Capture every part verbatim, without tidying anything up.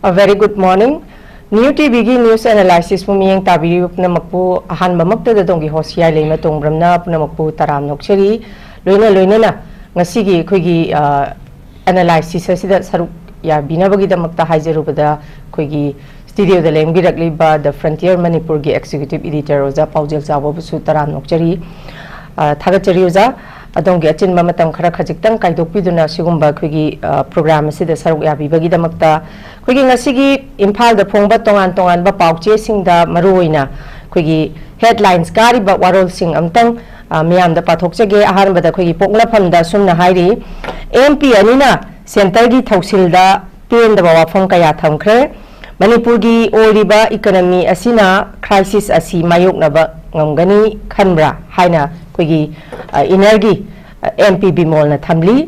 A very good morning. New T Vꯒꯤ news analysisꯄꯨ ꯃꯤꯠꯌꯦꯡ ꯇꯥꯕꯤꯔꯤꯕ ꯄꯨꯝꯅꯃꯛꯄꯨ ꯑꯍꯥꯟꯕꯃꯛꯇꯗ ꯑꯗꯣꯝꯒꯤ host ꯌꯥꯏꯂꯩꯃ ꯇꯣꯡꯕ꯭ꯔꯝꯅ ꯄꯨꯝꯅꯃꯛꯄꯨ ꯇꯔꯥꯝ ꯅꯣꯛꯆꯔꯤ꯫ ꯂꯣꯏꯅ ꯂꯣꯏꯅꯅ ꯉꯁꯤꯒꯤ ꯑꯩꯈꯣꯏꯒꯤ, ꯑ, analysis ꯑꯁꯤꯗ ꯁꯔꯨꯛ ꯌꯥꯕꯤꯅꯕꯒꯤꯗꯃꯛꯇ ꯍꯥꯏꯖꯔꯨꯕꯗ ꯑꯩꯈꯣꯏꯒꯤ studioꯗ ꯂꯦꯡꯕꯤꯔꯛꯂꯤꯕ The Frontier ꯃꯅꯤꯄꯨꯔꯒꯤ executive editor ꯑꯣꯖꯥ ꯄꯥꯎꯖꯦꯜ ꯆꯥꯎꯕꯕꯨꯁꯨ ꯇꯔꯥꯝ ꯅꯣꯛꯆꯔꯤ꯫ ꯑ, ꯊꯥꯒꯠꯆꯔꯤ ꯑꯣꯖꯥ꯫ ꯑꯗꯣꯝꯒꯤ ꯑꯆꯤꯟꯕ ꯃꯇꯝ ꯈꯔ ꯈꯖꯤꯛꯇꯪ ꯀꯥꯏꯗꯣꯛꯄꯤꯗꯨꯅ ꯁꯤꯒꯨꯝꯕ ꯑꯩꯈꯣꯏꯒꯤ, ꯑ, program ꯑꯁꯤꯗ ꯁꯔꯨꯛ ꯌꯥꯕꯤꯕꯒꯤꯗꯃꯛꯇ꯫ ꯑꯩꯈꯣꯏꯒꯤ ꯉꯁꯤꯒꯤ ꯏꯝꯐꯥꯜꯗ ꯐꯣꯡꯕ ꯇꯣꯉꯥꯟ ꯇꯣꯉꯥꯟꯕ ꯄꯥꯎꯆꯦꯁꯤꯡꯗ ꯃꯔꯨꯑꯣꯏꯅ ꯑꯩꯈꯣꯏꯒꯤ headlines ꯀꯥꯔꯤꯕ ꯋꯥꯔꯣꯜꯁꯤꯡ ꯑꯝꯇꯪ, ꯑ, ꯃꯤꯌꯥꯝꯗ ꯄꯥꯊꯣꯛꯆꯒꯦ꯫ ꯑꯍꯥꯟꯕꯗ ꯑꯩꯈꯣꯏꯒꯤ ꯄꯣꯛꯅꯐꯝꯗ ꯑꯁꯨꯝꯅ ꯍꯥꯏꯔꯤ, "ꯑꯦꯝ ꯄꯤ ꯑꯅꯤꯅ centreꯒꯤ ꯊꯧꯁꯤꯜꯗ ꯄꯦꯟꯗꯕ ꯋꯥꯐꯝ ꯀꯌꯥ ꯊꯝꯈ꯭ꯔꯦ꯫ ꯃꯅꯤꯄꯨꯔꯒꯤ ꯑꯣꯏꯔꯤꯕ economy ꯑꯁꯤꯅ crisis ꯑꯁꯤ ꯃꯥꯌꯣꯛꯅꯕ ꯉꯝꯒꯅꯤ ꯈꯟꯕ꯭ꯔꯥ?" ꯍꯥꯏꯅ ꯑꯩꯈꯣꯏꯒꯤ, ꯑ, innerꯒꯤ, ꯑ, ꯑꯦꯝ ꯄꯤ ꯕꯤꯃꯣꯜꯅ ꯊꯝꯂꯤ꯫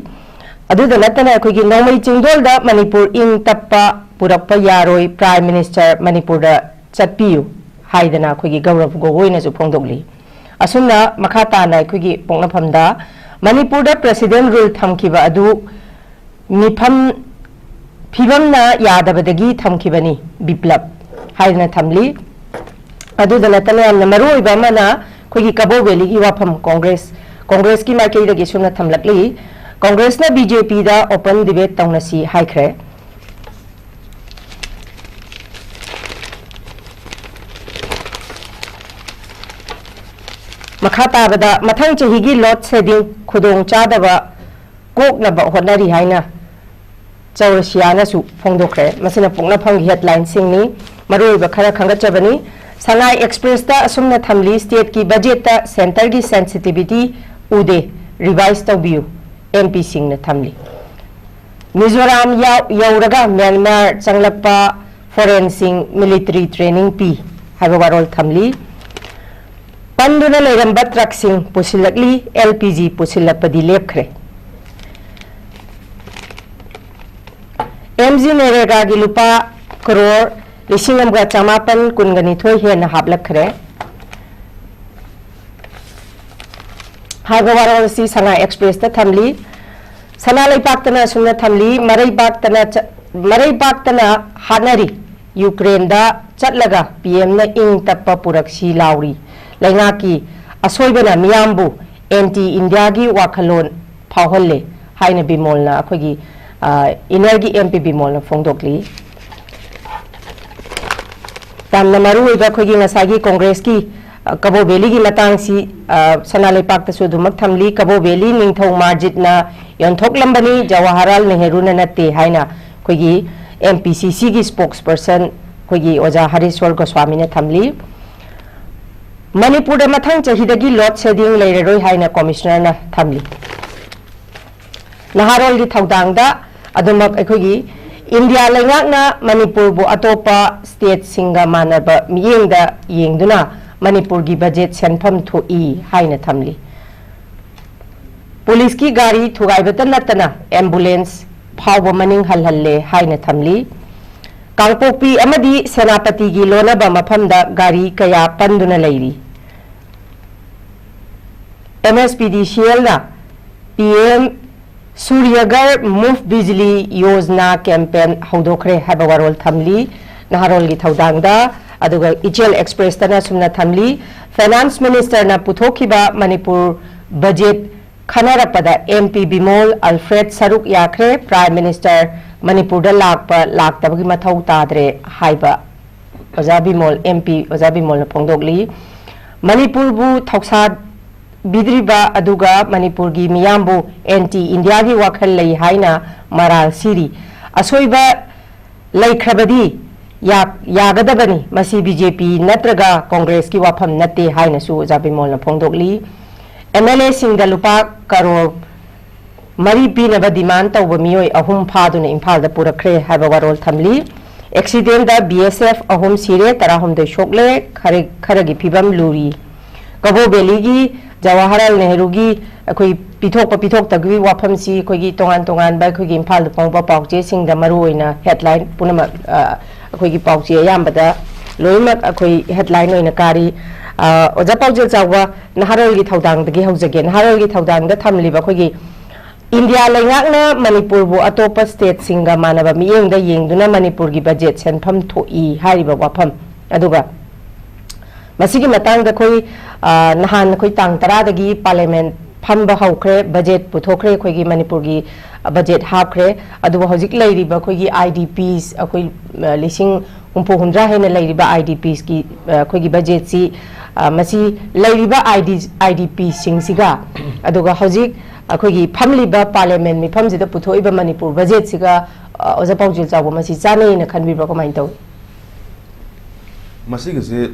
ꯑꯗꯨꯗ ꯅꯠꯇꯅ ꯑꯩꯈꯣꯏꯒꯤ ꯅꯣꯡꯃꯩ ꯆꯤꯡꯗꯣꯜꯗ ꯃꯅꯤꯄꯨꯔ ꯏꯪ ꯇꯞꯄ ꯄꯨꯔꯛꯄ ꯌꯥꯔꯣꯏ, Prime Minister ꯃꯅꯤꯄꯨꯔꯗ ꯆꯠꯄꯤꯌꯨ ꯍꯥꯏꯗꯅ ꯑꯩꯈꯣꯏꯒꯤ ꯒꯧꯔꯕ ꯒꯣꯒꯣꯏꯅꯁꯨ ꯐꯣꯡꯗꯣꯛꯂꯤ꯫ ꯑꯁꯨꯝꯅ ꯃꯈꯥ ꯇꯥꯅ ꯑꯩꯈꯣꯏꯒꯤ ꯄꯣꯛꯅꯐꯝꯗ ꯃꯅꯤꯄꯨꯔꯗ President rule ꯊꯝꯈꯤꯕ ꯑꯗꯨ ꯃꯤꯐꯝ, ꯐꯤꯕꯝꯅ ꯌꯥꯗꯕꯗꯒꯤ ꯊꯝꯈꯤꯕꯅꯤ ꯕꯤꯄ꯭ꯂꯕ ꯍꯥꯏꯗꯅ ꯊꯝꯂꯤ꯫ ꯑꯗꯨꯗ ꯅꯠꯇꯅ ꯌꯥꯝꯅ ꯃꯔꯨ ꯑꯣꯏꯕ ꯑꯃꯅ ꯑꯩꯈꯣꯏꯒꯤ ꯀꯕꯣ ꯚꯦꯂꯤꯒꯤ ꯋꯥꯐꯝ ꯀꯣꯡꯒ꯭ꯔꯦꯁ, ꯀꯣꯡꯒ꯭ꯔꯦꯁꯀꯤ ꯃꯥꯏꯀꯩꯗꯒꯤ ꯁꯨꯝꯅ ꯊꯝꯂꯛꯂꯤ, "ꯀꯣꯡꯒ꯭ꯔꯦꯁꯅ ꯕꯤ ꯖꯦ ꯄꯤꯗ open debate ꯇꯧꯅꯁꯤ ꯍꯥꯏꯈ꯭ꯔꯦ"꯫ ꯃꯈꯥ ꯇꯥꯕꯗ ꯃꯊꯪ ꯆꯍꯤꯒꯤ load shedding ꯈꯨꯗꯣꯡ ꯆꯥꯗꯕ ꯀꯣꯛꯅꯕ ꯍꯣꯠꯅꯔꯤ ꯍꯥꯏꯅ ꯆꯧꯔꯁꯤꯌꯥꯅꯁꯨ ꯐꯣꯡꯗꯣꯛꯈ꯭ꯔꯦ꯫ ꯃꯁꯤꯅ ꯄꯣꯛꯅꯐꯝꯒꯤ headlineꯁꯤꯡꯅꯤ꯫ ꯃꯔꯨꯑꯣꯏꯕ ꯈꯔ ꯈꯟꯒꯠꯆꯕꯅꯤ꯫ ꯁꯉꯥꯏ Expressꯇ ꯑꯁꯨꯝꯅ ꯊꯝꯂꯤ, "stateꯀꯤ budgetꯇ centreꯒꯤ sensitivity ꯎꯗꯦ, revise ꯇꯧꯕꯤꯌꯨ", ꯑꯦꯝ ꯄꯤꯁꯤꯡꯅ ꯊꯝꯂꯤ꯫ ꯃꯤꯖꯣꯔꯥꯝ ꯌꯥꯎ-, ꯌꯧꯔꯒ ꯃ꯭ꯌꯥꯟꯃꯥꯔ ꯆꯪꯂꯛꯄ foreignꯁꯤꯡ military training ꯄꯤ ꯍꯥꯏꯕ ꯋꯥꯔꯣꯜ ꯊꯝꯂꯤ꯫ ꯄꯟꯗꯨꯅ ꯂꯩꯔꯝꯕ truckꯁꯤꯡ ꯄꯨꯁꯤꯜꯂꯛꯂꯤ, ꯑꯦꯜ ꯄꯤ ꯖꯤ ꯄꯨꯁꯤꯜꯂꯛꯄꯗꯤ ꯂꯦꯞꯈ꯭ꯔꯦ꯫ ꯑꯦꯝ ꯖꯤ ꯅꯔꯦꯒꯥꯒꯤ ꯂꯨꯄꯥ ꯀꯔꯣꯔ ꯂꯤꯁꯤꯡ ꯑꯃꯒ ꯆꯃꯥꯄꯟ ꯀꯨꯟꯒ ꯅꯤꯊꯣꯏ ꯍꯦꯟꯅ ꯍꯥꯞꯂꯛꯈ꯭ꯔꯦ ꯍꯥꯏꯕ ꯋꯥꯔꯣꯜ ꯑꯁꯤ ꯁꯉꯥꯏ Expressꯇ ꯊꯝꯂꯤ꯫ ꯁꯅꯥ ꯂꯩꯄꯥꯛꯇꯅ ꯑꯁꯨꯝꯅ ꯊꯝꯂꯤ, ꯃꯔꯩꯕꯥꯛꯇꯅ ꯆ-, ꯃꯔꯩꯕꯥꯛꯇꯅ ꯍꯥꯠꯅꯔꯤ꯫ ꯌꯨꯀ꯭ꯔꯦꯟꯗ ꯆꯠꯂꯒ ꯄꯤ ꯑꯦꯝꯅ ꯏꯪ ꯇꯞꯄ ꯄꯨꯔꯛꯁꯤ ꯂꯥꯎꯔꯤ꯫ ꯂꯩꯉꯥꯛꯀꯤ ꯑꯁꯣꯏꯕꯅ ꯃꯤꯌꯥꯝꯕꯨ ꯑꯦꯟꯇꯤ ꯏꯟꯗꯤꯌꯥꯒꯤ ꯋꯥꯈꯜꯂꯣꯟ ꯐꯥꯎꯍꯜꯂꯦ ꯍꯥꯏꯅ ꯕꯤꯃꯣꯜꯅ, ꯑꯩꯈꯣꯏꯒꯤ, ꯑ, ꯏꯅꯔꯒꯤ ꯑꯦꯝ ꯄꯤ ꯕꯤꯃꯣꯜꯅ ꯐꯣꯡꯗꯣꯛꯂꯤ꯫ ꯌꯥꯝꯅ ꯃꯔꯨꯑꯣꯏꯕ ꯑꯩꯈꯣꯏꯒꯤ ꯉꯁꯥꯏꯒꯤ ꯀꯣꯡꯒ꯭ꯔꯦꯁꯀꯤ, ꯑ, ꯀꯕꯣ ꯚꯦꯂꯤꯒꯤ ꯃꯇꯥꯡꯁꯤ, ꯑ, ꯁꯅꯥ ꯂꯩꯄꯥꯛꯇꯁꯨ ꯑꯗꯨꯃꯛ ꯊꯝꯂꯤ꯫ ꯀꯕꯣ ꯚꯦꯂꯤ ꯅꯤꯡꯊꯧ ꯃꯥꯔꯖꯤꯠꯅ ꯌꯣꯟꯊꯣꯛꯂꯝꯕꯅꯤ, ꯖꯋꯥꯍꯔꯂꯥꯜ ꯅꯦꯍꯔꯨꯅ ꯅꯠꯇꯦ ꯍꯥꯏꯅ ꯑꯩꯈꯣꯏꯒꯤ ꯑꯦꯝ ꯄꯤ ꯁꯤ ꯁꯤꯒꯤ ꯁ꯭ꯄꯣꯛꯁ ꯄꯔꯁꯟ ꯑꯩꯈꯣꯏꯒꯤ ꯑꯣꯖꯥ ꯍꯔꯤꯁ꯭ꯋꯔ ꯒꯣꯁ꯭ꯋꯥꯃꯤꯅ ꯊꯝꯂꯤ꯫ ꯃꯅꯤꯄꯨꯔꯗ ꯃꯊꯪ ꯆꯍꯤꯗꯒꯤ ꯂꯣꯗ ꯁꯦꯗꯤꯡ ꯂꯩꯔꯔꯣꯏ ꯍꯥꯏꯅ ꯀꯣꯃꯤꯁꯅꯔꯅ ꯊꯝꯂꯤ꯫ ꯅꯍꯥꯔꯣꯜꯒꯤ ꯊꯧꯗꯥꯡꯗ ꯑꯗꯨꯃꯛ ꯑꯩꯈꯣꯏꯒꯤ ꯏꯟꯗꯤꯌꯥ ꯂꯩꯉꯥꯛꯅ ꯃꯅꯤꯄꯨꯔꯕꯨ ꯑꯇꯣꯞꯄ ꯁ꯭ꯇꯦꯠꯁꯤꯡꯒ ꯃꯥꯟꯅꯕ ꯃꯤꯠꯌꯦꯡꯗ ꯌꯦꯡꯗꯨꯅ ꯃꯅꯤꯄꯨꯔꯒꯤ ꯕꯖꯦꯠ ꯁꯦꯟꯐꯝ ꯊꯣꯛꯏ ꯍꯥꯏꯅ ꯊꯝꯂꯤ꯫ ꯄꯨꯂꯤꯁꯀꯤ ꯒꯥꯔꯤ ꯊꯨꯒꯥꯏꯕꯇ ꯅꯠꯇꯅ ꯑꯦꯝꯕꯨꯂꯦꯟꯁ ꯐꯥꯎꯕ ꯃꯅꯤꯡ ꯍꯜꯍꯜꯂꯦ ꯍꯥꯏꯅ ꯊꯝꯂꯤ꯫ ꯀꯥꯡꯄꯣꯛꯄꯤ ꯑꯃꯗꯤ ꯁꯦꯅꯥꯄꯇꯤꯒꯤ ꯂꯣꯟꯅꯕ ꯃꯐꯝꯗ ꯒꯥꯔꯤ ꯀꯌꯥ ꯄꯟꯗꯨꯅ ꯂꯩꯔꯤ꯫ ꯑꯦꯝ ꯑꯦꯁ ꯄꯤ ꯗꯤ ꯁꯤ ꯑꯦꯜꯅ ꯄꯤ ꯑꯦꯝ ꯁꯨꯔꯌꯒꯔ ꯃꯨꯐ ꯕꯤꯖꯂꯤ ꯌꯣꯖꯅꯥ ꯀꯦꯝꯄꯦꯟ ꯍꯧꯗꯣꯛꯈ꯭ꯔꯦ ꯍꯥꯏꯕ ꯋꯥꯔꯣꯜ ꯊꯝꯂꯤ ꯅꯍꯥꯔꯣꯜꯒꯤ ꯊꯧꯗꯥꯡꯗ꯫ ꯑꯗꯨꯒ ꯏꯆꯦꯜ ꯑꯦꯛꯁꯄ꯭ꯔꯦꯁꯇꯅ ꯑꯁꯨꯝꯅ ꯊꯝꯂꯤ, ꯐꯥꯏꯅꯥꯟꯁ ꯃꯤꯅꯤꯁꯇꯔꯅ ꯄꯨꯊꯣꯛꯈꯤꯕ ꯃꯅꯤꯄꯨꯔ ꯕꯖꯦꯠ ꯈꯟꯅꯔꯛꯄꯗ ꯑꯦꯝ ꯄꯤ ꯕꯤꯃꯣꯜ ꯑꯜꯐ꯭ꯔꯦꯗ ꯁꯔꯨꯛ ꯌꯥꯈ꯭ꯔꯦ꯫ ꯄ꯭ꯔꯥꯏꯝ ꯃꯤꯅꯤꯁꯇꯔ ꯃꯅꯤꯄꯨꯔꯗ ꯂꯥꯛꯄ ꯂꯥꯛꯇꯕꯒꯤ ꯃꯊꯧ ꯇꯥꯗ꯭ꯔꯦ ꯍꯥꯏꯕ ꯑꯣꯖꯥ ꯕꯤꯃꯣꯜ, ꯑꯦꯝ ꯄꯤ ꯑꯣꯖꯥ ꯕꯤꯃꯣꯜꯅ ꯐꯣꯡꯗꯣꯛꯂꯤ꯫ ꯃꯅꯤꯄꯨꯔꯕꯨ ꯊꯧꯁꯥꯕꯤꯗ꯭ꯔꯤꯕ ꯑꯗꯨꯒ ꯃꯅꯤꯄꯨꯔꯒꯤ ꯃꯤꯌꯥꯝꯕꯨ ꯑꯦꯟꯇꯤ ꯏꯟꯗꯤꯌꯥꯒꯤ ꯋꯥꯈꯜ ꯂꯩ ꯍꯥꯏꯅ ꯃꯔꯥꯜ ꯁꯤꯔꯤ꯫ ꯑꯁꯣꯏꯕ ꯂꯩꯈ꯭ꯔꯕꯗꯤ ꯌꯥ-, ꯌꯥꯒꯗꯕꯅꯤ꯫ ꯃꯁꯤ ꯕꯤ ꯖꯦ ꯄꯤ ꯅꯠꯇ꯭ꯔꯒ ꯀꯣꯡꯒ꯭ꯔꯦꯁꯀꯤ ꯋꯥꯐꯝ ꯅꯠꯇꯦ ꯍꯥꯏꯅꯁꯨ ꯑꯣꯖꯥ ꯕꯤꯃꯣꯜꯅ ꯐꯣꯡꯗꯣꯛꯂꯤ꯫ ꯑꯦꯝ ꯑꯦꯜ ꯑꯦꯁꯤꯡꯗ ꯂꯨꯄꯥ ꯀꯔꯣꯔ ꯃꯔꯤ ꯄꯤꯅꯕ ꯗꯤꯃꯥꯟ ꯇꯧꯕ ꯃꯤꯑꯣꯏ ꯑꯍꯨꯝ ꯐꯥꯗꯨꯅ ꯏꯝꯐꯥꯜꯗ ꯄꯨꯔꯛꯈ꯭ꯔꯦ ꯍꯥꯏꯕ ꯋꯥꯔꯣꯜ ꯊꯝꯂꯤ꯫ ꯑꯦꯛꯁꯤꯗꯦꯟꯗ ꯕꯤ ꯑꯦꯁ ꯑꯦꯐ ꯑꯍꯨꯝ ꯁꯤꯔꯦ, ꯇꯔꯥꯍꯨꯝꯗꯣꯏ ꯁꯣꯛꯂꯦ, ꯈꯔ-, ꯈꯔꯒꯤ ꯐꯤꯕꯝ ꯂꯨꯔꯤ꯫ ꯀꯕꯣ ꯚꯦꯂꯤꯒꯤ ꯖꯋꯥꯍꯔꯂꯥꯜ ꯅꯦꯍꯔꯨꯒꯤ ꯑꯩꯈꯣꯏ ꯄꯤꯊꯣꯛꯄ ꯄꯤꯊꯣꯛꯇꯕꯒꯤ ꯋꯥꯐꯝꯁꯤ ꯑꯩꯈꯣꯏꯒꯤ ꯇꯣꯉꯥꯟ ꯇꯣꯉꯥꯟꯕ ꯑꯩꯈꯣꯏꯒꯤ ꯏꯝꯐꯥꯜꯗ ꯐꯣꯡꯕ ꯄꯥꯎꯆꯦꯁꯤꯡꯗ ꯃꯔꯨ ꯑꯣꯏꯅ ꯍꯦꯗꯂꯥꯏꯟ ꯄꯨꯝꯅꯃꯛ, ꯑ, ꯑꯩꯈꯣꯏꯒꯤ ꯄꯥꯎꯆꯦ ꯑꯌꯥꯝꯕꯗ ꯂꯣꯏꯅꯃꯛ ꯑꯩꯈꯣꯏ ꯍꯦꯗꯂꯥꯏꯟ ꯑꯣꯏꯅ ꯀꯥꯔꯤ꯫ ꯑ, ꯑꯣꯖꯥ ꯄꯥꯎꯖꯦꯜ ꯆꯥꯎꯕ, ꯅꯍꯥꯔꯣꯜꯒꯤ ꯊꯧꯗꯥꯡꯗꯒꯤ ꯍꯧꯖꯒꯦ꯫ ꯅꯍꯥꯔꯣꯜꯒꯤ ꯊꯧꯗꯥꯡꯗ ꯊꯝꯂꯤꯕ ꯑꯩꯈꯣꯏꯒꯤ ꯏꯟꯗꯤꯌꯥ ꯂꯩꯉꯥꯛꯅ ꯃꯅꯤꯄꯨꯔꯕꯨ ꯑꯇꯣꯞꯄ ꯁ꯭ꯇꯦꯠꯁꯤꯡꯒ ꯃꯥꯟꯅꯕ ꯃꯤꯠꯌꯦꯡꯗ ꯌꯦꯡꯗꯨꯅ ꯃꯅꯤꯄꯨꯔꯒꯤ ꯕꯖꯦꯠ ꯁꯦꯟꯐꯝ ꯊꯣꯛꯏ ꯍꯥꯏꯔꯤꯕ ꯋꯥꯐꯝ꯫ ꯑꯗꯨꯒ ꯃꯁꯤꯒꯤ ꯃꯇꯥꯡꯗ ꯑꯩꯈꯣꯏ, ꯑ, ꯅꯍꯥꯟ ꯑꯩꯈꯣꯏ ꯇꯥꯡ ꯇꯔꯥꯗꯒꯤ ꯄꯥꯔꯂꯤꯌꯥꯃꯦꯟꯠ ꯐꯝꯕ ꯍꯧꯈ꯭ꯔꯦ, ꯕꯖꯦꯠ ꯄꯨꯊꯣꯛꯈ꯭ꯔꯦ, ꯑꯩꯈꯣꯏꯒꯤ ꯃꯅꯤꯄꯨꯔꯒꯤ, ꯑ, ꯕꯖꯦꯠ ꯍꯥꯞꯈ꯭ꯔꯦ꯫ ꯑꯗꯨꯕꯨ ꯍꯧꯖꯤꯛ ꯂꯩꯔꯤꯕ ꯑꯩꯈꯣꯏꯒꯤ IDPs, ꯑꯩꯈꯣꯏ, ꯑ, ꯂꯤꯁꯤꯡ ꯍꯨꯝꯐꯨ ꯍꯨꯝꯗ꯭ꯔꯥ ꯍꯦꯟꯅ ꯂꯩꯔꯤꯕ IDPsꯀꯤ, ꯑ, ꯑꯩꯈꯣꯏꯒꯤ ꯕꯖꯦꯠꯁꯤ, ꯑ, ꯃꯁꯤ ꯂꯩꯔꯤꯕ ID, IDPꯁꯤꯡꯁꯤꯒ, ꯑꯗꯨꯒ ꯍꯧꯖꯤꯛ ꯑꯩꯈꯣꯏꯒꯤ ꯐꯝꯂꯤꯕ ꯄꯥꯔꯂꯤꯌꯥꯃꯦꯟꯠ ꯃꯤꯐꯝꯁꯤꯗ ꯄꯨꯊꯣꯛꯏꯕ ꯃꯅꯤꯄꯨꯔ ꯕꯖꯦꯠꯁꯤꯒ, ꯑ, ꯑꯣꯖꯥ ꯄꯥꯎꯖꯦꯜ ꯆꯥꯎꯕ, ꯃꯁꯤ ꯆꯥꯟꯅꯩꯅ ꯈꯟꯕꯤꯕ꯭ꯔꯥ, ꯀꯃꯥꯏꯅ ꯇꯧꯏ? ꯃꯁꯤꯒꯤꯁꯤ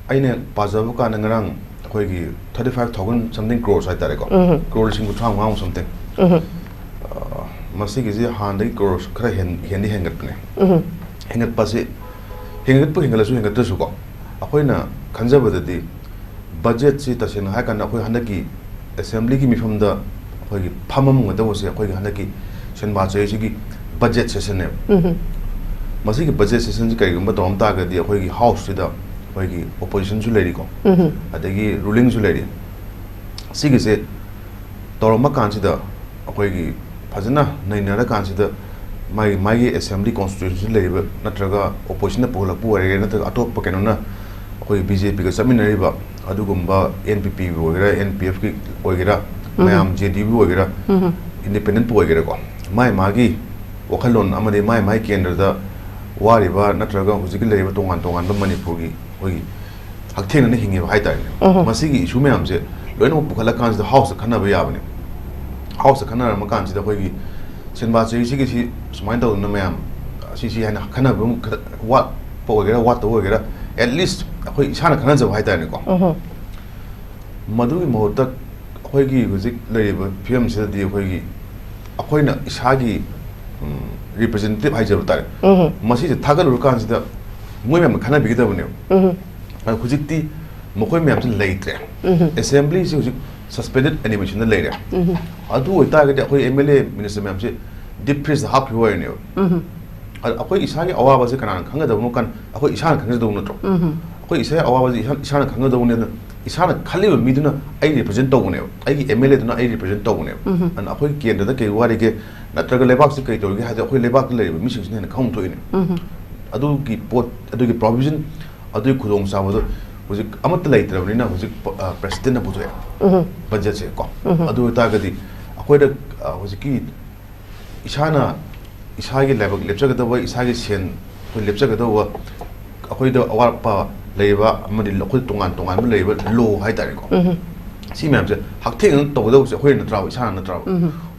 ꯑꯩꯅ ꯄꯥꯖꯕ ꯀꯥꯟꯗ ꯉꯔꯥꯡ ꯑꯩꯈꯣꯏꯒꯤ thirty five thousand something crores ꯍꯥꯏꯇꯥꯔꯦꯀꯣ꯫ ꯎꯝ꯫ Crore ꯂꯤꯁꯤꯡ ꯀꯨꯟꯊ꯭ꯔꯥ ꯃꯉꯥꯃꯨꯛ something꯫ ꯎꯝ꯫ ꯑ, ꯃꯁꯤꯒꯤꯁꯤ ꯍꯥꯟꯅꯗꯒꯤ crores ꯈꯔ ꯍꯦꯟ-, ꯍꯦꯟꯗꯤ ꯍꯦꯟꯒꯠꯄꯅꯦ꯫ ꯎꯝ꯫ ꯍꯦꯟꯒꯠꯄꯁꯤ, ꯍꯦꯟꯒꯠꯄꯨ ꯍꯦꯟꯒꯠꯂꯁꯨ ꯍꯦꯟꯒꯠꯇ꯭ꯔꯁꯨꯀꯣ, ꯑꯩꯈꯣꯏꯅ ꯈꯟꯖꯕꯗꯗꯤ ꯕꯖꯦꯠꯁꯤ ꯇꯁꯦꯡꯅ ꯍꯥꯏꯔꯀꯥꯟꯗ ꯑꯩꯈꯣꯏ ꯍꯟꯗꯛꯀꯤ ꯑꯦꯁꯦꯝꯕ꯭ꯂꯤꯒꯤ ꯃꯤꯐꯝꯗ ꯑꯩꯈꯣꯏꯒꯤ ꯐꯝꯃꯝꯒꯗꯧꯕꯁꯦ ꯑꯩꯈꯣꯏꯒꯤ ꯍꯟꯗꯛꯀꯤ ꯁꯤꯟꯕꯥ ꯆꯍꯤꯁꯤꯒꯤ ꯕꯖꯦꯠ ꯁꯦꯁꯟꯅꯦꯕ꯫ ꯎꯝ꯫ ꯃꯁꯤꯒꯤ ꯕꯖꯦꯠ ꯁꯦꯁꯟꯁꯤ ꯀꯔꯤꯒꯨꯝꯕ ꯇꯧꯔꯝ ꯇꯥꯔꯒꯗꯤ ꯑꯩꯈꯣꯏꯒꯤ ꯍꯥꯎꯁꯁꯤꯗ ꯑꯩꯈꯣꯏꯒꯤ ꯑꯣꯄꯣꯖꯤꯁꯟꯁꯨ ꯂꯩꯔꯤꯀꯣ, ꯎꯝ꯫ ꯑꯗꯒꯤ ꯔꯨꯂꯤꯡꯁꯨ ꯂꯩꯔꯤ꯫ ꯁꯤꯒꯤꯁꯦ ꯇꯧꯔꯝꯕ ꯀꯥꯟꯁꯤꯗ ꯑꯩꯈꯣꯏꯒꯤ ꯐꯖꯅ ꯅꯩꯅꯔꯀꯥꯟꯁꯤꯗ ꯃꯥꯒꯤ, ꯃꯥꯒꯤ ꯑꯦꯁꯦꯝꯕ꯭ꯂꯤ ꯀꯣꯟꯁꯇꯤꯇ꯭ꯌꯨꯁꯟ ꯂꯩꯔꯤꯕ ꯅꯠꯇ꯭ꯔꯒ ꯑꯣꯄꯣꯖꯤꯁꯟꯅ ꯄꯨꯈꯠꯂꯛꯄ ꯑꯣꯏꯔꯒꯦꯔꯥ ꯅꯠꯇ꯭ꯔꯒ ꯑꯇꯣꯞꯄ ꯀꯩꯅꯣꯅ ꯑꯩꯈꯣꯏꯒꯤ BJPꯒ ꯆꯠꯃꯤꯟꯅꯔꯤꯕ ꯑꯗꯨꯒꯨꯝꯕ NPPꯕꯨ ꯑꯣꯏꯒꯦꯔꯥ, NPFꯀꯤ ꯑꯣꯏꯒꯦꯔꯥ, ꯎꯝ꯫ ꯃꯌꯥꯝ JDUꯕꯨ ꯑꯣꯏꯒꯦꯔꯥ, ꯎꯝ꯫ independentꯄꯨ ꯑꯣꯏꯒꯦꯔꯥꯀꯣ, ꯃꯥꯏ ꯃꯥꯒꯤ ꯋꯥꯈꯜꯂꯣꯟ ꯑꯃꯗꯤ ꯃꯥꯏ ꯃꯥꯏ ꯀꯦꯟꯗ꯭ꯔꯗ ꯋꯥꯔꯤꯕ ꯅꯠꯇ꯭ꯔꯒ ꯍꯧꯖꯤꯛꯀꯤ ꯂꯩꯔꯤꯕ ꯇꯣꯉꯥꯟ ꯇꯣꯉꯥꯟꯕ ꯃꯅꯤꯄꯨꯔꯒꯤ ꯑꯩꯈꯣꯏꯒꯤ ꯍꯛꯊꯦꯡꯅꯅ ꯍꯤꯡꯉꯦꯕ ꯍꯥꯏꯇꯥꯔꯦꯅꯦ꯫ ꯎꯝ꯫ ꯃꯁꯤꯒꯤ ꯏꯁꯨ ꯃꯌꯥꯝꯁꯦ ꯂꯣꯏꯅꯃꯛ ꯄꯨꯈꯠꯂꯀꯥꯟꯁꯤꯗ ꯍꯥꯎꯁꯇ ꯈꯟꯅꯕ ꯌꯥꯕꯅꯦ꯫ ꯍꯥꯎꯁꯇ ꯈꯟꯅꯔꯝꯃ ꯀꯥꯟꯁꯤꯗ ꯑꯩꯈꯣꯏꯒꯤ ꯁꯤꯟꯕꯥ ꯆꯍꯤꯁꯤꯒꯤ ꯁꯤ ꯁꯨꯃꯥꯏꯅ ꯇꯧꯗꯅ ꯃꯌꯥꯝ ꯁꯤꯁꯤ ꯍꯥꯏꯅ ꯈꯟꯅꯕ ꯑꯃ ꯈꯔ ꯋꯥꯠꯄ ꯑꯣꯏꯒꯦꯔꯥ ꯋꯥꯠꯇꯕ ꯑꯣꯏꯒꯦꯔꯥ, at least ꯑꯩꯈꯣꯏ ꯏꯁꯥꯅ ꯈꯟꯅꯖꯕ ꯍꯥꯏꯇꯥꯔꯦꯅꯦꯀꯣ꯫ ꯎꯝ꯫ ꯃꯗꯨꯒꯤ ꯃꯍꯨꯠꯇ ꯑꯩꯈꯣꯏꯒꯤ ꯍꯧꯖꯤꯛ ꯂꯩꯔꯤꯕ ꯐꯤꯕꯝꯁꯤꯗꯗꯤ ꯑꯩꯈꯣꯏꯒꯤ, ꯑꯩꯈꯣꯏꯅ ꯏꯁꯥꯒꯤ, ꯎꯝ, representative ꯍꯥꯏꯖꯕ ꯇꯥꯔꯦ, ꯎꯝ꯫ ꯃꯁꯤꯁꯦ ꯊꯥꯒꯠꯂꯨꯔꯀꯥꯟꯁꯤꯗ ꯃꯣꯏ ꯃꯌꯥꯝꯅ ꯈꯟꯅꯕꯤꯒꯗꯕꯅꯦꯕ꯫ ꯎꯝ꯫ ꯑꯗꯣ ꯍꯧꯖꯤꯛꯇꯤ ꯃꯈꯣꯏ ꯃꯌꯥꯝꯁꯤ ꯂꯩꯇ꯭ꯔꯦ꯫ ꯎꯝ꯫ Assemblyꯁꯤ ꯍꯧꯖꯤꯛ suspended animationꯗ ꯂꯩꯔꯦ꯫ ꯎꯝ꯫ ꯑꯗꯨ ꯑꯣꯏꯇꯥꯔꯒꯗꯤ ꯑꯩꯈꯣꯏ MLA minister ꯃꯌꯥꯝꯁꯤ deep freezeꯇ ꯍꯥꯞꯈꯤꯕ ꯑꯣꯏꯔꯅꯦꯕ꯫ ꯎꯝ꯫ ꯑꯗ ꯑꯩꯈꯣꯏ ꯏꯁꯥꯒꯤ ꯑꯋꯥꯕꯁꯦ ꯀꯅꯥꯅ ꯈꯪꯒꯗꯕꯅꯣ? ꯀꯥꯟ ꯑꯩꯈꯣꯏ ꯏꯁꯥꯅ ꯈꯪꯖꯗꯧ ꯅꯠꯇ꯭ꯔꯣ? ꯎꯝ꯫ ꯑꯩꯈꯣꯏ ꯏꯁꯥꯒꯤ ꯑꯋꯥꯕꯁꯤ ꯏꯁꯥ, ꯏꯁꯥꯅ ꯈꯪꯒꯗꯧꯕꯅꯤ꯫ ꯑꯗꯨꯅ ꯏꯁꯥꯅ ꯈꯜꯂꯤꯕ ꯃꯤꯗꯨꯅ ꯑꯩ ꯔꯤꯄ꯭ꯔꯖꯦꯟ ꯇꯧꯕꯅꯦꯕ, ꯑꯩꯒꯤ ꯑꯦꯝ ꯑꯦꯜ ꯑꯦꯗꯨꯅ ꯑꯩ ꯔꯤꯄ꯭ꯔꯖꯦꯟ ꯇꯧꯕꯅꯦꯕ꯫ ꯑꯗꯨꯅ ꯑꯩꯈꯣꯏ ꯀꯦꯟꯗ꯭ꯔꯗ ꯀꯩ ꯋꯥꯔꯤꯒꯦ, ꯅꯠꯇ꯭ꯔꯒ ꯂꯩꯕꯥꯛꯁꯤ ꯀꯩ ꯇꯧꯔꯤꯒꯦ ꯍꯥꯏꯗꯤ ꯑꯩꯈꯣꯏ ꯂꯩꯕꯥꯛꯇ ꯂꯩꯔꯤꯕ ꯃꯤꯁꯤꯡꯁꯤꯅ ꯍꯦꯟꯅ ꯈꯪꯐꯝ ꯊꯣꯛꯏꯅꯦ꯫ ꯑꯗꯨꯒꯤ ꯄꯣꯠ, ꯑꯗꯨꯒꯤ ꯄ꯭ꯔꯣꯚꯤꯖꯟ, ꯑꯗꯨꯒꯤ ꯈꯨꯗꯣꯡꯆꯥꯕꯗꯣ ꯍꯧꯖꯤꯛ ꯑꯃꯠꯇ ꯂꯩꯇ꯭ꯔꯕꯅꯤꯅ ꯍꯧꯖꯤꯛ ꯄ-, ꯑ, ꯄ꯭ꯔꯦꯁꯤꯗꯦꯟꯠꯅ ꯄꯨꯊꯣꯛꯑꯦ ꯕꯖꯦꯠꯁꯦ ꯀꯣ꯫ ꯑꯗꯨ ꯑꯣꯏꯇꯥꯔꯒꯗꯤ ꯑꯩꯈꯣꯏꯗ, ꯑ, ꯍꯧꯖꯤꯛꯀꯤ ꯏꯁꯥꯅ ꯏꯁꯥꯒꯤ ꯂꯥꯏꯕꯛ ꯂꯦꯞꯆꯒꯗꯕ, ꯏꯁꯥꯒꯤ ꯁꯦꯟ ꯑꯩꯈꯣꯏ ꯂꯦꯞꯆꯒꯗꯧꯕ, ꯑꯩꯈꯣꯏꯗ ꯑꯋꯥꯠꯄ ꯂꯩꯕ ꯑꯃꯗꯤ ꯑꯩꯈꯣꯏ ꯇꯣꯉꯥꯟ ꯇꯣꯉꯥꯟꯕ ꯂꯩꯔꯤꯕ ꯂꯣ ꯍꯥꯏꯇꯥꯔꯦꯀꯣ꯫ ꯁꯤ ꯃꯌꯥꯝꯁꯦ ꯍꯛꯊꯦꯡꯅꯅ ꯇꯧꯒꯗꯧꯕꯁꯦ ꯑꯩꯈꯣꯏꯅ ꯅꯠꯇ꯭ꯔꯥꯕ, ꯏꯁꯥꯅ ꯅꯠꯇ꯭ꯔꯥꯕ?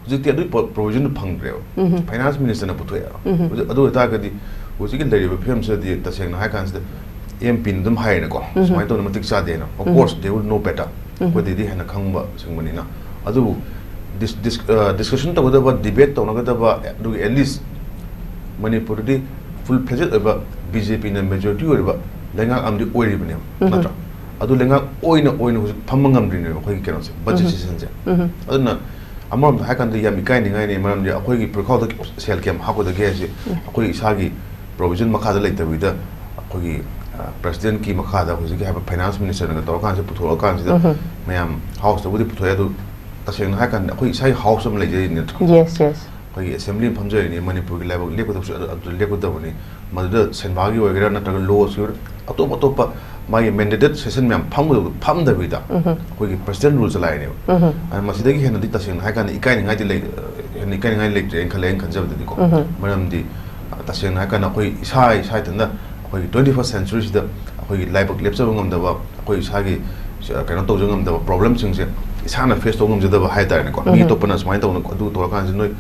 ꯍꯧꯖꯤꯛꯇꯤ ꯑꯗꯨꯒꯤ ꯄꯣ-, ꯄ꯭ꯔꯣꯚꯤꯖꯟꯗꯨ ꯐꯪꯗ꯭ꯔꯦꯕ꯫ ꯐꯥꯏꯅꯥꯟꯁ ꯃꯤꯅꯤꯁꯇꯔꯅ ꯄꯨꯊꯣꯛꯑꯦꯕ꯫ ꯍꯧꯖꯤꯛ, ꯑꯗꯨ ꯑꯣꯏꯇꯥꯔꯒꯗꯤ ꯍꯧꯖꯤꯛꯀꯤ ꯂꯩꯔꯤꯕ ꯐꯤꯕꯝꯁꯤꯗꯗꯤ ꯇꯁꯦꯡꯅ ꯍꯥꯏ ꯀꯥꯟꯁꯤꯗ ꯑꯦꯝ ꯄꯤꯅ ꯑꯗꯨꯝ ꯍꯥꯏꯔꯦꯅꯀꯣ, ꯁꯨꯃꯥꯏꯅ ꯇꯧꯗꯅ ꯃꯇꯤꯛ ꯆꯥꯗꯦꯅ꯫ Of course, they will know better. ꯑꯩꯈꯣꯏꯗꯩꯗꯤ ꯍꯦꯟꯅ ꯈꯪꯕ ꯁꯤꯡꯕꯅꯤꯅ꯫ ꯑꯗꯨꯕꯨ ꯗꯤꯁ-, ꯗꯤꯁ-, ꯑ, ꯗꯤꯁꯀꯁꯟ ꯇꯧꯒꯗꯕ, ꯗꯤꯕꯦꯠ ꯇꯧꯅꯒꯗꯕ, ꯑꯗꯨꯒ at least ꯃꯅꯤꯄꯨꯔꯗꯗꯤ ꯐꯨꯜ ꯐ꯭ꯂꯦꯖꯦꯗ ꯑꯣꯏꯕ ꯕꯤ ꯖꯦ ꯄꯤꯅ ꯃꯦꯖꯣꯔꯤꯇꯤ ꯑꯣꯏꯔꯤꯕ ꯂꯩꯉꯥꯛ ꯑꯃꯗꯤ ꯑꯣꯏꯔꯤꯕꯅꯦꯕ, ꯅꯠꯇ꯭ꯔꯥ? ꯑꯗꯨ ꯂꯩꯉꯥꯛ ꯑꯣꯏꯅ, ꯑꯣꯏꯅ ꯍꯧꯖꯤꯛ ꯐꯝꯕ ꯉꯝꯗ꯭ꯔꯤꯅꯦꯕ ꯑꯩꯈꯣꯏꯒꯤ ꯀꯩꯅꯣꯁꯦ, ꯕꯖꯦꯠ ꯁꯦꯁꯟꯁꯦ꯫ ꯑꯗꯨꯅ ꯑꯃꯔꯣꯝꯗ ꯍꯥꯏꯔꯀꯥꯟꯗ ꯌꯥꯝ ꯏꯀꯥꯏꯅꯤꯡꯉꯥꯏꯅꯤ, ꯃꯔꯝꯗꯤ ꯑꯩꯈꯣꯏꯒꯤ ꯄꯨꯈꯥꯎꯗ ꯁꯦꯜ ꯀꯌꯥꯝ ꯍꯥꯞꯀꯗꯒꯦ ꯍꯥꯏꯁꯦ ꯑꯩꯈꯣꯏ ꯏꯁꯥꯒꯤ ꯄ꯭ꯔꯣꯚꯤꯖꯟ ꯃꯈꯥꯗ ꯂꯩꯇꯕꯤꯗ ꯑꯩꯈꯣꯏꯒꯤ, ꯑ, ꯄ꯭ꯔꯦꯁꯤꯗꯦꯟꯠꯀꯤ ꯃꯈꯥꯗ ꯍꯧꯖꯤꯛꯀꯤ ꯍꯥꯏꯕ ꯐꯥꯏꯅꯥꯟꯁ ꯃꯤꯅꯤꯁꯇꯔꯅꯒ ꯇꯧꯔꯀꯥꯟꯁꯤꯗ ꯄꯨꯊꯣꯔꯛꯑꯀꯥꯟꯁꯤꯗ ꯃꯌꯥꯝ ꯍꯥꯎꯁꯇꯕꯨꯗꯤ ꯄꯨꯊꯣꯛꯑꯦ, ꯑꯗꯨ ꯇꯁꯦꯡꯅ ꯍꯥꯏꯔꯀꯥꯟꯗ ꯑꯩꯈꯣꯏ ꯏꯁꯥꯒꯤ ꯍꯥꯎꯁ ꯑꯃ ꯂꯩꯖꯔꯤꯅꯤ, ꯅꯠꯇ꯭ꯔꯥ? Yes, yes. ꯑꯩꯈꯣꯏꯒꯤ ꯑꯦꯁꯦꯝꯕ꯭ꯂꯤ ꯑꯃ ꯐꯝꯖꯔꯤꯅꯤ, ꯃꯅꯤꯄꯨꯔꯒꯤ ꯂꯥꯏꯕꯛ ꯂꯦꯞꯀꯗꯕꯁꯨ ꯑꯗꯨ, ꯑꯗꯨꯗ ꯂꯦꯞꯀꯗꯕꯅꯤ꯫ ꯃꯗꯨꯗ ꯁꯦꯟꯕꯥꯒꯤ ꯑꯣꯏꯒꯦꯔꯥ ꯅꯠꯇ꯭ꯔꯒ ꯂꯣꯁꯀꯤ ꯑꯣꯏꯒꯦꯔꯥ, ꯑꯇꯣꯞ ꯑꯇꯣꯞꯄ ꯃꯥꯒꯤ ꯃꯦꯟꯗꯦꯇꯦꯠ ꯁꯦꯁꯟ ꯃꯌꯥꯝ ꯐꯝꯒꯗꯕꯗꯣ ꯐꯝꯗꯕꯤꯗ ꯑꯩꯈꯣꯏꯒꯤ ꯄ꯭ꯔꯦꯁꯤꯗꯦꯟꯠ ꯔꯨꯜ ꯆꯂꯥꯏꯔꯤꯅꯦꯕ꯫ ꯑꯗꯨꯅ ꯃꯁꯤꯗꯒꯤ ꯍꯦꯟꯅꯗꯤ ꯇꯁꯦꯡꯅ ꯍꯥꯏꯔꯀꯥꯟꯗ ꯏꯀꯥꯏꯅꯤꯡꯉꯥꯏꯗꯤ ꯂꯩ-, ꯍꯦꯟꯅ ꯏꯀꯥꯏꯅꯤꯡꯉꯥꯏ ꯂꯩꯇ꯭ꯔꯦꯅ ꯈꯜꯂꯦ, ꯑꯩꯅ ꯈꯟꯖꯕꯗꯗꯤꯀꯣ꯫ ꯃꯔꯝꯗꯤ, ꯑ, ꯇꯁꯦꯡꯅ ꯍꯥꯏꯔꯀꯥꯟꯗ ꯑꯩꯈꯣꯏ ꯏꯁꯥ ꯏꯁꯥ ꯏꯊꯟꯇ ꯑꯩꯈꯣꯏꯒꯤ twenty first century ꯁꯤꯗ ꯑꯩꯈꯣꯏꯒꯤ ꯂꯥꯏꯕꯛ ꯂꯦꯞꯆꯕ ꯉꯝꯗꯕ, ꯑꯩꯈꯣꯏ ꯏꯁꯥꯒꯤ, ꯑ, ꯀꯩꯅꯣ ꯇꯧꯖꯕ ꯉꯝꯗꯕ ꯄ꯭ꯔꯣꯕ꯭ꯂꯦꯝꯁꯤꯡꯁꯦ ꯏꯁꯥꯅ ꯐꯦꯁ ꯇꯧꯕ ꯉꯝꯖꯗꯕ ꯍꯥꯏ ꯇꯥꯔꯦꯅꯦꯀꯣ꯫ ꯃꯤ ꯑꯇꯣꯞꯄꯅ ꯁꯨꯃꯥꯏꯅ ꯇꯧꯅ, ꯑꯗꯨ ꯇꯧꯔꯀꯥꯟꯁꯤꯗ ꯅꯣꯏ,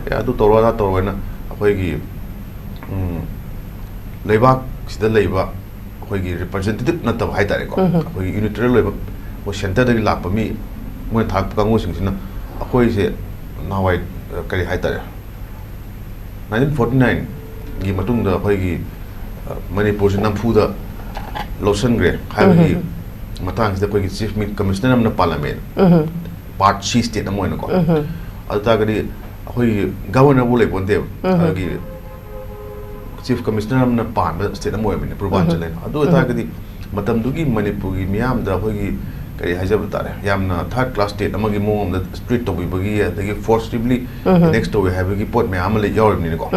"ꯑꯦ, ꯑꯗꯨ ꯇꯧꯔꯣ, ꯑꯗꯥ ꯇꯧꯔꯣ" ꯍꯥꯏꯅ ꯑꯩꯈꯣꯏꯒꯤ, ꯎꯝ, ꯂꯩꯕꯥꯛꯁꯤꯗ ꯂꯩꯕ ꯑꯩꯈꯣꯏꯒꯤ ꯔꯤꯄ꯭ꯔꯖꯦꯟꯇꯦꯇꯤꯚ ꯅꯠꯇꯕ ꯍꯥꯏ ꯇꯥꯔꯦꯀꯣ, ꯑꯩꯈꯣꯏꯒꯤ ꯌꯨꯅꯤꯇ꯭ꯔꯦꯜ ꯑꯣꯏꯕ, ꯑꯩꯈꯣꯏ ꯁꯦꯟꯇꯔꯗꯒꯤ ꯂꯥꯛꯄ ꯃꯤ, ꯃꯣꯏꯅ ꯊꯥꯔꯛꯄ ꯀꯥꯡꯕꯨꯁꯤꯡꯁꯤꯅ ꯑꯩꯈꯣꯏꯁꯦ ꯅꯍꯥꯟꯋꯥꯏ, ꯑ, ꯀꯔꯤ ꯍꯥꯏ ꯇꯥꯔꯦ, nineteen forty nine ꯒꯤ ꯃꯇꯨꯡꯗ ꯑꯩꯈꯣꯏꯒꯤ, ꯑ, ꯃꯅꯤꯄꯨꯔꯁꯤ ꯅꯝꯐꯨꯗ ꯂꯧꯁꯤꯟꯈ꯭ꯔꯦ ꯍꯥꯏꯕꯒꯤ ꯃꯇꯥꯡꯁꯤꯗ ꯑꯩꯈꯣꯏꯒꯤ ꯆꯤꯐ ꯃꯤ-, ꯀꯃꯤꯁꯅꯔ ꯑꯃꯅ ꯄꯥꯜꯂꯝꯃꯦ, ꯄꯥꯔꯠ ꯁꯤ ꯁ꯭ꯇꯦꯠ ꯑꯃ ꯑꯣꯏꯅꯀꯣ꯫ ꯑꯗꯨ ꯇꯥꯔꯒꯗꯤ ꯑꯩꯈꯣꯏꯒꯤ ꯒꯚꯔꯅꯔꯕꯨ ꯂꯩꯄꯣꯟꯇꯦꯕ, ꯑꯗꯨꯒꯤ ꯆꯤꯐ ꯀꯃꯤꯁꯅꯔ ꯑꯃꯅ ꯄꯥꯟꯕ ꯁ꯭ꯇꯦꯠ ꯑꯃ ꯑꯣꯏꯕꯅꯤ ꯄꯨꯔꯕꯥꯟꯆꯜ ꯍꯥꯏꯅ꯫ ꯑꯗꯨ ꯑꯣꯏꯇꯥꯔꯒꯗꯤ ꯃꯇꯝꯗꯨꯒꯤ ꯃꯅꯤꯄꯨꯔꯒꯤ ꯃꯤꯌꯥꯝꯗ ꯑꯩꯈꯣꯏꯒꯤ, ꯀꯔꯤ ꯍꯥꯏꯖꯕ ꯇꯥꯔꯦ, ꯌꯥꯝꯅ ꯊꯥꯔꯠ ꯀ꯭ꯂꯥꯁ ꯁ꯭ꯇꯦꯠ ꯑꯃꯒꯤ ꯃꯑꯣꯡ ꯑꯃꯗ ꯇ꯭ꯔꯤꯠ ꯇꯧꯕꯤꯕꯒꯤ, ꯑꯗꯒꯤ ꯐꯣꯔꯁꯤꯕꯂꯤ ꯑꯦꯅꯦꯛꯁ ꯇꯧꯋꯦ ꯍꯥꯏꯕꯒꯤ ꯄꯣꯠ ꯃꯌꯥꯝ ꯑꯃ ꯂꯩ, ꯌꯥꯎꯔꯤꯕꯅꯤꯅꯀꯣ꯫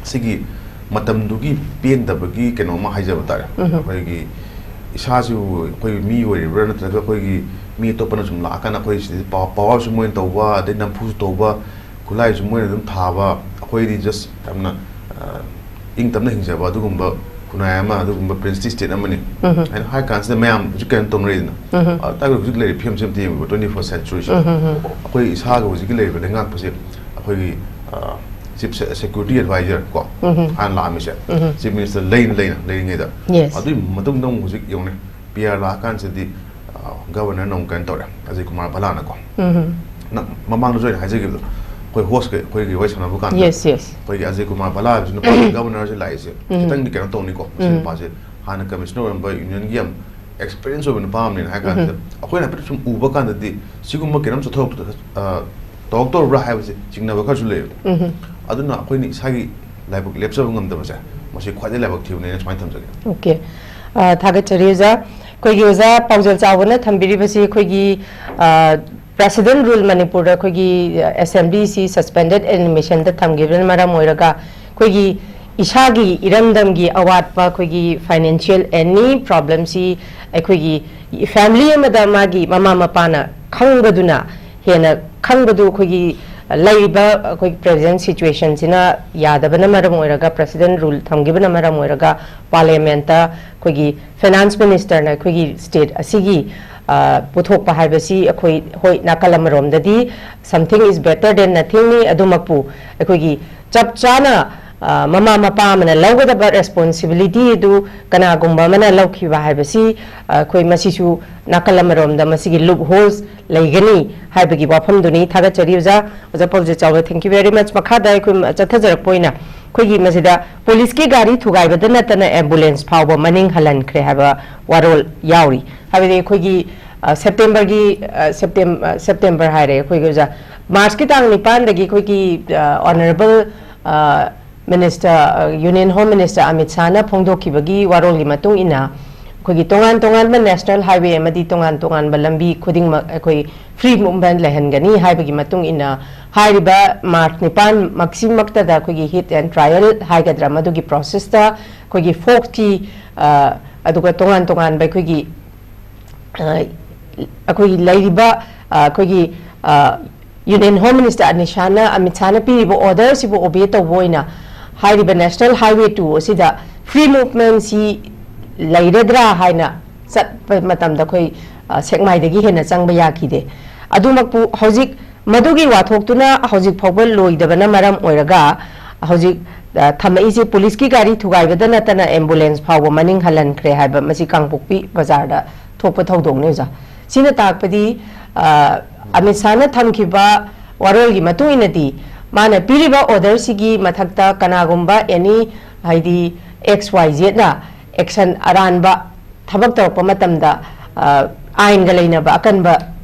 ꯁꯤꯒꯤ ꯃꯇꯝꯗꯨꯒꯤ ꯄꯦꯟꯗꯕꯒꯤ ꯀꯩꯅꯣꯝꯃ ꯍꯥꯏꯖꯕ ꯇꯥꯔꯦ꯫ ꯑꯩꯈꯣꯏꯒꯤ ꯏꯁꯥꯁꯤꯕꯨ ꯑꯩꯈꯣꯏ ꯃꯤ ꯑꯣꯏꯔꯤꯕ꯭ꯔꯥ, ꯅꯠꯇ꯭ꯔꯒ ꯑꯩꯈꯣꯏꯒꯤ ꯃꯤ ꯑꯇꯣꯞꯄꯅ ꯁꯨꯝ ꯂꯥꯛꯑꯀꯥꯟꯗ ꯑꯩꯈꯣꯏ ꯁꯤꯗ ꯄꯥ-, ꯄꯥꯋꯔꯁꯨ ꯃꯣꯏꯅ ꯇꯧꯕ, ꯑꯗꯩ ꯅꯝꯐꯨꯁꯨ ꯇꯧꯕ, ꯈꯨꯠꯂꯥꯏꯁꯨ ꯃꯣꯏꯅ ꯑꯗꯨꯝ ꯊꯥꯕ, ꯑꯩꯈꯣꯏꯗꯤ ꯖꯁ ꯌꯥꯝꯅ, ꯑ, ꯏꯪ ꯇꯞꯅ ꯍꯤꯡꯖꯕ ꯑꯗꯨꯒꯨꯝꯕ ꯈꯨꯟꯅꯥꯏ ꯑꯃ, ꯑꯗꯨꯒꯨꯝꯕ ꯄ꯭ꯔꯤꯟꯁꯂꯤ ꯁ꯭ꯇꯦꯠ ꯑꯃꯅꯤ ꯍꯥꯏꯅ ꯍꯥꯏ ꯀꯥꯟꯁꯤꯗ, ꯃꯌꯥꯝ ꯍꯧꯖꯤꯛ ꯀꯩꯅꯣ ꯇꯧꯅꯔꯤꯗꯅ, ꯑ, ꯇꯥꯛꯄꯗꯤ ꯍꯧꯖꯤꯛ ꯂꯩꯔꯤꯕ ꯐꯤꯕꯝꯁꯤ ꯑꯝꯇ ꯌꯦꯡꯕꯤꯕ, ꯇ꯭ꯋꯦꯟꯇꯤ ꯐꯥꯔꯁ ꯁꯦꯟꯆꯨꯔꯤꯁꯦ꯫ ꯑꯩꯈꯣꯏ ꯏꯁꯥꯒ ꯍꯧꯖꯤꯛꯀꯤ ꯂꯩꯔꯤꯕ ꯂꯩꯉꯥꯛꯄꯁꯦ ꯑꯩꯈꯣꯏꯒꯤ, ꯑ, ꯆꯤꯐ ꯁꯦ-, ꯁꯦꯀ꯭ꯌꯨꯔꯤꯇꯤ ꯑꯦꯗꯚꯥꯏꯖꯔ ꯀꯣ, ꯍꯥꯟꯅ ꯂꯥꯛꯑꯝꯃꯤꯁꯦ, ꯆꯤꯐ ꯃꯤꯅꯤꯁꯇꯔ ꯂꯩꯅ ꯂꯩꯅ ꯂꯩꯔꯤꯉꯩꯗ, Yes. ꯑꯗꯨꯒꯤ ꯃꯇꯨꯡꯗ ꯑꯃꯨꯛ ꯍꯧꯖꯤꯛ ꯌꯦꯡꯉꯨꯅꯦ, ꯄꯤ ꯑꯥꯔ ꯂꯥꯛꯑꯀꯥꯟꯁꯤꯗꯗꯤ, ꯑ, ꯒꯕꯔꯅꯔꯅ ꯑꯃꯨꯛ ꯀꯩꯅꯣ ꯇꯧꯔꯦ, ꯑꯖꯌ ꯀꯨꯃꯥꯔ ꯚꯜꯂꯥꯅꯀꯣ꯫ ꯅꯪ ꯃꯃꯥꯡꯗꯁꯨ ꯑꯩꯅ ꯍꯥꯏꯖꯈꯤꯕꯗꯣ, ꯑꯩꯈꯣꯏ ꯍꯣꯁꯀ ꯑꯩꯈꯣꯏꯒꯤ ꯋꯥꯔꯤ ꯁꯥꯟꯅꯕ ꯀꯥꯟꯗ, Yes, yes. ꯑꯩꯈꯣꯏꯒꯤ ꯑꯖꯌ ꯀꯨꯃꯥꯔ ꯚꯜꯂꯥ ꯍꯥꯏꯕꯁꯤ ꯅꯨꯄꯥꯁꯤ ꯒꯕꯔꯅꯔꯁꯤ ꯂꯥꯛꯏꯁꯦ ꯈꯤꯇꯪꯗꯤ ꯀꯩꯅꯣ ꯇꯧꯅꯤꯀꯣ, ꯃꯁꯤ ꯅꯨꯄꯥꯁꯦ ꯍꯥꯟꯅ ꯀꯃꯤꯁꯅꯔ ꯑꯣꯏꯔꯝꯕ ꯌꯨꯅꯤꯌꯟꯒꯤ ꯌꯥꯝ ꯑꯦꯛꯁꯄꯤꯔꯤꯌꯦꯟꯁ ꯑꯣꯏꯕ ꯅꯨꯄꯥ ꯑꯃꯅꯦꯅ ꯍꯥꯏ ꯀꯥꯟꯁꯤꯗ, ꯑꯩꯈꯣꯏꯅ ꯍꯥꯏꯐꯦꯠ ꯁꯨꯝ ꯎꯕ ꯀꯥꯟꯗꯗꯤ ꯁꯤꯒꯨꯝꯕ ꯀꯩꯅꯣꯝ ꯆꯠꯊꯣꯔꯛꯄꯗ, ꯑ, ꯇꯧꯔꯛꯇꯧꯔꯕ꯭ꯔꯥ ꯍꯥꯏꯕꯁꯦ ꯆꯤꯡꯅꯕ ꯈꯔꯁꯨ ꯂꯩꯌꯦꯕ꯫ ꯑꯗꯨꯅ ꯑꯩꯈꯣꯏꯅ ꯏꯁꯥꯒꯤ ꯂꯥꯏꯕꯛ ꯂꯦꯞꯆꯕ ꯉꯝꯗꯕꯁꯦ, ꯃꯁꯤ ꯈ꯭ꯋꯥꯏꯗꯒꯤ ꯂꯥꯏꯕꯛ ꯊꯤꯕꯅꯦꯅ ꯁꯨꯃꯥꯏꯅ ꯊꯝꯖꯒꯦ꯫ Okay. ꯑ, ꯊꯥꯒꯠꯆꯔꯤ ꯑꯣꯖꯥ꯫ ꯑꯩꯈꯣꯏꯒꯤ ꯑꯣꯖꯥ ꯄꯥꯎꯖꯦꯜ ꯆꯥꯎꯕꯅ ꯊꯝꯕꯤꯔꯤꯕꯁꯤ ꯑꯩꯈꯣꯏꯒꯤ, ꯑ, President Rule ꯃꯅꯤꯄꯨꯔꯗ ꯑꯩꯈꯣꯏꯒꯤ, ꯑ, ꯑꯦꯁꯦꯝꯕ꯭ꯂꯤꯁꯤ suspended animationꯗ ꯊꯝꯈꯤꯕꯅ ꯃꯔꯝ ꯑꯣꯏꯔꯒ ꯑꯩꯈꯣꯏꯒꯤ ꯏꯁꯥꯒꯤ ꯏꯔꯝꯗꯝꯒꯤ ꯑꯋꯥꯠꯄ, ꯑꯩꯈꯣꯏꯒꯤ financial any problemꯁꯤ ꯑꯩꯈꯣꯏꯒꯤ family ꯑꯃꯗ ꯃꯥꯒꯤ ꯃꯃꯥ ꯃꯄꯥꯅ ꯈꯪꯕꯗꯨꯅ ꯍꯦꯟꯅ ꯈꯪꯕꯗꯨ ꯑꯩꯈꯣꯏꯒꯤ ꯂꯩꯔꯤꯕ ꯑꯩꯈꯣꯏ present situationꯁꯤꯅ ꯌꯥꯗꯕꯅ ꯃꯔꯝ ꯑꯣꯏꯔꯒ, President Rule ꯊꯝꯈꯤꯕꯅ ꯃꯔꯝ ꯑꯣꯏꯔꯒ, Parliamentꯇ ꯑꯩꯈꯣꯏꯒꯤ Finance Ministerꯅ ꯑꯩꯈꯣꯏꯒꯤ state ꯑꯁꯤꯒꯤ, ꯑ, ꯄꯨꯊꯣꯛꯄ ꯍꯥꯏꯕꯁꯤ ꯑꯩꯈꯣꯏ, ꯍꯣꯏ, ꯅꯥꯀꯜ ꯑꯃꯔꯣꯝꯗꯗꯤ something is better than nothingꯅꯤ, ꯑꯗꯨꯃꯛꯄꯨ ꯑꯩꯈꯣꯏꯒꯤ ꯆꯞ ꯆꯥꯅ, ꯑ, ꯃꯃꯥ ꯃꯄꯥ ꯑꯃꯅ ꯂꯧꯒꯗꯕ responsibility ꯑꯗꯨ ꯀꯅꯥꯒꯨꯝꯕ ꯑꯃꯅ ꯂꯧꯈꯤꯕ ꯍꯥꯏꯕꯁꯤ, ꯑ, ꯑꯩꯈꯣꯏ ꯃꯁꯤꯁꯨ ꯅꯥꯀꯜ ꯑꯃꯔꯣꯝꯗ ꯃꯁꯤꯒꯤ loopholes ꯂꯩꯒꯅꯤ ꯍꯥꯏꯕꯒꯤ ꯋꯥꯐꯝꯗꯨꯅꯤ꯫ ꯊꯥꯒꯠꯆꯔꯤ ꯑꯣꯖꯥ꯫ ꯑꯣꯖꯥ ꯄꯥꯎꯖꯦꯜ ꯆꯥꯎꯕ, thank you very much꯫ ꯃꯈꯥꯗ ꯑꯩꯈꯣꯏ ꯆꯠꯊꯖꯔꯛꯄ ꯑꯣꯏꯅ ꯑꯩꯈꯣꯏꯒꯤ ꯃꯁꯤꯗ ꯄꯨꯂꯤꯁꯀꯤ ꯒꯥꯔꯤ ꯊꯨꯒꯥꯏꯕꯗ ꯅꯠꯇꯅ ambulance ꯐꯥꯎꯕ ꯃꯅꯤꯡ ꯍꯜꯍꯟꯈ꯭ꯔꯦ ꯍꯥꯏꯕ ꯋꯥꯔꯣꯜ ꯌꯥꯎꯔꯤ꯫ ꯍꯥꯏꯕꯗꯤ ꯑꯩꯈꯣꯏꯒꯤ, ꯑ, Septemberꯒꯤ, ꯑ, Septem-, ꯑ, September ꯍꯥꯏꯔꯦ ꯑꯩꯈꯣꯏꯒꯤ ꯑꯣꯖꯥ, Marchꯀꯤ ꯇꯥꯡ ꯅꯤꯄꯥꯟꯗꯒꯤ ꯑꯩꯈꯣꯏꯒꯤ, ꯑ, Honourable, ꯑ, Minister, ꯑ, Union Home Minister ꯑꯃꯤꯠ ꯁꯥꯍꯅ ꯐꯣꯡꯗꯣꯛꯈꯤꯕꯒꯤ ꯋꯥꯔꯣꯜꯒꯤ ꯃꯇꯨꯡ ꯏꯟꯅ, ꯑꯩꯈꯣꯏꯒꯤ ꯇꯣꯉꯥꯟ ꯇꯣꯉꯥꯟꯕ ꯅꯦꯁꯅꯦꯜ ꯍꯥꯏꯋꯦ ꯑꯃꯗꯤ ꯇꯣꯉꯥꯟ ꯇꯣꯉꯥꯟꯕ ꯂꯝꯕꯤ ꯈꯨꯗꯤꯡꯃꯛ ꯑꯩꯈꯣꯏ ꯐ꯭ꯔꯤ ꯃꯨꯚꯃꯦꯟ ꯂꯩꯍꯟꯒꯅꯤ ꯍꯥꯏꯕꯒꯤ ꯃꯇꯨꯡ ꯏꯟꯅ, ꯍꯥꯏꯔꯤꯕ ꯃꯥꯔꯆ ꯅꯤꯄꯥꯟꯃꯛꯁꯤꯃꯛꯇꯗ ꯑꯩꯈꯣꯏꯒꯤ ꯍꯤꯠ ꯑꯦꯟ ꯇ꯭ꯔꯥꯏꯌꯦꯜ ꯍꯥꯏꯒꯗ꯭ꯔꯥ, ꯃꯗꯨꯒꯤ ꯄ꯭ꯔꯣꯁꯦꯁꯇ ꯑꯩꯈꯣꯏꯒꯤ ꯐꯣꯛꯇꯤ, ꯑ, ꯑꯗꯨꯒ ꯇꯣꯉꯥꯟ ꯇꯣꯉꯥꯟꯕ ꯑꯩꯈꯣꯏꯒꯤ, ꯑ, ꯑꯩꯈꯣꯏꯒꯤ ꯂꯩꯔꯤꯕ, ꯑ, ꯑꯩꯈꯣꯏꯒꯤ, ꯑ, ꯌꯨꯅꯤꯌꯟ ꯍꯣꯝ ꯃꯤꯅꯤꯁꯇꯔ ꯑꯅꯤꯁꯥꯅ, ꯑꯃꯤꯠ ꯁꯥꯍꯅ ꯄꯤꯔꯤꯕ ꯑꯣꯔꯗꯔꯁꯤꯕꯨ ꯑꯣꯕꯦ ꯇꯧꯕ ꯑꯣꯏꯅ ꯍꯥꯏꯔꯤꯕ ꯅꯦꯁꯅꯦꯜ ꯍꯥꯏꯋꯦ ꯇꯨ ꯑꯁꯤꯗ ꯐ꯭ꯔꯤ ꯃꯨꯚꯃꯦꯟꯁꯤ ꯂꯩꯔꯗ꯭ꯔꯥ ꯍꯥꯏꯅ ꯆꯠꯄ ꯃꯇꯝꯗ ꯑꯩꯈꯣꯏ, ꯑ, ꯁꯦꯛꯃꯥꯏꯗꯒꯤ ꯍꯦꯟꯅ ꯆꯪꯕ ꯌꯥꯈꯤꯗꯦ꯫ ꯑꯗꯨꯃꯛꯄꯨ ꯍꯧꯖꯤꯛ ꯃꯗꯨꯒꯤ ꯋꯥꯊꯣꯛꯇꯨꯅ ꯍꯧꯖꯤꯛ ꯐꯥꯎꯕ ꯂꯣꯏꯗꯕꯅ ꯃꯔꯝ ꯑꯣꯏꯔꯒ, ꯍꯧꯖꯤꯛ, ꯑ, ꯊꯝꯃꯛꯏꯁꯦ ꯄꯨꯂꯤꯁꯀꯤ ꯒꯥꯔꯤ ꯊꯨꯒꯥꯏꯕꯗ ꯅꯠꯇꯅ ꯑꯦꯝꯕꯨꯂꯦꯟꯁ ꯐꯥꯎꯕ ꯃꯅꯤꯡ ꯍꯜꯍꯟꯈ꯭ꯔꯦ ꯍꯥꯏꯕ ꯃꯁꯤ ꯀꯥꯡꯄꯣꯛꯄꯤ ꯕꯖꯥꯔꯗ ꯊꯣꯛꯄ ꯊꯧꯗꯣꯛꯅꯤ, ꯑꯣꯖꯥ꯫ ꯁꯤꯅ ꯇꯥꯛꯄꯗꯤ, ꯑ, ꯑꯃꯤꯠ ꯁꯥꯍꯅ ꯊꯝꯈꯤꯕ ꯋꯥꯔꯣꯜꯒꯤ ꯃꯇꯨꯡ ꯏꯟꯅꯗꯤ, ꯃꯥꯅ ꯄꯤꯔꯤꯕ ꯑꯣꯔꯗꯔꯁꯤꯒꯤ ꯃꯊꯛꯇ ꯀꯅꯥꯒꯨꯝꯕ ꯑꯦꯅꯤ, ꯍꯥꯏꯗꯤ, ꯑꯦꯛꯁ ꯋꯥꯏ ꯖꯦꯠꯅ ꯑꯦꯛꯁꯟ ꯑꯔꯥꯟꯕ ꯊꯕꯛ ꯇꯧꯔꯛꯄ ꯃꯇꯝꯗ, ꯑ, ꯑꯥꯏꯟꯒ ꯂꯩꯅꯕ ꯑꯀꯟꯕ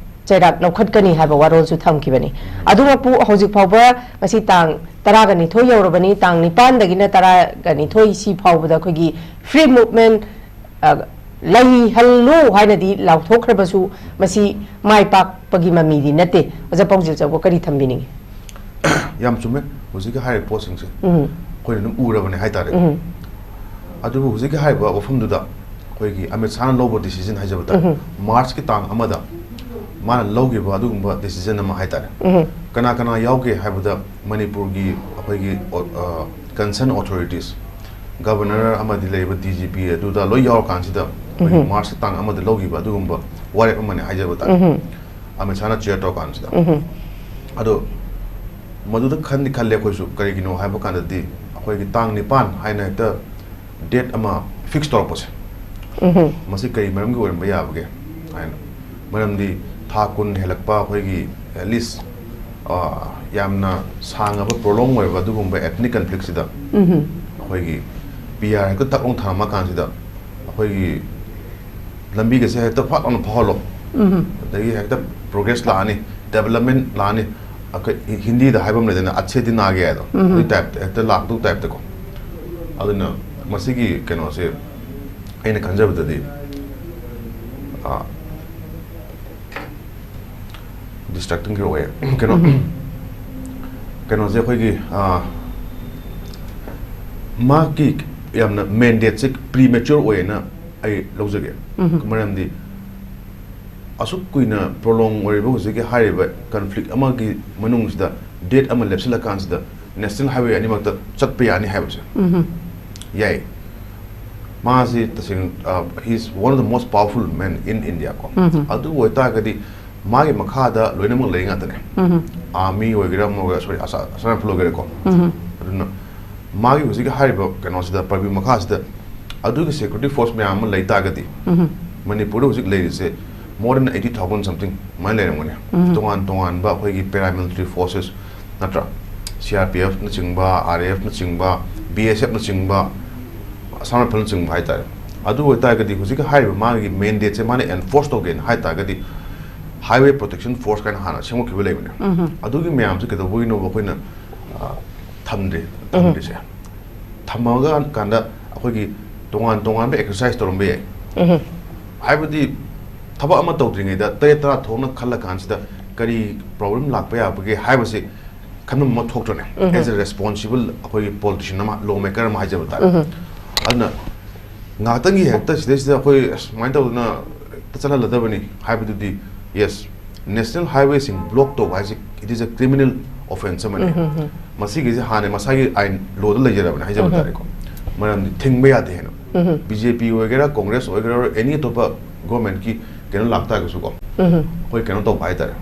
ꯆꯩꯔꯥꯛ ꯂꯧꯈꯠꯀꯅꯤ ꯍꯥꯏꯕ ꯋꯥꯔꯣꯜꯁꯨ ꯊꯝꯈꯤꯕꯅꯤ꯫ ꯑꯗꯨꯃꯛꯄꯨ ꯍꯧꯖꯤꯛ ꯐꯥꯎꯕ ꯉꯁꯤ ꯇꯥꯡ ꯇꯔꯥꯒ ꯅꯤꯊꯣꯏ ꯌꯧꯔꯕꯅꯤ, ꯇꯥꯡ ꯅꯤꯄꯥꯟꯗꯒꯤꯅ ꯇꯔꯥꯒ ꯅꯤꯊꯣꯏ ꯁꯤ ꯐꯥꯎꯕꯗ ꯑꯩꯈꯣꯏꯒꯤ ꯐ꯭ꯔꯤ ꯃꯨꯚꯃꯦꯟ, ꯑ, ꯂꯩꯍꯜꯂꯨ ꯍꯥꯏꯅꯗꯤ ꯂꯥꯎꯊꯣꯛꯈ꯭ꯔꯕꯁꯨ, ꯃꯁꯤ ꯃꯥꯏ ꯄꯥꯛꯄꯒꯤ ꯃꯃꯤꯗꯤ ꯅꯠꯇꯦ꯫ ꯑꯣꯖꯥ ꯄꯥꯎꯖꯦꯜ ꯆꯥꯎꯕ ꯀꯔꯤ ꯊꯝꯕꯤꯅꯤꯡꯉꯤ? ꯌꯥꯝ ꯆꯨꯝꯃꯦ꯫ ꯍꯧꯖꯤꯛꯀꯤ ꯍꯥꯏꯔꯤꯕ ꯄꯣꯠꯁꯤꯡꯁꯦ ꯎꯝ꯫ ꯑꯩꯈꯣꯏꯅ ꯑꯗꯨꯝ ꯎꯔꯕꯅꯦ ꯍꯥꯏꯇꯥꯔꯦ꯫ ꯎꯝ꯫ ꯑꯗꯨꯕꯨ ꯍꯧꯖꯤꯛꯀꯤ ꯍꯥꯏꯔꯤꯕ ꯋꯥꯐꯝꯗꯨꯗ ꯑꯩꯈꯣꯏꯒꯤ ꯑꯃꯤꯠ ꯁꯥꯍꯅ ꯂꯧꯕ ꯗꯤꯁꯤꯖꯟ ꯍꯥꯏꯖꯕ ꯇꯥꯔꯦ, ꯎꯝ꯫ ꯃꯥꯔꯆꯀꯤ ꯇꯥꯡ ꯑꯃꯗ ꯃꯥꯅ ꯂꯧꯈꯤꯕ ꯑꯗꯨꯒꯨꯝꯕ ꯗꯤꯁꯤꯖꯟ ꯑꯃ ꯍꯥꯏꯇꯥꯔꯦ꯫ ꯎꯝ꯫ ꯀꯅꯥ ꯀꯅꯥ ꯌꯥꯎꯒꯦ ꯍꯥꯏꯕꯗ, ꯃꯅꯤꯄꯨꯔꯒꯤ ꯑꯩꯈꯣꯏꯒꯤ, ꯑ, ꯀꯟꯁꯔꯟ ꯑꯣꯊꯣꯔꯤꯇꯤꯁ, ꯒꯕꯔꯅꯔ ꯑꯃꯗꯤ ꯂꯩꯔꯤꯕ ꯗꯤ ꯖꯤ ꯄꯤ, ꯑꯗꯨꯗ ꯂꯣꯏ ꯌꯥꯎꯔꯀꯥꯟꯁꯤꯗ ꯑꯩꯈꯣꯏꯒꯤ ꯎꯝ꯫ ꯃꯥꯔꯆꯀꯤ ꯇꯥꯡ ꯑꯃꯗ ꯂꯧꯈꯤꯕ ꯑꯗꯨꯒꯨꯝꯕ ꯋꯥꯔꯦꯞ ꯑꯃꯅꯦ ꯍꯥꯏꯖꯕ ꯇꯥꯔꯦ꯫ ꯎꯝ꯫ ꯑꯃꯤꯠ ꯁꯥꯍꯅ ꯆꯤꯌꯔ ꯇꯧꯔꯀꯥꯟꯁꯤꯗ꯫ ꯎꯝ꯫ ꯑꯗꯣ ꯃꯗꯨꯗ ꯈꯟꯗꯤ ꯈꯜꯂꯦ ꯑꯩꯈꯣꯏꯁꯨ, ꯀꯔꯤꯒꯤꯅꯣ ꯍꯥꯏꯕ ꯀꯥꯟꯗꯗꯤ ꯑꯩꯈꯣꯏꯒꯤ ꯇꯥꯡ ꯅꯤꯄꯥꯟ ꯍꯥꯏꯅ ꯍꯦꯛꯇ ꯗꯦꯠ ꯑꯃ ꯐꯤꯛꯁ ꯇꯧꯔꯛꯄꯁꯦ, ꯎꯝ꯫ ꯃꯁꯤ ꯀꯔꯤ ꯃꯔꯝꯒꯤ ꯑꯣꯏꯔꯝꯕ ꯌꯥꯕꯒꯦ ꯍꯥꯏꯅ꯫ ꯃꯔꯝꯗꯤ ꯊꯥ ꯀꯨꯟ ꯍꯦꯜꯂꯛꯄ ꯑꯩꯈꯣꯏꯒꯤ at least, ꯑ, ꯌꯥꯝꯅ ꯁꯥꯡꯉꯕ, ꯄ꯭ꯔꯣꯂꯣꯡ ꯑꯣꯏꯔꯕ ꯑꯗꯨꯒꯨꯝꯕ ꯑꯦꯊꯅꯤꯛ ꯀꯟꯐ꯭ꯂꯤꯛꯁꯤꯗ ꯎꯝ꯫ ꯑꯩꯈꯣꯏꯒꯤ ꯄꯤ ꯑꯥꯔ ꯍꯦꯛꯇ ꯊꯛ ꯂꯥꯎꯅ ꯊꯝꯃꯀꯥꯟꯁꯤꯗ, ꯑꯩꯈꯣꯏꯒꯤ ꯂꯝꯕꯤꯒꯁꯦ ꯍꯦꯛꯇ ꯐꯠ ꯂꯥꯎꯅ ꯐꯥꯎꯍꯜꯂꯣ, ꯎꯝ꯫ ꯑꯗꯒꯤ ꯍꯦꯛꯇ ꯄ꯭ꯔꯣꯒ꯭ꯔꯦꯁ ꯂꯥꯛꯑꯅꯤ, ꯗꯦꯕꯂꯞꯃꯦꯟ ꯂꯥꯛꯑꯅꯤ, ꯑꯩꯈꯣꯏ ꯍꯤꯟꯗꯤꯗ ꯍꯥꯏꯕ ꯑꯃ ꯂꯩꯗꯅ, "ꯑꯠꯁꯦ ꯗꯤꯟ ꯑꯥ ꯒꯌꯥ" ꯍꯥꯏꯗꯣ, ꯎꯝ꯫ ꯑꯗꯨꯒꯤ ꯇꯥꯏꯞꯇ, ꯍꯦꯛꯇ ꯂꯥꯛꯇꯧ ꯇꯥꯏꯞꯇꯀꯣ꯫ ꯑꯗꯨꯅ ꯃꯁꯤꯒꯤ ꯀꯩꯅꯣꯁꯦ, ꯑꯩꯅ ꯈꯟꯖꯕꯗꯗꯤ ꯗꯤꯁꯇ꯭ꯔꯦꯛꯇꯤꯡ ꯈꯔ ꯑꯣꯏꯌꯦ꯫ ꯀꯩꯅꯣ, ꯀꯩꯅꯣꯁꯦ ꯑꯩꯈꯣꯏꯒꯤ ꯃꯍꯥꯛꯀꯤ ꯌꯥꯝꯅ ꯃꯦꯟꯗꯦꯠꯁꯦ ꯄ꯭ꯔꯤ ꯃꯦꯆ꯭ꯌꯣꯔ ꯑꯣꯏꯌꯦꯅ ꯑꯩ ꯂꯧꯖꯒꯦ꯫ ꯃꯔꯝꯗꯤ ꯑꯁꯨꯛ ꯀꯨꯏꯅ ꯄ꯭ꯔꯣꯂꯣꯡ ꯑꯣꯏꯔꯤꯕ ꯍꯧꯖꯤꯛꯀꯤ ꯍꯥꯏꯔꯤꯕ ꯀꯟꯐ꯭ꯂꯤꯛ ꯑꯃꯒꯤ ꯃꯅꯨꯡꯁꯤꯗ ꯗꯦꯠ ꯑꯃ ꯂꯦꯞꯁꯤꯜꯂꯀꯥꯟꯁꯤꯗ ꯅꯦꯁꯅꯦꯜ ꯍꯥꯏꯋꯦ ꯑꯅꯤꯃꯛꯇ ꯆꯠꯄ ꯌꯥꯅꯤ ꯍꯥꯏꯕꯁꯦ ꯌꯥꯏ꯫ ꯃꯥꯁꯤ ꯇꯁꯦꯡꯅ, he is one of the most powerful men in India ꯀꯣ꯫ ꯑꯗꯨ ꯑꯣꯏꯇꯥꯔꯒꯗꯤ ꯃꯥꯒꯤ ꯃꯈꯥꯗ ꯂꯣꯏꯅꯃꯛ ꯂꯩ ꯉꯥꯛꯇꯅꯦ꯫ ꯑꯥꯔꯃꯤ ꯑꯣꯏꯒꯦꯔꯥ, ꯑꯃ ꯑꯣꯏꯒꯦꯔꯥ, ꯁꯣꯔꯤ, ꯑꯁꯥ-, ꯑꯁꯥꯝ ꯔꯥꯏꯐꯜ ꯑꯣꯏꯒꯦꯔꯥꯀꯣ꯫ ꯑꯗꯨꯅ ꯃꯥꯒꯤ ꯍꯧꯖꯤꯛ ꯍꯥꯏꯔꯤꯕ ꯀꯩꯅꯣꯁꯤꯗ, ꯄꯔꯚ꯭ꯌꯨ ꯃꯈꯥꯁꯤꯗ ꯑꯗꯨꯒꯤ ꯁꯦꯀ꯭ꯌꯨꯔꯤꯇꯤ ꯐꯣꯔꯁ ꯃꯌꯥꯝ ꯑꯃ ꯂꯩ ꯇꯥꯔꯒꯗꯤ, ꯃꯅꯤꯄꯨꯔꯗ ꯍꯧꯖꯤꯛ ꯂꯩꯔꯤꯁꯦ more than eighty thousand something ꯑꯗꯨꯃꯥꯏꯅ ꯂꯩꯔꯝꯒꯅꯤ꯫ ꯇꯣꯉꯥꯟ ꯇꯣꯉꯥꯟꯕ ꯑꯩꯈꯣꯏꯒꯤ paramilitary forces, ꯅꯠꯇ꯭ꯔꯥ? ꯁꯤ ꯑꯥꯔ ꯄꯤ ꯑꯦꯐꯅꯆꯤꯡꯕ, ꯑꯥꯔ ꯑꯦ ꯑꯦꯐꯅꯆꯤꯡꯕ, ꯕꯤ ꯑꯦꯁ ꯑꯦꯐꯅꯆꯤꯡꯕ, ꯑꯁꯥꯝ ꯔꯥꯏꯐꯜꯅꯆꯤꯡꯕ ꯍꯥꯏꯇꯥꯔꯦ꯫ ꯑꯗꯨ ꯑꯣꯏꯇꯥꯔꯒꯗꯤ ꯍꯧꯖꯤꯛꯀꯤ ꯍꯥꯏꯔꯤꯕ ꯃꯥꯒꯤ ꯃꯦꯟꯗꯦꯠꯁꯦ ꯃꯥꯅ ꯑꯦꯟꯐꯣꯔꯁ ꯇꯧꯒꯦꯅ ꯍꯥꯏ ꯇꯥꯔꯒꯗꯤ, ꯍꯥꯏꯋꯦ ꯄ꯭ꯔꯣꯇꯦꯛꯁꯟ ꯐꯣꯔꯁ ꯀꯥꯏꯅ ꯍꯥꯟꯅ ꯁꯦꯝꯒꯠꯈꯤꯕ ꯂꯩꯕꯅꯦ꯫ ꯑꯗꯨꯒꯤ ꯃꯌꯥꯝꯁꯦ ꯀꯩꯗꯧꯕꯒꯤꯅꯣꯕ ꯑꯩꯈꯣꯏꯅ, ꯑ, ꯊꯝꯗ꯭ꯔꯤ, ꯊꯝꯗ꯭ꯔꯤꯁꯦ? ꯊꯝꯃꯒ ꯀꯥꯟꯗ ꯑꯩꯈꯣꯏꯒꯤ ꯇꯣꯉꯥꯟ ꯇꯣꯉꯥꯟꯕ ꯑꯦꯛꯁꯔꯁꯥꯏꯁ ꯇꯧꯔꯝꯕ ꯌꯥꯏ꯫ ꯍꯥꯏꯕꯗꯤ ꯊꯕꯛ ꯑꯃ ꯇꯧꯗ꯭ꯔꯤꯉꯩꯗ ꯇꯔꯦꯠ ꯇꯔꯥ ꯊꯣꯛꯅ ꯈꯜꯂ ꯀꯥꯟꯁꯤꯗ ꯀꯔꯤ ꯄ꯭ꯔꯣꯕ꯭ꯂꯦꯝ ꯂꯥꯛꯄ ꯌꯥꯕꯒꯦ ꯍꯥꯏꯕꯁꯤ ꯈꯟꯐꯝ ꯑꯃ ꯊꯣꯛꯇ꯭ꯔꯅꯦ? As a responsible ꯑꯩꯈꯣꯏꯒꯤ ꯄꯣꯂꯤꯇꯤꯁꯤꯌꯟ ꯑꯃ, ꯂꯣ ꯃꯦꯀꯔ ꯑꯃ ꯍꯥꯏꯖꯕ ꯇꯥꯔꯦ꯫ ꯑꯗꯨꯅ ꯉꯥꯏꯍꯥꯛꯇꯪꯒꯤ ꯍꯦꯛꯇ ꯁꯤꯗꯩꯁꯤꯗ ꯑꯩꯈꯣꯏ ꯑꯁ ꯁꯨꯃꯥꯏꯅ ꯇꯧꯗꯅ ꯍꯦꯛꯇ ꯆꯠꯍꯜꯂꯗꯕꯅꯤ ꯍꯥꯏꯕꯗꯨꯗꯤ, ꯌꯦꯁ, ꯅꯦꯁꯅꯦꯜ ꯍꯥꯏꯋꯦꯁꯤꯡ ꯕ꯭ꯂꯣꯛ ꯇꯧꯕ ꯍꯥꯏꯁꯦ, it is a criminal offence ꯑꯃꯅꯤ꯫ ꯃꯁꯤꯒꯤꯁꯦ ꯍꯥꯟꯅ ꯃꯁꯥꯒꯤ ꯑꯥꯏꯟ, ꯂꯣꯗ ꯂꯩꯖꯔꯕꯅꯦ ꯍꯥꯏꯖꯕ ꯇꯥꯔꯦꯀꯣ꯫ ꯃꯔꯝꯗꯤ ꯊꯤꯡꯕ ꯌꯥꯗꯦ ꯍꯥꯏꯅ꯫ ꯕꯤ ꯖꯦ ꯄꯤ ꯑꯣꯏꯒꯦꯔꯥ, ꯀꯣꯡꯒ꯭ꯔꯦꯁ ꯑꯣꯏꯒꯦꯔꯥ, ꯑꯦꯅꯤ ꯑꯇꯣꯞꯄ ꯒꯣꯔꯃꯦꯟꯠꯀꯤ ꯀꯩꯅꯣ ꯂꯥꯛꯇꯥꯔꯒꯁꯨꯀꯣ, ꯑꯩꯈꯣꯏ ꯀꯩꯅꯣ ꯇꯧꯕ ꯍꯥꯏꯇꯥꯔꯦ,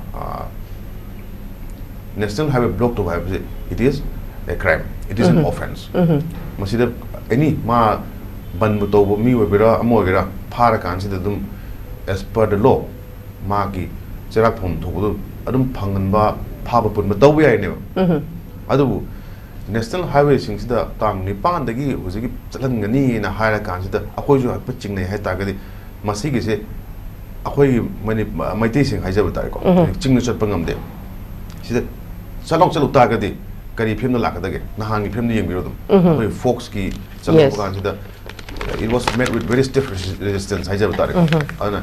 ꯅꯦꯁꯅꯦꯜ ꯍꯥꯏꯋꯦ ꯕ꯭ꯂꯣꯛ ꯇꯧꯕ ꯍꯥꯏꯕꯁꯦ, it is a crime, it is an offence꯫ ꯃꯁꯤꯗ ꯑꯦꯅꯤ ꯃꯥ ꯕꯟꯕꯨ ꯇꯧꯕ ꯃꯤ ꯑꯣꯏꯒꯦꯔꯥ, ꯑꯃ ꯑꯣꯏꯒꯦꯔꯥ, ꯐꯥꯔꯀꯥꯟꯁꯤꯗ ꯑꯗꯨꯝ as per the law ꯃꯥꯒꯤ ꯆꯩꯔꯥꯛ ꯐꯪꯐꯝ ꯊꯣꯛꯄꯗꯨ ꯑꯗꯨꯝ ꯐꯪꯍꯟꯕ, ꯐꯥꯕ ꯄꯨꯟꯕ ꯇꯧꯕ ꯌꯥꯏꯅꯦꯕ꯫ ꯑꯗꯨꯕꯨ ꯅꯦꯁꯅꯦꯜ ꯍꯥꯏꯋꯦꯁꯤꯡꯁꯤꯗ ꯇꯥꯡ ꯅꯤꯄꯥꯟꯗꯒꯤ ꯍꯧꯖꯤꯛꯀꯤ ꯆꯠꯍꯟꯒꯅꯤꯅ ꯍꯥꯏꯔ ꯀꯥꯟꯁꯤꯗ ꯑꯩꯈꯣꯏꯁꯨ ꯍꯥꯏꯐꯦꯠ ꯆꯤꯡꯅꯩ ꯍꯥꯏ ꯇꯥꯔꯒꯗꯤ, ꯃꯁꯤꯒꯤꯁꯦ ꯑꯩꯈꯣꯏꯒꯤ ꯃꯅꯤ-, ꯃꯩꯇꯩꯁꯤꯡ ꯍꯥꯏꯖꯕ ꯇꯥꯔꯦꯀꯣ, ꯆꯤꯡꯗ ꯆꯠꯄ ꯉꯝꯗꯦ꯫ ꯁꯤꯗ ꯆꯠꯂꯧ ꯆꯠꯂꯨ ꯇꯥꯔꯒꯗꯤ ꯀꯔꯤ ꯐꯤꯕꯝꯗ ꯂꯥꯛꯀꯗꯒꯦ? ꯅꯍꯥꯟꯒꯤ ꯐꯤꯕꯝꯗ ꯌꯦꯡꯕꯤꯔꯣ ꯑꯗꯨꯝ꯫ ꯑꯩꯈꯣꯏ ꯐꯣꯛꯁꯀꯤ ꯆꯠꯂꯛꯄ ꯀꯥꯟꯁꯤꯗ it was met with very stiff resistance ꯍꯥꯏꯖꯕ ꯇꯥꯔꯦꯀꯣ꯫ ꯑꯗꯨꯅ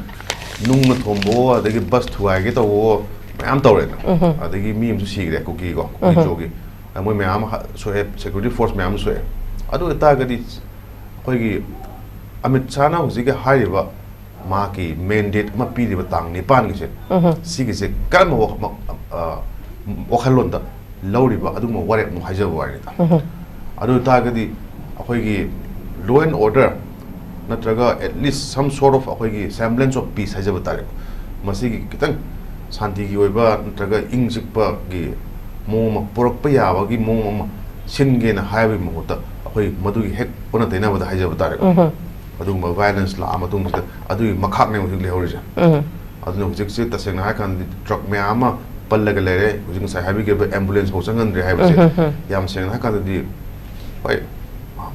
ꯅꯨꯡꯅ ꯊꯣꯝꯕꯋꯣ, ꯑꯗꯒꯤ ꯕꯁ ꯊꯨꯒꯥꯏꯒꯦ ꯇꯧꯕꯋꯣ, ꯃꯌꯥꯝ ꯇꯧꯔꯦꯅ꯫ ꯑꯗꯒꯤ ꯃꯤ ꯑꯃꯁꯨ ꯁꯤꯈ꯭ꯔꯦ ꯀꯨꯀꯤꯀꯣ, ꯀꯨꯀꯤ ꯖꯣꯒꯤ꯫ ꯃꯣꯏ ꯃꯌꯥꯝ ꯑꯃ ꯁꯣꯛꯑꯦ, ꯁꯦꯀ꯭ꯌꯨꯔꯤꯇꯤ ꯐꯣꯔꯁ ꯃꯌꯥꯝ ꯑꯃ ꯁꯣꯛꯑꯦ꯫ ꯑꯗꯨ ꯑꯣꯏꯇꯥꯔꯒꯗꯤ ꯑꯩꯈꯣꯏꯒꯤ ꯑꯃꯤꯠ ꯁꯥꯍꯅ ꯍꯧꯖꯤꯛꯀꯤ ꯍꯥꯏꯔꯤꯕ ꯃꯥꯒꯤ ꯃꯦꯟꯗꯦꯠ ꯑꯃ ꯄꯤꯔꯤꯕ ꯇꯥꯡ ꯅꯤꯄꯥꯟꯒꯤꯁꯦ, ꯁꯤꯒꯤꯁꯦ ꯀꯔꯝꯕ ꯋꯥꯈ-, ꯃ-, ꯑ, ꯋꯥꯈꯜꯂꯣꯟꯗ ꯂꯧꯔꯤꯕ ꯑꯗꯨꯒꯨꯝꯕ ꯋꯥꯔꯦꯞꯅꯣ ꯍꯥꯏꯖꯕ ꯋꯥꯅꯤꯗ꯫ ꯑꯗꯨ ꯑꯣꯏꯇꯥꯔꯒꯗꯤ ꯑꯩꯈꯣꯏꯒꯤ law and order ꯅꯠꯇ꯭ꯔꯒ at least some sort of ꯑꯩꯈꯣꯏꯒꯤ semblance of peace ꯍꯥꯏꯖꯕ ꯇꯥꯔꯦ, ꯃꯁꯤꯒꯤ ꯈꯤꯇꯪ ꯁꯥꯟꯇꯤꯒꯤ ꯑꯣꯏꯕ ꯅꯠꯇ꯭ꯔꯒ ꯏꯪ ꯆꯤꯛꯄꯒꯤ ꯃꯑꯣꯡ ꯑꯃ ꯄꯨꯔꯛꯄ ꯌꯥꯕꯒꯤ ꯃꯑꯣꯡ ꯑꯃ ꯁꯤꯟꯒꯦꯅ ꯍꯥꯏꯕꯒꯤ ꯃꯍꯨꯠꯇ ꯑꯩꯈꯣꯏ ꯃꯗꯨꯒꯤ ꯍꯦꯛ ꯑꯣꯟꯅ ꯇꯩꯅꯕꯗ ꯍꯥꯏꯖꯕ ꯇꯥꯔꯦꯀꯣ꯫ ꯑꯗꯨꯒꯨꯝꯕ violence ꯂꯥꯛꯑ ꯃꯇꯨꯡꯁꯤꯗ ꯑꯗꯨꯒꯤ ꯃꯈꯥꯛꯅꯦ ꯍꯧꯖꯤꯛ ꯂꯩꯍꯧꯔꯤꯁꯦ꯫ ꯑꯗꯨꯅ ꯍꯧꯖꯤꯛꯁꯦ ꯇꯁꯦꯡꯅ ꯍꯥꯏꯔꯀꯥꯟꯗꯗꯤ ꯇ꯭ꯔꯛ ꯃꯌꯥꯝ ꯑꯃ ꯄꯜꯂꯒ ꯂꯩꯔꯦ꯫ ꯍꯧꯖꯤꯛ ꯉꯁꯥꯏ ꯍꯥꯏꯕꯤꯈꯤꯕ ambulance ꯐꯥꯎ ꯆꯪꯍꯟꯗ꯭ꯔꯦ ꯍꯥꯏꯕꯁꯦ, ꯌꯥꯝ ꯁꯦꯡꯅ ꯍꯥꯏꯔꯀꯥꯟꯗꯗꯤ, ꯍꯣꯏ,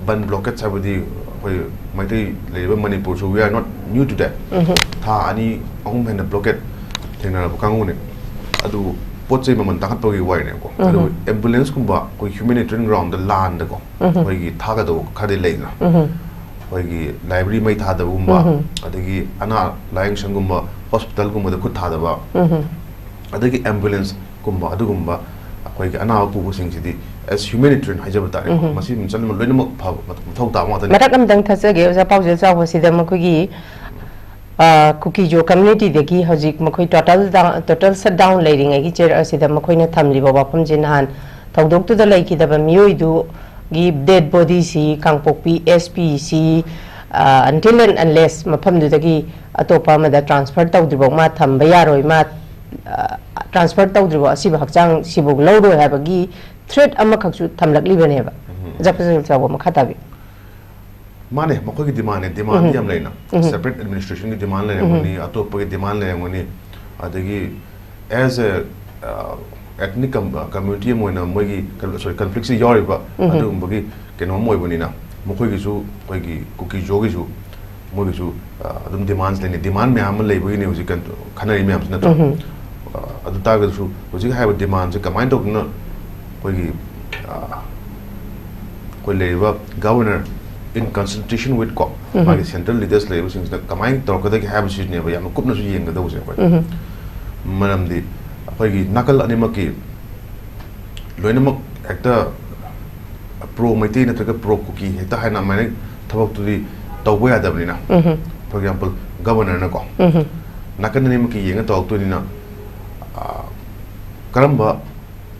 ꯕꯟ blockade ꯍꯥꯏꯕꯗꯤ ꯑꯩꯈꯣꯏ ꯃꯩꯇꯩ ꯂꯩꯔꯤꯕ ꯃꯅꯤꯄꯨꯔꯁꯨ we are not new to that꯫ ꯊꯥ ꯑꯅꯤ ꯑꯍꯨꯝ ꯍꯦꯟꯅ blockade ꯊꯦꯡꯅꯔꯕ ꯀꯥꯡꯕꯨꯅꯦ꯫ ꯑꯗꯨ ꯄꯣꯠ ꯆꯩ ꯃꯃꯜ ꯇꯥꯡꯈꯠꯄꯒꯤ ꯋꯥꯔꯤꯅꯦꯕꯀꯣ꯫ ꯑꯗꯨꯕꯨ ambulance ꯀꯨꯝꯕ ꯑꯩꯈꯣꯏ humanitarian ground ꯗ ꯂꯥꯟꯗꯀꯣ, ꯑꯩꯈꯣꯏꯒꯤ ꯊꯥꯒꯗꯧꯕ ꯈꯔꯗꯤ ꯂꯩꯗꯅ, ꯑꯩꯈꯣꯏꯒꯤ library ꯃꯩ ꯊꯥꯗꯕꯒꯨꯝꯕ, ꯑꯗꯒꯤ ꯑꯅꯥ ꯂꯥꯌꯦꯡ ꯁꯪꯒꯨꯝꯕ, hospital ꯒꯨꯝꯕꯗ ꯈꯨꯠ ꯊꯥꯗꯕ, ꯑꯗꯒꯤ ambulance ꯀꯨꯝꯕ ꯑꯗꯨꯒꯨꯝꯕ ꯑꯩꯈꯣꯏꯒꯤ ꯑꯅꯥꯕ ꯄꯨꯕꯁꯤꯡꯁꯤꯗꯤ as humanitarian ꯍꯥꯏꯖꯕ ꯇꯥꯔꯦꯀꯣ, ꯃꯁꯤ ꯃꯆꯜ ꯑꯃ ꯂꯣꯏꯅꯃꯛ ꯐꯕ, ꯃꯊꯧ ꯇꯥꯕ ꯉꯥꯛꯇꯅꯤ꯫ ꯃꯔꯛ ꯑꯃꯇꯪ ꯊꯠꯆꯒꯦ, ꯑꯣꯖꯥ ꯄꯥꯎꯖꯦꯜ ꯆꯥꯎꯕꯁꯤꯗ ꯃꯈꯣꯏꯒꯤ, ꯑ, ꯀꯨꯀꯤꯖꯣ community ꯗꯒꯤ ꯍꯧꯖꯤꯛ ꯃꯈꯣꯏ total down, total shutdown ꯂꯩꯔꯤꯉꯩꯒꯤ ꯆꯩꯔꯛ ꯑꯁꯤꯗ ꯃꯈꯣꯏꯅ ꯊꯝꯂꯤꯕ ꯋꯥꯐꯝꯁꯦ, ꯅꯍꯥꯟ ꯊꯧꯗꯣꯛꯇꯨꯗ ꯂꯩꯈꯤꯗꯕ ꯃꯤꯑꯣꯏꯗꯨꯒꯤ dead body ꯁꯤ ꯀꯥꯡꯄꯣꯛꯄꯤ S P ꯁꯤ, ꯑ, until and unless ꯃꯐꯝꯗꯨꯗꯒꯤ ꯑꯇꯣꯞꯄ ꯑꯃꯗ transfer ꯇꯧꯗ꯭ꯔꯤꯐꯥꯎ ꯃꯥ ꯊꯝꯕ ꯌꯥꯔꯣꯏ, ꯃꯥ, ꯑ, transfer ꯇꯧꯗ꯭ꯔꯤꯐꯥꯎ ꯑꯁꯤꯕ ꯍꯛꯆꯥꯡ ꯁꯤꯐꯥꯎ ꯂꯧꯔꯣꯏ ꯍꯥꯏꯕꯒꯤ threat ꯑꯃꯈꯛꯁꯨ ꯊꯝꯂꯛꯂꯤꯕꯅꯦꯕ꯫ ꯎꯝ꯫ ꯑꯣꯖꯥ ꯄꯥꯎꯖꯦꯜ ꯆꯥꯎꯕ, ꯃꯈꯥ ꯇꯥꯕꯤꯌꯨ꯫ ꯃꯥꯅꯦ, ꯃꯈꯣꯏꯒꯤ demand ꯅꯦ, demand ꯗꯤ ꯎꯝ꯫ ꯌꯥꯝ ꯂꯩꯅ꯫ ꯎꯝ꯫ Separate administration ꯒꯤ demand ꯎꯝ꯫ ꯂꯩꯔꯝꯒꯅꯤ, ꯑꯇꯣꯞꯄꯒꯤ demand ꯂꯩꯔꯝꯒꯅꯤ, ꯑꯗꯒꯤ as a, uh, ethnic com-, community ꯑꯃ ꯑꯣꯏꯅ ꯃꯣꯏꯒꯤ ꯀꯩꯅꯣ, sorry, conflict ꯁꯤ ꯌꯥꯎꯔꯤꯕ ꯎꯝ꯫ ꯑꯗꯨꯒꯨꯝꯕꯒꯤ ꯀꯩꯅꯣ ꯑꯃ ꯑꯣꯏꯕꯅꯤꯅ, ꯃꯈꯣꯏꯒꯤꯁꯨ, ꯑꯩꯈꯣꯏꯒꯤ ꯀꯨꯀꯤꯖꯣꯒꯤꯁꯨ ꯃꯣꯏꯒꯤꯁꯨ, ꯑ, ꯑꯗꯨꯝ demands ꯂꯩꯅꯤ꯫ Demand ꯃꯌꯥꯝ ꯑꯃ ꯂꯩꯕꯒꯤꯅꯤ ꯍꯧꯖꯤꯛ ꯀꯟ-, ꯈꯟꯅꯔꯤ ꯃꯌꯥꯝꯁꯤ, ꯅꯠꯇ꯭ꯔꯣ? ꯎꯝ꯫ ꯑ, ꯑꯗꯨ ꯇꯥꯔꯒꯁꯨ ꯍꯧꯖꯤꯛ ꯍꯥꯏꯔꯤꯕ demand ꯁꯦ ꯀꯃꯥꯏꯅ ꯇꯧꯗꯅ ꯑꯩꯈꯣꯏꯒꯤ, ꯑ, ꯑꯩꯈꯣꯏ ꯂꯩꯔꯤꯕ Governor in consultation with ꯀꯣ, ꯃꯥꯒꯤ central leaders ꯂꯩꯔꯤꯕꯁꯤꯡꯁꯤꯗ ꯀꯃꯥꯏꯅ ꯇꯧꯔꯛꯀꯗꯒꯦ ꯍꯥꯏꯕꯁꯤꯅꯦꯕ ꯌꯥꯝꯅ ꯀꯨꯞꯅꯁꯨ ꯌꯦꯡꯒꯗꯧꯕꯁꯦ ꯑꯩꯈꯣꯏ꯫ ꯃꯔꯝꯗꯤ ꯑꯩꯈꯣꯏꯒꯤ ꯅꯥꯀꯜ ꯑꯅꯤꯃꯛꯀꯤ ꯂꯣꯏꯅꯃꯛ ꯍꯦꯛꯇ ꯄ꯭ꯔꯣ ꯃꯩꯇꯩ ꯅꯠꯇ꯭ꯔꯒ ꯄ꯭ꯔꯣ ꯀꯨꯀꯤ ꯍꯦꯛꯇ ꯍꯥꯏꯅ ꯑꯗꯨꯃꯥꯏꯅ ꯊꯕꯛꯇꯨꯗꯤ ꯇꯧꯕ ꯌꯥꯗꯕꯅꯤꯅ, for example, ꯒꯕꯔꯅꯔꯅꯀꯣ, ꯅꯥꯀꯟ ꯑꯅꯤꯃꯛꯀꯤ ꯌꯦꯡꯉ ꯇꯧꯔꯛꯇꯣꯏꯅꯤꯅ, ꯑ, ꯀꯔꯝꯕ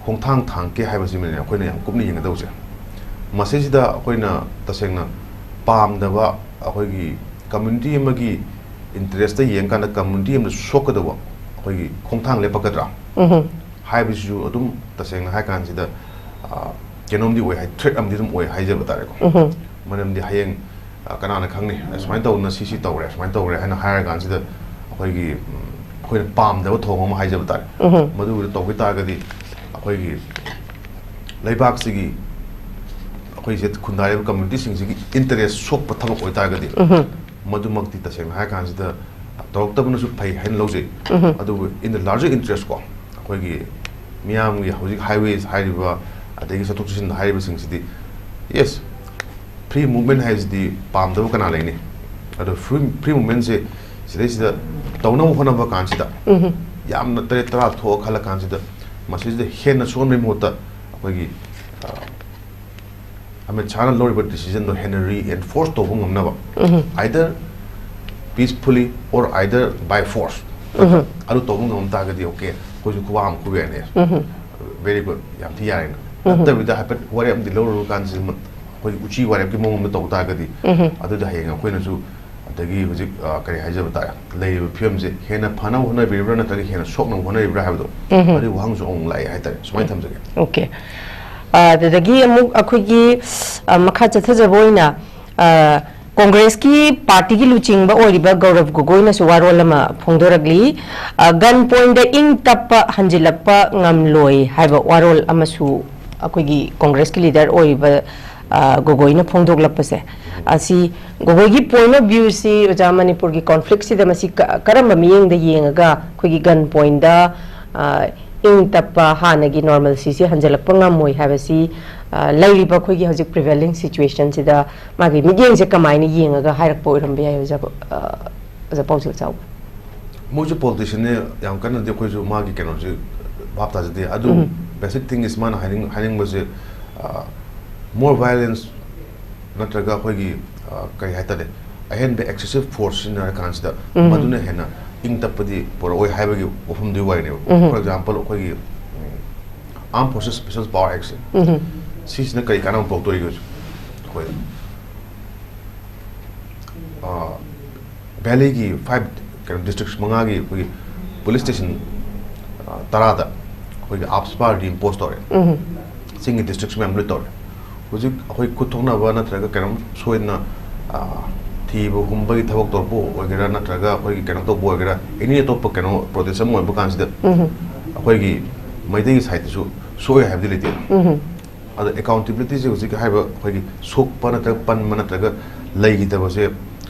ꯈꯣꯡꯊꯥꯡ ꯊꯥꯡꯒꯦ ꯍꯥꯏꯕꯁꯤꯃꯅꯦ ꯑꯩꯈꯣꯏꯅ ꯌꯥꯝ ꯀꯨꯞꯅ ꯌꯦꯡꯒꯗꯧꯁꯦ꯫ ꯃꯁꯤꯁꯤꯗ ꯑꯩꯈꯣꯏꯅ ꯇꯁꯦꯡꯅ ꯄꯥꯝꯗꯕ, ꯑꯩꯈꯣꯏꯒꯤ community ꯑꯃꯒꯤ interest ꯌꯦꯡꯀꯥꯟꯗ community ꯑꯃꯗ ꯁꯣꯛꯀꯗꯧꯕ ꯑꯩꯈꯣꯏꯒꯤ ꯈꯣꯡꯊꯥꯡ ꯂꯦꯞꯄꯛꯀꯗ꯭ꯔꯥ ꯍꯥꯏꯕꯁꯤꯁꯨ ꯑꯗꯨꯝ ꯇꯁꯦꯡꯅ ꯍꯥꯏ ꯀꯥꯟꯁꯤꯗ, ꯑ, ꯀꯩꯅꯣꯝꯗꯤ ꯑꯣꯏ ꯍꯥꯏ, threat ꯑꯃꯗꯤ ꯑꯗꯨꯝ ꯑꯣꯏ ꯍꯥꯏꯖꯕ ꯇꯥꯔꯦꯀꯣ꯫ ꯃꯔꯝꯗꯤ ꯍꯌꯦꯡ, ꯑ, ꯀꯅꯥꯅ ꯈꯪꯅꯤ, "ꯑꯁꯨꯃꯥꯏꯅ ꯇꯧꯗꯅ ꯁꯤ ꯁꯤ ꯇꯧꯔꯦ, ꯑꯁꯨꯃꯥꯏꯅ ꯇꯧꯔꯦ" ꯍꯥꯏꯅ ꯍꯥꯏꯔ ꯀꯥꯟꯁꯤꯗ ꯑꯩꯈꯣꯏꯒꯤ, ꯎꯝ, ꯑꯩꯈꯣꯏꯅ ꯄꯥꯝꯗꯕ ꯊꯧꯑꯣꯡ ꯑꯃ ꯍꯥꯏꯖꯕ ꯇꯥꯔꯦ꯫ ꯃꯗꯨꯒꯤꯗꯣ ꯇꯧꯈꯤ ꯇꯥꯔꯒꯗꯤ ꯑꯩꯈꯣꯏꯒꯤ ꯂꯩꯕꯥꯛꯁꯤꯒꯤ, ꯑꯩꯈꯣꯏꯁꯦ ꯈꯨꯟꯗꯥꯔꯤꯕ communityꯁꯤꯡꯁꯤꯒꯤ interest ꯁꯣꯛꯄ ꯊꯕꯛ ꯑꯣꯏꯇꯥꯔꯒꯗꯤ, ꯃꯗꯨꯃꯛꯇꯤ ꯇꯁꯦꯡꯅ ꯍꯥꯏꯔ ꯀꯥꯟꯁꯤꯗ ꯇꯧꯔꯛꯇꯕꯅꯁꯨ ꯐꯩ ꯍꯥꯏꯅ ꯂꯧꯖꯩ꯫ ꯑꯗꯨꯕꯨ in the larger interest ꯀꯣ, ꯑꯩꯈꯣꯏꯒꯤ ꯃꯤꯌꯥꯝꯒꯤ ꯍꯧꯖꯤꯛ highways ꯍꯥꯏꯔꯤꯕ, ꯑꯗꯒꯤ ꯆꯠꯊꯣꯛ ꯆꯠꯁꯤꯟ ꯍꯥꯏꯔꯤꯕꯁꯤꯡꯁꯤꯗꯤ, yes, free movement ꯍꯥꯏꯁꯤꯗꯤ ꯄꯥꯝꯗꯕ ꯀꯅꯥ ꯂꯩꯅꯤ? ꯑꯗꯣ free, free movementꯁꯦ ꯁꯤꯗꯩꯁꯤꯗ ꯇꯧꯅꯕ ꯍꯣꯠꯅꯕ ꯀꯥꯟꯁꯤꯗ, ꯌꯥꯝꯅ ꯇꯔꯦꯠ ꯇꯔꯥ ꯊꯣꯛꯑ ꯈꯜꯂ ꯀꯥꯟꯁꯤꯗ, ꯃꯁꯤꯁꯤꯗ ꯍꯦꯟꯅ ꯁꯣꯛꯍꯟꯕꯒꯤ ꯃꯍꯨꯠꯇ ꯑꯩꯈꯣꯏꯒꯤ, ꯑ, ꯑꯃꯤꯠ ꯁꯥꯍꯅ ꯂꯧꯔꯤꯕ decisionꯗꯣ ꯍꯦꯟꯅ reinforce ꯇꯧꯕ ꯉꯝꯅꯕ, either peacefully or either by force, ꯑꯗꯨ ꯇꯧꯕ ꯉꯝ ꯇꯥꯔꯒꯗꯤ, okay, ꯑꯩꯈꯣꯏꯁꯨ ꯈꯨꯕꯥꯛ ꯑꯃ ꯈꯨꯕ ꯌꯥꯏꯅꯦ꯫ Very good, ꯌꯥꯝ ꯊꯤ ꯌꯥꯔꯦꯅ꯫ ꯅꯠꯇꯕꯤꯗ ꯍꯥꯏꯐꯦꯠ ꯋꯥꯔꯦꯞ ꯑꯃꯗꯤ ꯂꯧꯔꯨꯔ ꯀꯥꯟꯁꯤꯗ ꯃ-, ꯑꯩꯈꯣꯏꯒꯤ ꯎꯆꯤ ꯋꯥꯔꯦꯞꯀꯤ ꯃꯑꯣꯡꯗ ꯇꯧ ꯇꯥꯔꯒꯗꯤ, ꯑꯗꯨꯗꯤ ꯍꯌꯦꯡ ꯑꯩꯈꯣꯏꯅꯁꯨ, ꯑꯗꯒꯤ ꯍꯧꯖꯤꯛ, ꯑ, ꯀꯔꯤ ꯍꯥꯏꯖꯕ ꯇꯥꯔꯦ, ꯂꯩꯔꯤꯕ ꯐꯤꯕꯝꯁꯦ ꯍꯦꯟꯅ ꯐꯅꯕ ꯍꯣꯠꯅꯕꯤꯔꯤꯕ꯭ꯔꯥ ꯅꯠꯇ꯭ꯔꯒ ꯍꯦꯟꯅ ꯁꯣꯛꯅꯕ ꯍꯣꯠꯅꯔꯤꯕ꯭ꯔꯥ ꯍꯥꯏꯕꯗꯣ, ꯑꯗꯨꯒꯤ ꯋꯥꯍꯪꯁꯨ ꯑꯃꯨꯛ ꯂꯥꯛꯑꯦ ꯍꯥꯏꯇꯥꯔꯦ꯫ ꯁꯨꯃꯥꯏꯅ ꯊꯝꯖꯒꯦ꯫ Okay꯫ ꯑ, ꯑꯗꯨꯗꯒꯤ ꯑꯃꯨꯛ ꯑꯩꯈꯣꯏꯒꯤ, ꯑ, ꯃꯈꯥ ꯆꯠꯊꯖꯕ ꯑꯣꯏꯅ, ꯑ, ꯀꯣꯡꯒ꯭ꯔꯦꯁꯀꯤ ꯄꯥꯔꯇꯤꯒꯤ ꯂꯨꯆꯤꯡꯕ ꯑꯣꯏꯔꯤꯕ ꯒꯧꯔꯕ ꯒꯣꯒꯣꯏꯅꯁꯨ ꯋꯥꯔꯣꯜ ꯑꯃ ꯐꯣꯡꯗꯣꯔꯛꯂꯤ꯫ ꯑ, gun pointꯗ ꯏꯪ ꯇꯞꯄ ꯍꯟꯖꯤꯜꯂꯛꯄ ꯉꯝꯂꯣꯏ ꯍꯥꯏꯕ ꯋꯥꯔꯣꯜ ꯑꯃꯁꯨ ꯑꯩꯈꯣꯏꯒꯤ ꯀꯣꯡꯒ꯭ꯔꯦꯁꯀꯤ leader ꯑꯣꯏꯔꯤꯕ, ꯑ, ꯒꯣꯒꯣꯏꯅ ꯐꯣꯡꯗꯣꯛꯂꯛꯄꯁꯦ, ꯑꯁꯤ ꯒꯣꯒꯣꯏꯒꯤ point of viewꯁꯤ, ꯑꯣꯖꯥ, ꯃꯅꯤꯄꯨꯔꯒꯤ conflictꯁꯤꯗ ꯃꯁꯤ ꯀ-, ꯀꯔꯝꯕ ꯃꯤꯠꯌꯦꯡꯗ ꯌꯦꯡꯉꯒ ꯑꯩꯈꯣꯏꯒꯤ gun pointꯗ, ꯑ, ꯏꯪ ꯇꯞꯄ ꯍꯥꯟꯅꯒꯤ normalcyꯁꯤ ꯍꯟꯖꯤꯜꯂꯛꯄ ꯉꯝꯃꯣꯏ ꯍꯥꯏꯕꯁꯤ, ꯑ, ꯂꯩꯔꯤꯕ ꯑꯩꯈꯣꯏꯒꯤ ꯍꯧꯖꯤꯛ prevailing situationꯁꯤꯗ ꯃꯥꯒꯤ ꯃꯤꯠꯌꯦꯡꯁꯦ ꯀꯃꯥꯏꯅ ꯌꯦꯡꯉꯒ ꯍꯥꯏꯔꯛꯄ ꯑꯣꯏꯔꯝꯕ ꯌꯥꯏ, ꯑꯣꯖꯥ ꯄꯥꯎ-, ꯑ, ꯑꯣꯖꯥ ꯄꯥꯎꯖꯦꯜ ꯆꯥꯎꯕ? ꯃꯣꯏꯁꯨ politicianꯅꯦ, ꯌꯥꯝ ꯀꯟꯅꯗꯤ ꯑꯩꯈꯣꯏꯁꯨ ꯃꯥꯒꯤ ꯀꯩꯅꯣꯁꯦ ꯚꯥꯞ ꯇꯥꯖꯗꯦ꯫ ꯑꯗꯨ ꯎꯝ꯫ Basic thing is ꯃꯥꯅ ꯍꯥꯏꯅꯤꯡ-, ꯍꯥꯏꯅꯤꯡꯕꯁꯦ, ꯑ, more violence ꯅꯠꯇ꯭ꯔꯒ ꯑꯩꯈꯣꯏꯒꯤ, ꯑ, ꯀꯔꯤ ꯍꯥꯏꯇꯥꯔꯦ, ꯑꯍꯦꯟꯕ excessive force ꯁꯤꯖꯤꯟꯅꯔ ꯀꯥꯟꯁꯤꯗ ꯎꯝ꯫ ꯃꯗꯨꯅ ꯍꯦꯟꯅ ꯏꯪ ꯇꯞꯄꯗꯤ ꯄꯨꯔꯛꯑꯣꯏ ꯍꯥꯏꯕꯒꯤ ꯋꯥꯐꯝꯗꯨꯒꯤ ꯋꯥꯔꯤꯅꯦꯕ꯫ ꯎꯝ꯫ For example, ꯑꯩꯈꯣꯏꯒꯤ, ꯎꯝ, Armed Forces Special Power Actꯁꯦ, ꯎꯝ꯫ ꯁꯤꯁꯤꯅ ꯀꯔꯤ ꯀꯥꯟꯅꯕ ꯄꯨꯔꯛꯇꯣꯔꯤꯒꯦ ꯍꯧꯖꯤꯛ ꯑꯩꯈꯣꯏꯗ? ꯑ, Valleyꯒꯤ five, ꯀꯩꯅꯣ, districts ꯃꯉꯥꯒꯤ ꯑꯩꯈꯣꯏꯒꯤ police station, ꯑ, ꯇꯔꯥꯗ ꯑꯩꯈꯣꯏꯒꯤ AFSPA reimpose ꯇꯧꯔꯦ꯫ ꯎꯝ꯫ ꯆꯤꯡꯒꯤ districts ꯃꯌꯥꯝ ꯂꯣꯏ ꯇꯧꯔꯦ꯫ ꯍꯧꯖꯤꯛ ꯑꯩꯈꯣꯏ ꯈꯨꯠ ꯊꯣꯛꯅꯕ ꯅꯠꯇ꯭ꯔꯒ ꯀꯩꯅꯣꯝ ꯁꯣꯏꯗꯅ, ꯑ, ꯊꯤꯕ ꯍꯨꯝꯕꯒꯤ ꯊꯕꯛ ꯇꯧꯔꯛꯄ ꯑꯣꯏꯒꯦꯔꯥ, ꯅꯠꯇ꯭ꯔꯒ ꯑꯩꯈꯣꯏꯒꯤ ꯀꯩꯅꯣ ꯇꯧꯕ ꯑꯣꯏꯒꯦꯔꯥ, any ꯑꯇꯣꯞꯄ ꯀꯩꯅꯣ protest ꯑꯃ ꯑꯣꯏꯕ ꯀꯥꯟꯁꯤꯗ ꯎꯝ꯫ ꯑꯩꯈꯣꯏꯒꯤ ꯃꯩꯇꯩꯒꯤ sideꯇꯁꯨ ꯁꯣꯛꯑꯦ ꯍꯥꯏꯕꯗꯤ ꯂꯩꯇꯦ꯫ ꯎꯝ꯫ ꯑꯗ accountabilityꯁꯦ ꯍꯧꯖꯤꯛ ꯍꯥꯏꯔꯤꯕ ꯑꯩꯈꯣꯏꯒꯤ ꯁꯣꯛꯄ ꯅꯠꯇ꯭ꯔꯒ ꯄꯟꯕ ꯅꯠꯇ꯭ꯔꯒ ꯂꯩꯈꯤꯗꯕꯁꯦ,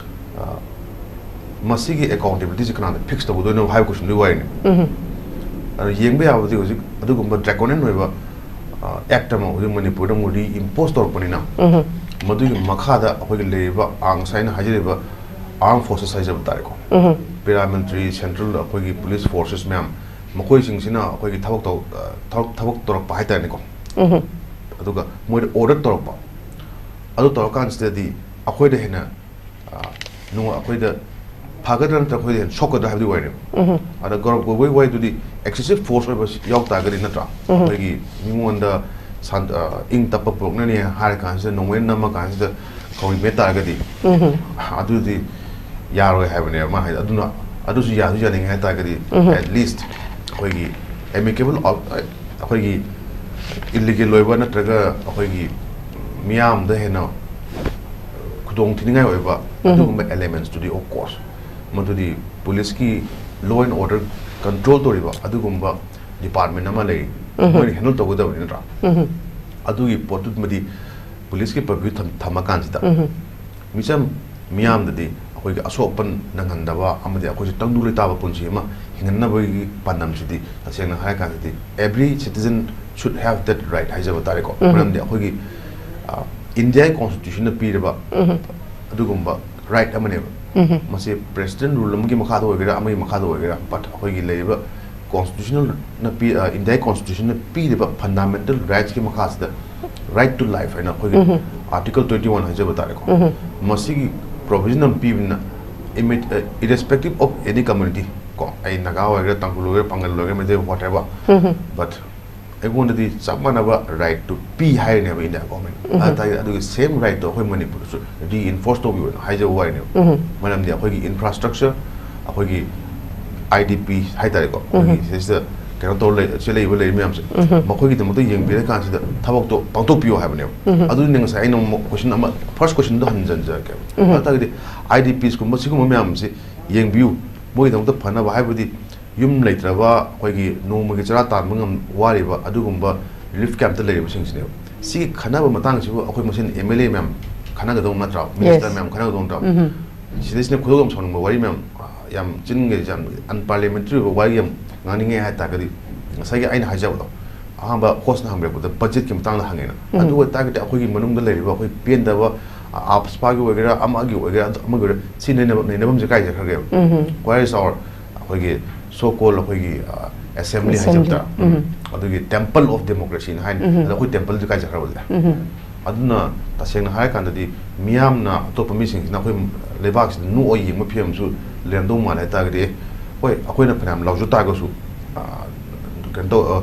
ꯑ, ꯃꯁꯤꯒꯤ accountabilityꯁꯦ ꯀꯅꯥꯗ fix ꯇꯧꯒꯗꯣꯏꯅꯣ ꯍꯥꯏꯕ questionꯗꯨꯒꯤ ꯋꯥꯔꯤꯅꯤ꯫ ꯎꯝ꯫ ꯑꯗ ꯌꯦꯡꯕ ꯌꯥꯕꯗꯤ ꯍꯧꯖꯤꯛ ꯑꯗꯨꯒꯨꯝꯕ draconian ꯑꯣꯏꯕ, ꯑ, act ꯑꯃ ꯍꯧꯖꯤꯛ ꯃꯅꯤꯄꯨꯔꯗ ꯑꯃꯨꯛ reimpose ꯇꯧꯔꯛꯄꯅꯤꯅ, ꯎꯝ꯫ ꯃꯗꯨꯒꯤ ꯃꯈꯥꯗ ꯑꯩꯈꯣꯏꯒꯤ ꯂꯩꯔꯤꯕ, ꯑ, ꯉꯁꯥꯏ ꯑꯩꯅ ꯍꯥꯏꯖꯔꯤꯕ armed forces ꯍꯥꯏꯖꯕ ꯇꯥꯔꯦꯀꯣ, ꯎꯝ꯫ Paramilitary, central ꯑꯩꯈꯣꯏꯒꯤ police forcesꯁ ꯃꯌꯥꯝ, ꯃꯈꯣꯏꯁꯤꯡꯁꯤꯅ ꯑꯩꯈꯣꯏꯒꯤ ꯊꯕꯛ ꯇꯧ-, ꯑ, ꯊꯕꯛ, ꯊꯕꯛ ꯇꯧꯔꯛꯄ ꯍꯥꯏꯇꯥꯔꯦꯅꯦꯀꯣ꯫ ꯎꯝ꯫ ꯑꯗꯨꯒ ꯃꯣꯏꯗ order ꯇꯧꯔꯛꯄ꯫ ꯑꯗꯨ ꯇꯧꯔꯀꯥꯟꯁꯤꯗꯗꯤ ꯑꯩꯈꯣꯏꯗ ꯍꯦꯟꯅ, ꯑ, ꯅꯨꯡꯉ-, ꯑꯩꯈꯣꯏꯗ ꯐꯒꯗ꯭ꯔꯥ ꯅꯠꯇ꯭ꯔꯒ ꯑꯩꯈꯣꯏꯗ ꯍꯦꯟꯅ ꯁꯣꯛꯀꯗ꯭ꯔꯥ ꯍꯥꯏꯕꯗꯨꯒꯤ ꯋꯥꯔꯤꯅꯦꯕ꯫ ꯎꯝ꯫ ꯑꯗ ꯒꯧꯔꯕ ꯒꯣꯒꯣꯏꯒꯤ ꯋꯥꯔꯤꯗꯨꯗꯤ excessive force ꯑꯣꯏꯕ ꯌꯥꯎ ꯇꯥꯔꯒꯗꯤ ꯅꯠꯇ꯭ꯔꯥ? ꯎꯝ꯫ ꯑꯩꯈꯣꯏꯒꯤ ꯃꯤꯉꯣꯟꯗ ꯁꯥꯟ-, ꯑ, ꯏꯪ ꯇꯞꯄ ꯄꯨꯔꯛꯅꯅꯤ ꯍꯥꯏꯔ ꯀꯥꯟꯁꯤꯗ ꯅꯣꯡꯃꯩ ꯅꯝꯃ ꯀꯥꯟꯁꯤꯗ ꯈꯧꯔꯤ ꯃꯦꯠ ꯇꯥꯔꯒꯗꯤ ꯎꯝ꯫ ꯑꯗꯨꯗꯤ ꯌꯥꯔꯣꯏ ꯍꯥꯏꯕꯅꯦꯕ ꯃꯥ ꯍꯥꯏꯗꯣ꯫ ꯑꯗꯨꯅ ꯑꯗꯨꯁꯨ ꯌꯥꯁꯨ ꯌꯥꯅꯤꯡꯉꯦ ꯍꯥꯏ ꯇꯥꯔꯒꯗꯤ ꯎꯝ꯫ At least ꯑꯩꯈꯣꯏꯒꯤ amicable out-, ꯑꯩꯈꯣꯏꯒꯤ illegal ꯑꯣꯏꯕ ꯅꯠꯇ꯭ꯔꯒ ꯑꯩꯈꯣꯏꯒꯤ ꯃꯤꯌꯥꯝꯗ ꯍꯦꯟꯅ ꯈꯨꯗꯣꯡ ꯊꯤꯅꯤꯡꯉꯥꯏ ꯑꯣꯏꯕ ꯎꯝ꯫ ꯑꯗꯨꯒꯨꯝꯕ elementsꯇꯨꯗꯤ of course ꯃꯗꯨꯗꯤ policeꯀꯤ law and order control ꯇꯧꯔꯤꯕ ꯑꯗꯨꯒꯨꯝꯕ department ꯑꯃ ꯂꯩ, ꯎꯝ꯫ ꯃꯣꯏꯅ handle ꯇꯧꯒꯗꯕꯅꯤ ꯅꯠꯇ꯭ꯔꯥ? ꯎꯝ꯫ ꯑꯗꯨꯒꯤ ꯄꯣꯠꯇꯨꯃꯗꯤ policeꯀꯤ purview ꯊꯝ-, ꯊꯝꯃꯀꯥꯟꯁꯤꯗ ꯎꯝ꯫ ꯃꯤꯆꯝ ꯃꯤꯌꯥꯝꯗꯗꯤ ꯑꯩꯈꯣꯏꯒꯤ ꯑꯁꯣꯛ ꯑꯄꯟ ꯅꯪꯍꯟꯗꯕ ꯑꯃꯗꯤ ꯑꯩꯈꯣꯏꯁꯨ ꯇꯪꯗꯨ ꯂꯩꯇꯥꯕ ꯄꯨꯟꯁꯤ ꯑꯃ ꯍꯤꯡꯍꯟꯅꯕꯒꯤ ꯄꯥꯟꯗꯝꯁꯤꯗꯤ ꯇꯁꯦꯡꯅ ꯍꯥꯏꯔꯀꯥꯟꯗꯗꯤ every citizen should have that right ꯍꯥꯏꯖꯕ ꯇꯥꯔꯦꯀꯣ꯫ ꯃꯔꯝꯗꯤ ꯑꯩꯈꯣꯏꯒꯤ ꯏꯟꯗꯤꯌꯥꯒꯤ ꯀꯣꯟꯁꯇꯤꯇ꯭ꯌꯨꯁꯟꯅ ꯄꯤꯔꯕ ꯑꯗꯨꯒꯨꯝꯕ ꯔꯥꯏꯠ ꯑꯃꯅꯦꯕ꯫ ꯃꯁꯤ ꯄ꯭ꯔꯦꯁꯤꯗꯦꯟ ꯔꯨꯜ ꯑꯃꯒꯤ ꯃꯈꯥꯗ ꯑꯣꯏꯒꯦꯔꯥ, ꯑꯃꯒꯤ ꯃꯈꯥꯗ ꯑꯣꯏꯒꯦꯔꯥ, ꯕꯠ ꯑꯩꯈꯣꯏꯒꯤ ꯂꯩꯔꯤꯕ ꯀꯣꯟꯁꯇꯤꯇ꯭ꯌꯨꯁꯅꯦꯜꯅ ꯄꯤ ꯏꯟꯗꯤꯌꯥꯒꯤ ꯀꯣꯟꯁꯇꯤꯇ꯭ꯌꯨꯁꯟꯅ ꯄꯤꯔꯤꯕ ꯐꯟꯗꯥꯃꯦꯟꯇꯦꯜ ꯔꯥꯏꯠꯁꯀꯤ ꯃꯈꯥꯁꯤꯗ right to life ꯍꯥꯏꯅ ꯑꯩꯈꯣꯏꯒꯤ ꯑꯥꯔꯇꯤꯀꯜ ꯇ꯭ꯋꯦꯟꯇꯤ ꯋꯥꯟ ꯍꯥꯏꯖꯕ ꯇꯥꯔꯦꯀꯣ꯫ ꯃꯁꯤꯒꯤ ꯄ꯭ꯔꯣꯚꯤꯖꯟ ꯑꯃ ꯄꯤꯕꯅꯤꯅ, irrespective of any community, ꯀꯣ, ꯑꯩ ꯅꯥꯒꯥ ꯑꯣꯏꯒꯦꯔꯥ, ꯇꯥꯡꯈꯨꯜ ꯑꯣꯏꯒꯦꯔꯥ, ꯄꯥꯡꯒꯜ ꯑꯣꯏꯒꯦꯔꯥ, ꯃꯩꯇꯩ, whatever, ꯕꯠ ꯑꯩꯉꯣꯟꯗꯗꯤ ꯆꯞ ꯃꯥꯟꯅꯕ ꯔꯥꯏꯠꯇꯨ ꯄꯤ ꯍꯥꯏꯔꯤꯅꯦꯕ ꯏꯟꯗꯤꯌꯥ ꯒꯣꯔꯃꯦꯟ꯫ ꯑꯗꯨ ꯇꯥꯔꯗꯤ ꯑꯗꯨꯒꯤ ꯁꯦꯝ ꯔꯥꯏꯠꯇꯣ ꯑꯩꯈꯣꯏ ꯃꯅꯤꯄꯨꯔꯗꯁꯨ ꯔꯤꯏꯟꯐꯣꯔꯁ ꯇꯧꯕꯤꯌꯣꯅ ꯍꯥꯏꯖꯕ ꯋꯥꯔꯤꯅꯦꯕ꯫ ꯃꯔꯝꯗꯤ ꯑꯩꯈꯣꯏꯒꯤ ꯏꯟꯐ꯭ꯔꯥꯁ꯭ꯇ꯭ꯔꯛꯆꯔ, ꯑꯩꯈꯣꯏꯒꯤ I D P ꯍꯥꯏꯇꯥꯔꯦꯀꯣ, ꯑꯩꯈꯣꯏꯒꯤ ꯁꯤꯗꯩꯁꯤꯗ ꯀꯩꯅꯣ ꯇꯧꯔ ꯂꯩ, ꯁꯤ ꯂꯩꯕ ꯂꯩꯔꯤ ꯃꯌꯥꯝꯁꯦ, ꯃꯈꯣꯏꯒꯤꯗꯃꯛꯇ ꯌꯦꯡꯕꯤꯔꯀꯥꯟꯁꯤꯗ ꯊꯕꯛꯇꯣ ꯄꯥꯡꯊꯣꯛꯄꯤꯌꯣ ꯍꯥꯏꯕꯅꯦꯕ꯫ ꯑꯗꯨꯅꯤ ꯉꯁꯥꯏ ꯑꯩꯅ ꯑꯃꯨꯛ ꯀꯣꯏꯁꯟ ꯑꯃ, ꯐꯥꯔꯁ ꯀꯣꯏꯁꯟꯗꯣ ꯍꯟꯖꯟꯖꯔꯛꯀꯦꯕ꯫ ꯑꯗꯨ ꯇꯥꯔꯒꯗꯤ I D Ps ꯀꯨꯝꯕ ꯁꯤꯒꯨꯝꯕ ꯃꯌꯥꯝꯁꯦ ꯌꯦꯡꯕꯤꯌꯨ, ꯃꯣꯏꯒꯤꯗꯃꯛꯇ ꯐꯅꯕ, ꯍꯥꯏꯕꯗꯤ ꯌꯨꯝ ꯂꯩꯇ꯭ꯔꯕ, ꯑꯩꯈꯣꯏꯒꯤ ꯅꯣꯡꯃꯒꯤ ꯆꯔꯥ ꯇꯥꯟꯕ ꯉꯝ ꯋꯥꯔꯤꯕ ꯑꯗꯨꯒꯨꯝꯕ ꯔꯤꯂꯤꯐ ꯀꯦꯝꯞꯇ ꯂꯩꯔꯤꯕꯁꯤꯡꯁꯤꯅꯦꯕ꯫ ꯁꯤꯒꯤ ꯈꯟꯅꯕ ꯃꯇꯥꯡꯁꯤꯕꯨ ꯑꯩꯈꯣꯏ ꯃꯁꯦꯟ M L A ꯃꯌꯥꯝ ꯈꯟꯅꯒꯗꯧ ꯅꯠꯇ꯭ꯔꯥ? ꯃꯤꯅꯤꯁꯇꯔ ꯃꯌꯥꯝ ꯈꯟꯅꯒꯗꯧ ꯅꯠꯇ꯭ꯔꯥ? ꯁꯤꯗꯩꯁꯤꯅ ꯈꯣꯏꯗꯧ ꯌꯥꯝ ꯁꯥꯎꯅꯤꯡꯕ ꯋꯥꯔꯤ ꯃꯌꯥꯝ, ꯌꯥꯝ ꯆꯤꯟꯒ ꯌꯥꯝ ꯑꯟꯄꯥꯔꯂꯤꯌꯥꯃꯦꯟꯇꯔꯤ ꯑꯣꯏꯕ ꯋꯥꯔꯤ ꯌꯥꯝ ꯉꯥꯡꯅꯤꯡꯉꯦ ꯍꯥꯏ ꯇꯥꯔꯒꯗꯤ, ꯉꯁꯥꯏꯒꯤ ꯑꯩꯅ ꯍꯥꯏꯖꯕꯗꯣ, ꯑꯍꯥꯟꯕ ꯍꯣꯁꯅ ꯍꯪꯕꯤꯔꯛꯄꯗ ꯕꯖꯦꯠꯀꯤ ꯃꯇꯥꯡꯗ ꯍꯪꯉꯦꯅ꯫ ꯑꯗꯨ ꯑꯣꯏꯇꯥꯔꯒꯗꯤ ꯑꯩꯈꯣꯏꯒꯤ ꯃꯅꯨꯡꯗ ꯂꯩꯔꯤꯕ ꯑꯩꯈꯣꯏ ꯄꯦꯟꯗꯕ, ꯑ, ꯑꯥꯞꯁꯄꯥꯒꯤ ꯑꯣꯏꯒꯦꯔꯥ, ꯑꯃꯒꯤ ꯑꯣꯏꯒꯦꯔꯥ, ꯑꯗꯨ ꯑꯃꯒꯤ ꯑꯣꯏꯒꯦꯔꯥ, ꯁꯤ ꯅꯩꯅꯕ-, ꯅꯩꯅꯐꯝꯁꯦ ꯀꯥꯏ ꯆꯠꯈ꯭ꯔꯒꯦꯕ? Where is our, ꯑꯩꯈꯣꯏꯒꯤ so called ꯑꯩꯈꯣꯏꯒꯤ, ꯑ, ꯑꯦꯁꯦꯝꯕ꯭ꯂꯤ ꯍꯥꯏꯖꯕ ꯇꯥꯔꯦ꯫ ꯑꯗꯨꯒꯤ temple of democracyꯅ ꯍꯥꯏꯅꯤ꯫ ꯑꯗꯣ ꯑꯩꯈꯣꯏ ꯇꯦꯝꯄꯜꯗꯨ ꯀꯥꯏ ꯆꯠꯈ꯭ꯔꯕꯗꯤ? ꯑꯗꯨꯅ ꯇꯁꯦꯡꯅ ꯍꯥꯏꯔꯀꯥꯟꯗꯗꯤ ꯃꯤꯌꯥꯝꯅ, ꯑꯇꯣꯞꯄ ꯃꯤꯁꯤꯡꯁꯤꯅ ꯑꯩꯈꯣꯏ ꯂꯩꯕꯥꯛꯁꯤꯗ ꯅꯣꯛꯑ ꯌꯦꯡꯕ ꯐꯤꯕꯝꯁꯨ ꯂꯩꯔꯝꯗꯧ ꯃꯥꯜꯂꯦ ꯍꯥꯏ ꯇꯥꯔꯒꯗꯤ, ꯑꯦ, ꯍꯣꯏ, ꯑꯩꯈꯣꯏꯅ ꯐꯅꯌꯥꯝ ꯂꯥꯎꯖ ꯇꯥꯔꯒꯁꯨ, ꯑ, ꯀꯩꯅꯣ ꯇꯧ-, ꯑ,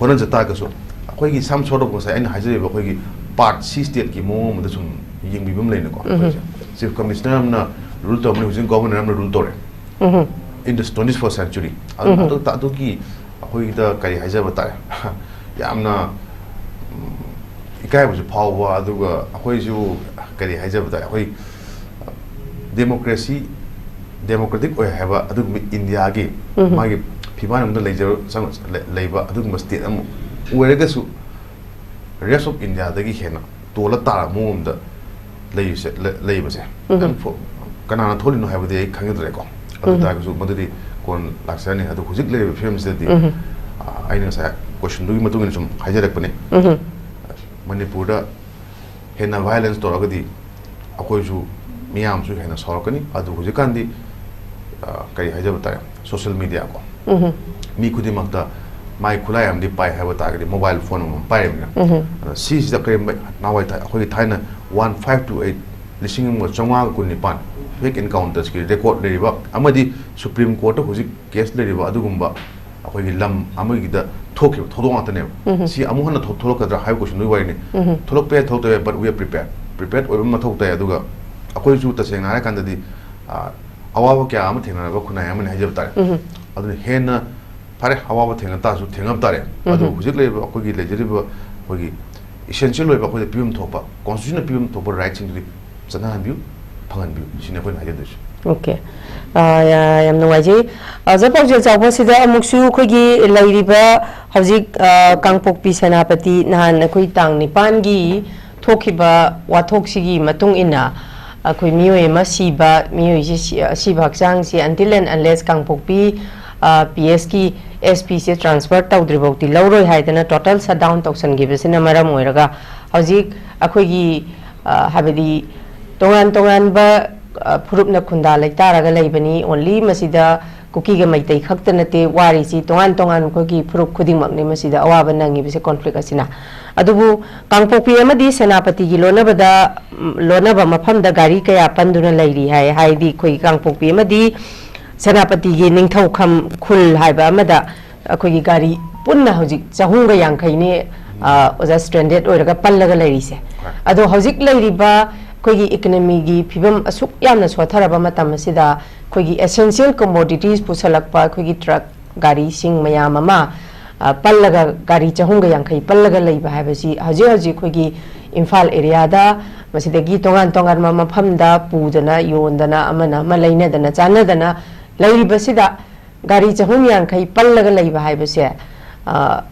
ꯍꯣꯠꯅꯖ ꯇꯥꯔꯒꯁꯨ, ꯑꯩꯈꯣꯏꯒꯤ some sort of ꯉꯁꯥꯏ ꯑꯩꯅ ꯍꯥꯏꯖꯔꯤꯕ ꯑꯩꯈꯣꯏꯒꯤ ꯄꯥꯔꯠ ꯁꯤ ꯁ꯭ꯇꯦꯠꯀꯤ ꯃꯑꯣꯡ ꯑꯃꯗ ꯁꯨꯝ ꯌꯦꯡꯕꯤꯕ ꯑꯃ ꯂꯩꯅꯀꯣ꯫ ꯑꯩꯈꯣꯏꯁꯦ ꯆꯤꯐ ꯀꯃꯤꯁꯅꯔ ꯑꯃꯅ ꯔꯨꯜ ꯇꯧꯔꯝꯕꯅꯤ, ꯍꯧꯖꯤꯛ ꯒꯣꯚꯔꯅꯔ ꯑꯃꯅ ꯔꯨꯜ ꯇꯧꯔꯦ꯫ In the twenty-first century꯫ ꯑꯗꯨ, ꯑꯗꯨ, ꯑꯗꯨꯒꯤ ꯑꯩꯈꯣꯏꯗ ꯀꯔꯤ ꯍꯥꯏꯖꯕ ꯇꯥꯔꯦ? ꯌꯥꯝꯅ, ꯎꯝ, ꯏꯀꯥꯏꯕꯁꯨ ꯐꯥꯎꯕ, ꯑꯗꯨꯒ ꯑꯩꯈꯣꯏꯁꯨ ꯀꯔꯤ ꯍꯥꯏꯖꯕ ꯇꯥꯔꯦ? ꯑꯩꯈꯣꯏ democracy, democratic ꯑꯣꯏ ꯍꯥꯏꯕ ꯑꯗꯨꯒꯨꯝꯕ ꯏꯟꯗꯤꯌꯥꯒꯤ ꯃꯥꯒꯤ ꯐꯤꯕꯥꯟ ꯑꯃꯗ ꯂꯩꯖ-, ꯆꯪ-, ꯂꯩ-, ꯂꯩꯕ ꯑꯗꯨꯒꯨꯝꯕ ꯁ꯭ꯇꯦꯠ ꯑꯃ ꯑꯣꯏꯔꯒꯁꯨ, rest of ꯏꯟꯗꯤꯌꯥꯗꯒꯤ ꯍꯦꯟꯅ ꯇꯣꯜꯂ ꯇꯥꯔꯕ ꯃꯑꯣꯡ ꯑꯃꯗ ꯂꯩꯕꯁꯦ, ꯂꯩ-, ꯂꯩꯕꯁꯦ꯫ And for, ꯀꯅꯥꯅ ꯊꯣꯛꯂꯤꯅꯣ ꯍꯥꯏꯕꯗꯤ ꯑꯩ ꯈꯪꯖꯗ꯭ꯔꯦꯀꯣ꯫ ꯑꯗꯨ ꯎꯝ꯫ ꯇꯥꯔꯒꯁꯨ ꯃꯗꯨꯗꯤ ꯀꯣꯟꯅ ꯂꯥꯛꯆꯔꯅꯤ꯫ ꯑꯗꯨ ꯍꯧꯖꯤꯛ ꯂꯩꯔꯤꯕ ꯐꯤꯕꯝꯁꯤꯗꯗꯤ, ꯎꯝ꯫ ꯑ, ꯑꯩꯅ ꯉꯁꯥꯏ ꯀꯣꯏꯁꯟꯗꯨꯒꯤ ꯃꯇꯨꯡ ꯏꯟꯅ ꯁꯨꯝ ꯍꯥꯏꯖꯔꯛꯄꯅꯤ꯫ ꯎꯝ꯫ ꯃꯅꯤꯄꯨꯔꯗ ꯍꯦꯟꯅ violence ꯇꯧꯔꯒꯗꯤ ꯑꯩꯈꯣꯏꯁꯨ ꯃꯤꯌꯥꯝꯁꯨ ꯍꯦꯟꯅ ꯁꯥꯎꯔꯛꯀꯅꯤ꯫ ꯑꯗꯨ ꯍꯧꯖꯤꯛꯀꯥꯟꯗꯤ, ꯑ, ꯀꯔꯤ ꯍꯥꯏꯖꯕ ꯇꯥꯔꯦ, social media ꯀꯣ꯫ ꯎꯝ꯫ ꯃꯤ ꯈꯨꯗꯤꯡꯃꯛꯇ ꯃꯥꯏ ꯈꯨꯠꯂꯥꯏ ꯑꯃꯗꯤ ꯄꯥꯏ ꯍꯥꯏꯕ ꯇꯥꯔꯒꯗꯤ mobile phone ꯑꯃꯃꯝ ꯄꯥꯏꯔꯤꯕꯅꯤꯅ꯫ ꯎꯝ꯫ ꯑꯗ ꯁꯤꯁꯤꯗ ꯀꯔꯤꯒꯨꯝꯕ ꯅꯍꯥꯟꯋꯥꯏ ꯊꯥ-, ꯑꯩꯈꯣꯏꯒꯤ ꯊꯥꯏꯅ one five two eight, ꯂꯤꯁꯤꯡ ꯑꯃꯒ ꯆꯥꯝꯃꯉꯥꯒ ꯀꯨꯟꯅꯤꯄꯥꯟ, fake encountersꯀꯤ record ꯂꯩꯔꯤꯕ ꯑꯃꯗꯤ Supreme Courtꯇ ꯍꯧꯖꯤꯛ case ꯂꯩꯔꯤꯕ ꯑꯗꯨꯒꯨꯝꯕ ꯑꯩꯈꯣꯏꯒꯤ ꯂꯝ ꯑꯃꯒꯤꯗ ꯊꯣꯛꯈꯤꯕ ꯊꯧꯗꯣꯛ ꯉꯥꯛꯇꯅꯦꯕ꯫ ꯎꯝ꯫ ꯁꯤ ꯑꯃꯨꯛ ꯍꯟꯅ ꯊꯣꯛ-, ꯊꯣꯛꯂꯛꯀꯗ꯭ꯔꯥ ꯍꯥꯏꯕ ꯀꯣꯏꯁꯟꯗꯨꯒꯤ ꯋꯥꯔꯤꯅꯤ꯫ ꯎꯝ꯫ ꯊꯣꯛꯂꯛꯄ ꯌꯥꯏ, ꯊꯣꯛꯂꯛꯇꯕ ꯌꯥꯏ, but we are prepared꯫ Prepared ꯑꯣꯏꯕ ꯑꯃ ꯃꯊꯧ ꯇꯥꯏ꯫ ꯑꯗꯨꯒ ꯑꯩꯈꯣꯏꯁꯨ ꯇꯁꯦꯡꯅ ꯍꯥꯏꯔꯀꯥꯟꯗꯗꯤ, ꯑ, ꯑꯋꯥꯕ ꯀꯌꯥ ꯑꯃ ꯊꯦꯡꯅꯔꯕ ꯈꯨꯟꯅꯥꯏ ꯑꯃꯅꯤ ꯍꯥꯏꯖꯕ ꯇꯥꯔꯦ꯫ ꯎꯝ꯫ ꯑꯗꯨꯅ ꯍꯦꯟꯅ ꯐꯔꯦ, ꯑꯋꯥꯕ ꯊꯦꯡꯅ ꯇꯥꯔꯁꯨ ꯊꯦꯡꯅꯕ ꯇꯥꯔꯦ꯫ ꯑꯗꯨꯕꯨ ꯎꯝ꯫ ꯍꯧꯖꯤꯛ ꯂꯩꯔꯤꯕ ꯑꯩꯈꯣꯏꯒꯤ ꯂꯩꯖꯔꯤꯕ ꯑꯩꯈꯣꯏꯒꯤ essential ꯑꯣꯏꯕ ꯑꯩꯈꯣꯏꯗ ꯄꯤꯐꯝ ꯊꯣꯛꯄ, constitutionꯅ ꯄꯤꯐꯝ ꯊꯣꯛꯄ rightꯁꯤꯡꯗꯨꯗꯤ ꯆꯠꯅꯍꯟꯕꯤꯌꯨ, ꯐꯪꯍꯟꯕꯤꯌꯨ, ꯁꯤꯅꯤ ꯑꯩꯈꯣꯏꯅ ꯍꯥꯏꯖꯗꯣꯏꯁꯦ꯫ Okay꯫ ꯑ, ꯌꯥ-, ꯌꯥꯝ ꯅꯨꯡꯉꯥꯏꯖꯩ꯫ ꯑ, ꯑꯣꯖꯥ ꯄꯥꯎꯖꯦꯜ ꯆꯥꯎꯕ, ꯁꯤꯗ ꯑꯃꯨꯛꯁꯨ ꯑꯩꯈꯣꯏꯒꯤ ꯂꯩꯔꯤꯕ ꯍꯧꯖꯤꯛ, ꯑ, ꯀꯥꯡꯄꯣꯛꯄꯤ ꯁꯦꯅꯥꯄꯇꯤ ꯅꯍꯥꯟ ꯑꯩꯈꯣꯏ ꯇꯥꯡ ꯅꯤꯄꯥꯟꯒꯤ ꯊꯣꯛꯈꯤꯕ ꯋꯥꯊꯣꯛꯁꯤꯒꯤ ꯃꯇꯨꯡ ꯏꯟꯅ ꯑꯩꯈꯣꯏ ꯃꯤꯑꯣꯏ ꯑꯃ ꯁꯤꯕ, ꯃꯤꯑꯣꯏꯁꯤ ꯁꯤ-, ꯑꯁꯤꯕ ꯍꯛꯆꯥꯡꯁꯤ until and unless ꯀꯥꯡꯄꯣꯛꯄꯤ, ꯑ, PSꯀꯤ SPꯁꯦ transfer ꯇꯧꯗ꯭ꯔꯤꯐꯥꯎꯗꯤ ꯂꯧꯔꯣꯏ ꯍꯥꯏꯗꯅ total shutdown ꯇꯧꯁꯟꯈꯤꯕꯁꯤꯅ ꯃꯔꯝ ꯑꯣꯏꯔꯒ ꯍꯧꯖꯤꯛ ꯑꯩꯈꯣꯏꯒꯤ, ꯑ, ꯍꯥꯏꯕꯗꯤ ꯇꯣꯉꯥꯟ ꯇꯣꯉꯥꯟꯕ, ꯑ, ꯐꯨꯔꯨꯞꯅ ꯈꯨꯟꯗꯥ ꯂꯩꯇꯥꯔꯒ ꯂꯩꯕꯅꯤ꯫ Only ꯃꯁꯤꯗ ꯀꯨꯀꯤꯒ ꯃꯩꯇꯩ ꯈꯛꯇ ꯅꯠꯇꯦ ꯋꯥꯔꯤꯁꯤ, ꯇꯣꯉꯥꯟ ꯇꯣꯉꯥꯟꯕ ꯑꯩꯈꯣꯏꯒꯤ ꯐꯨꯔꯨꯞ ꯈꯨꯗꯤꯡꯃꯛꯅꯤ ꯃꯁꯤꯗ ꯑꯋꯥꯕ ꯅꯪꯉꯤꯕꯁꯦ conflict ꯑꯁꯤꯅ꯫ ꯑꯗꯨꯕꯨ ꯀꯥꯡꯄꯣꯛꯄꯤ ꯑꯃꯗꯤ ꯁꯦꯅꯥꯄꯇꯤꯒꯤ ꯂꯣꯟꯅꯕꯗ, ꯎꯝ, ꯂꯣꯟꯅꯕ ꯃꯐꯝꯗ ꯒꯥꯔꯤ ꯀꯌꯥ ꯄꯟꯗꯨꯅ ꯂꯩꯔꯤ ꯍꯥꯏ꯫ ꯍꯥꯏꯗꯤ ꯑꯩꯈꯣꯏꯒꯤ ꯀꯥꯡꯄꯣꯛꯄꯤ ꯑꯃꯗꯤ ꯁꯦꯅꯥꯄꯇꯤꯒꯤ ꯅꯤꯡꯊꯧꯈꯝ ꯈꯨꯜ ꯍꯥꯏꯕ ꯑꯃꯗ ꯑꯩꯈꯣꯏꯒꯤ ꯒꯥꯔꯤ ꯄꯨꯟꯅ ꯍꯧꯖꯤꯛ ꯆꯍꯨꯝꯒ ꯌꯥꯡꯈꯩꯅꯤ, ꯑ, ꯑꯣꯖꯥ, stranded ꯑꯣꯏꯔꯒ ꯄꯜꯂꯒ ꯂꯩꯔꯤꯁꯦ꯫ ꯍꯣꯏ꯫ ꯑꯗꯣ ꯍꯧꯖꯤꯛ ꯂꯩꯔꯤꯕ ꯑꯩꯈꯣꯏꯒꯤ economyꯒꯤ ꯐꯤꯕꯝ ꯑꯁꯨꯛ ꯌꯥꯝꯅ ꯁꯣꯠꯊꯔꯕ ꯃꯇꯝ ꯑꯁꯤꯗ ꯑꯩꯈꯣꯏꯒꯤ essential commodities ꯄꯨꯁꯜꯂꯛꯄ ꯑꯩꯈꯣꯏꯒꯤ truck ꯒꯥꯔꯤꯁꯤꯡ ꯃꯌꯥꯝ ꯑꯃ, ꯑ, ꯄꯜꯂꯒ, ꯒꯥꯔꯤ ꯆꯍꯨꯝꯒ ꯌꯥꯡꯈꯩ ꯄꯜꯂꯒ ꯂꯩꯕ ꯍꯥꯏꯕꯁꯤ ꯍꯧꯖꯤꯛ ꯍꯧꯖꯤꯛ ꯑꯩꯈꯣꯏꯒꯤ ꯏꯝꯐꯥꯜ areaꯗ, ꯃꯁꯤꯗꯒꯤ ꯇꯣꯉꯥꯟ ꯇꯣꯉꯥꯟꯕ ꯃꯐꯝꯗ ꯄꯨꯗꯅ, ꯌꯣꯟꯗꯅ, ꯑꯃꯅ ꯑꯃ ꯂꯩꯅꯗꯅ ꯆꯥꯟꯅꯗꯅ ꯂꯩꯔꯤꯕꯁꯤꯗ ꯒꯥꯔꯤ ꯆꯍꯨꯝ ꯌꯥꯡꯈꯩ ꯄꯜꯂꯒ ꯂꯩꯕ ꯍꯥꯏꯕꯁꯦ, ꯑ,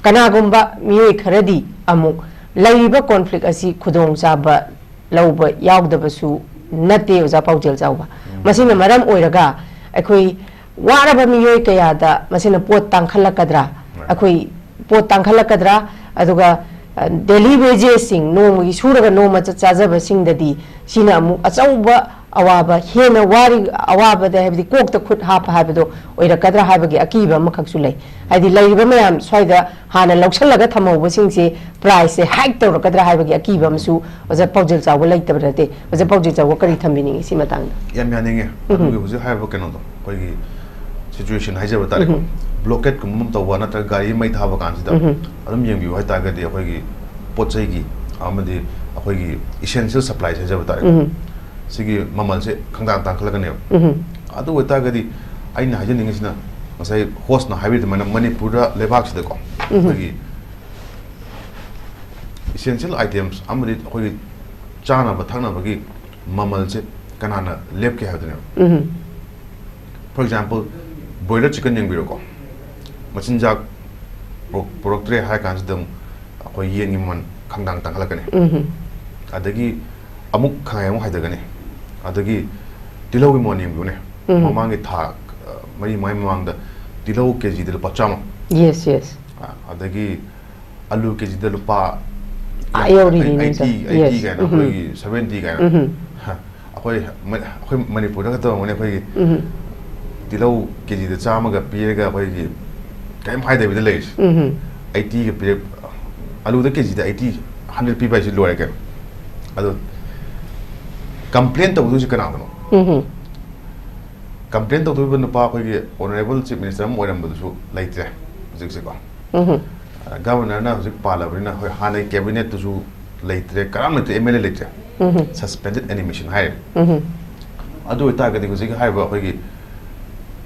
ꯀꯅꯥꯒꯨꯝꯕ ꯃꯤꯑꯣꯏ ꯈꯔꯗꯤ ꯑꯃꯨꯛ ꯂꯩꯔꯤꯕ conflict ꯑꯁꯤ ꯈꯨꯗꯣꯡꯆꯥꯕ ꯂꯧꯕ ꯌꯥꯎꯗꯕꯁꯨ ꯅꯠꯇꯦ ꯑꯣꯖꯥ ꯄꯥꯎꯖꯦꯜ ꯆꯥꯎꯕ꯫ ꯃꯁꯤꯅ ꯃꯔꯝ ꯑꯣꯏꯔꯒ ꯑꯩꯈꯣꯏ ꯋꯥꯔꯕ ꯃꯤꯑꯣꯏ ꯀꯌꯥꯗ ꯃꯁꯤꯅ ꯄꯣꯠ ꯇꯥꯡꯈꯠꯂꯛꯀꯗ꯭ꯔꯥ? ꯑꯩꯈꯣꯏ ꯄꯣꯠ ꯇꯥꯡꯈꯠꯂꯛꯀꯗ꯭ꯔꯥ? ꯑꯗꯨꯒ, ꯑ, daily wagesꯁꯤꯡ, ꯅꯣꯡꯃꯒꯤ ꯁꯨꯔꯒ ꯅꯣꯡꯃ ꯆ-, ꯆꯥꯖꯕꯁꯤꯡꯗꯗꯤ ꯁꯤꯅ ꯑꯃꯨꯛ ꯑꯆꯧꯕ ꯑꯋꯥꯕ, ꯍꯦꯟꯅ ꯋꯥꯔꯤ, ꯑꯋꯥꯕꯗ, ꯍꯥꯏꯕꯗꯤ ꯀꯣꯛꯇ ꯈꯨꯠ ꯍꯥꯞꯄ ꯍꯥꯏꯕꯗꯣ ꯑꯣꯏꯔꯛꯀꯗ꯭ꯔꯥ ꯍꯥꯏꯕꯒꯤ ꯑꯀꯤꯕ ꯑꯃꯈꯛꯁꯨ ꯂꯩ꯫ ꯍꯥꯏꯗꯤ ꯂꯩꯔꯤꯕ ꯃꯌꯥꯝ ꯁ꯭ꯋꯥꯏꯗ ꯍꯥꯟꯅ ꯂꯧꯁꯜꯂꯒ ꯊꯝꯍꯧꯕꯁꯤꯡꯁꯦ priceꯁꯦ hike ꯇꯧꯔꯛꯀꯗ꯭ꯔꯥ ꯍꯥꯏꯕꯒꯤ ꯑꯀꯤꯕ ꯑꯃꯁꯨ ꯑꯣꯖꯥ ꯄꯥꯎꯖꯦꯜ ꯆꯥꯎꯕ ꯂꯩꯇꯕ ꯅꯠꯇꯦ꯫ ꯑꯣꯖꯥ ꯄꯥꯎꯖꯦꯜ ꯆꯥꯎꯕ ꯀꯔꯤ ꯊꯝꯕꯤꯅꯤꯡꯉꯤ ꯁꯤ ꯃꯇꯥꯡꯗ? ꯌꯥꯝ ꯌꯥꯅꯤꯡꯉꯦ꯫ ꯎꯝ꯫ ꯑꯗꯨꯒꯤ ꯍꯧꯖꯤꯛ ꯍꯥꯏꯔꯤꯕ ꯀꯩꯅꯣꯗꯣ, ꯑꯩꯈꯣꯏꯒꯤ situation ꯍꯥꯏꯖꯕ ꯇꯥꯔꯦꯀꯣ꯫ ꯎꯝ꯫ Blockadeꯀꯨꯝꯕ ꯑꯃ ꯇꯧꯕ ꯅꯠꯇ꯭ꯔꯒ ꯒꯥꯔꯤ ꯃꯩ ꯊꯥꯕ ꯀꯥꯟꯁꯤꯗ ꯎꯝ꯫ ꯑꯗꯨꯝ ꯌꯦꯡꯕꯤꯌꯨ ꯍꯥꯏꯇꯥꯔꯒꯗꯤ ꯑꯩꯈꯣꯏꯒꯤ ꯄꯣꯠ ꯆꯩꯒꯤ ꯑꯃꯗꯤ ꯑꯩꯈꯣꯏꯒꯤ essential supplies ꯍꯥꯏꯖꯕ ꯇꯥꯔꯦꯀꯣ꯫ ꯎꯝ꯫ ꯁꯤꯒꯤ ꯃꯃꯜꯁꯦ ꯈꯪꯇꯥꯡ ꯇꯥꯡꯈꯠꯂꯛꯀꯅꯦꯕ꯫ ꯎꯝ꯫ ꯑꯗꯨ ꯑꯣꯏꯇꯥꯔꯒꯗꯤ ꯑꯩꯅ ꯍꯥꯏꯖꯅꯤꯡꯉꯤꯁꯤꯅ ꯉꯁꯥꯏ hostꯅ ꯍꯥꯏꯕꯤꯔꯤꯗꯨꯃꯥꯏꯅ ꯃꯅꯤꯄꯨꯔꯗ ꯂꯩꯕꯥꯛꯁꯤꯗꯀꯣ ꯎꯝ꯫ ꯑꯩꯈꯣꯏꯒꯤ essential items ꯑꯃꯗꯤ ꯑꯩꯈꯣꯏꯒꯤ ꯆꯥꯅꯕ ꯊꯛꯅꯕꯒꯤ ꯃꯃꯜꯁꯦ ꯀꯅꯥꯅ ꯂꯦꯞꯀꯦ ꯍꯥꯏꯕꯗꯨꯅꯦꯕ꯫ ꯎꯝ꯫ For example, broiler chicken ꯌꯦꯡꯕꯤꯔꯣꯀꯣ, ꯃꯆꯤꯟꯖꯥꯛ ꯄꯨꯔꯛ-, ꯄꯨꯔꯛꯇ꯭ꯔꯦ ꯍꯥꯏ ꯀꯥꯟꯁꯤꯗ ꯑꯃꯨꯛ ꯑꯩꯈꯣꯏ ꯌꯦꯟꯒꯤ ꯃꯃꯜ ꯈꯪꯗꯥꯡ ꯇꯥꯡꯈꯠꯂꯛꯀꯅꯤ꯫ ꯎꯝ꯫ ꯑꯗꯒꯤ ꯑꯃꯨꯛ ꯈꯪꯍꯥꯏ ꯑꯃꯨꯛ ꯍꯥꯏꯊꯒꯅꯤ꯫ ꯑꯗꯒꯤ ꯇꯤꯜꯍꯧꯒꯤ ꯃꯃꯜ ꯌꯦꯡꯕꯤꯌꯨꯅꯦ, ꯎꯝ꯫ ꯃꯃꯥꯡꯒꯤ ꯊꯥ, ꯑ, ꯃꯔꯤ ꯃꯉꯥꯒꯤ ꯃꯃꯥꯡꯗ ꯇꯤꯜꯍꯧ ꯀꯦꯖꯤꯗ ꯂꯨꯄꯥ ꯆꯥꯝꯃ꯫ Yes, yes꯫ ꯑ, ꯑꯗꯒꯤ ꯑꯂꯨ ꯀꯦꯖꯤꯗ ꯂꯨꯄꯥ ꯑꯥ ꯌꯧꯔꯤꯅꯤꯅꯦ, ꯑꯩꯠꯇꯤ, sir꯫ Eighty Yes꯫ ꯀꯥꯏꯅ, ꯎꯝ꯫ ꯑꯩꯈꯣꯏꯒꯤ ꯁꯚꯦꯟꯇꯤ ꯀꯥꯏꯅ꯫ ꯎꯝ꯫ ꯍ, ꯑꯩꯈꯣꯏ ꯃ-, ꯑꯩꯈꯣꯏ ꯃꯅꯤꯄꯨꯔꯗ ꯈꯛꯇ ꯑꯣꯏꯔꯝꯒꯅꯤ ꯑꯩꯈꯣꯏꯒꯤ ꯎꯝ꯫ ꯇꯤꯜꯍꯧ ꯀꯦꯖꯤꯗ ꯆꯥꯝꯃꯒ ꯄꯤꯔꯒ ꯑꯩꯈꯣꯏꯒꯤ ꯀꯔꯤꯝ ꯍꯥꯏꯗꯕꯤꯗ ꯂꯩꯔꯤꯁꯦ꯫ ꯎꯝ꯫ ꯑꯩꯠꯇꯤꯒ ꯄꯤꯔꯛ-, ꯑꯂꯨꯗ ꯀꯦꯖꯤꯗ ꯑꯩꯠꯇꯤ, ꯍꯟꯗ꯭ꯔꯦꯠ ꯄꯤꯕ ꯍꯥꯏꯁꯤ ꯂꯣꯏꯔꯦ ꯀꯩꯅꯣ꯫ ꯑꯗꯣ complain ꯇꯧꯗꯣꯏꯁꯤ ꯀꯅꯥꯗꯅꯣ? ꯎꯝ꯫ Complain ꯇꯧꯗꯣꯔꯤꯕ ꯅꯨꯄꯥ ꯑꯩꯈꯣꯏꯒꯤ Honourable Chief Minister ꯑꯃ ꯑꯣꯏꯔꯝꯕꯗꯨꯁꯨ ꯂꯩꯇ꯭ꯔꯦ ꯍꯧꯖꯤꯛꯁꯦꯀꯣ꯫ ꯎꯝ꯫ ꯑ, Governorꯅ ꯍꯧꯖꯤꯛ ꯄꯥꯜꯂꯕꯅꯤꯅ ꯍꯣꯏ ꯍꯥꯟꯅꯒꯤ Cabinetꯇꯨꯁꯨ ꯂꯩꯇ꯭ꯔꯦ, ꯀꯅꯥꯝ ꯂꯩꯇ꯭ꯔꯦ, MLA ꯂꯩꯇ꯭ꯔꯦ꯫ ꯎꯝ꯫ Suspended animation ꯍꯥꯏꯔꯦ꯫ ꯎꯝ꯫ ꯑꯗꯨ ꯑꯣꯏꯇꯥꯔꯒꯗꯤ ꯍꯧꯖꯤꯛ ꯍꯥꯏꯔꯤꯕ ꯑꯩꯈꯣꯏꯒꯤ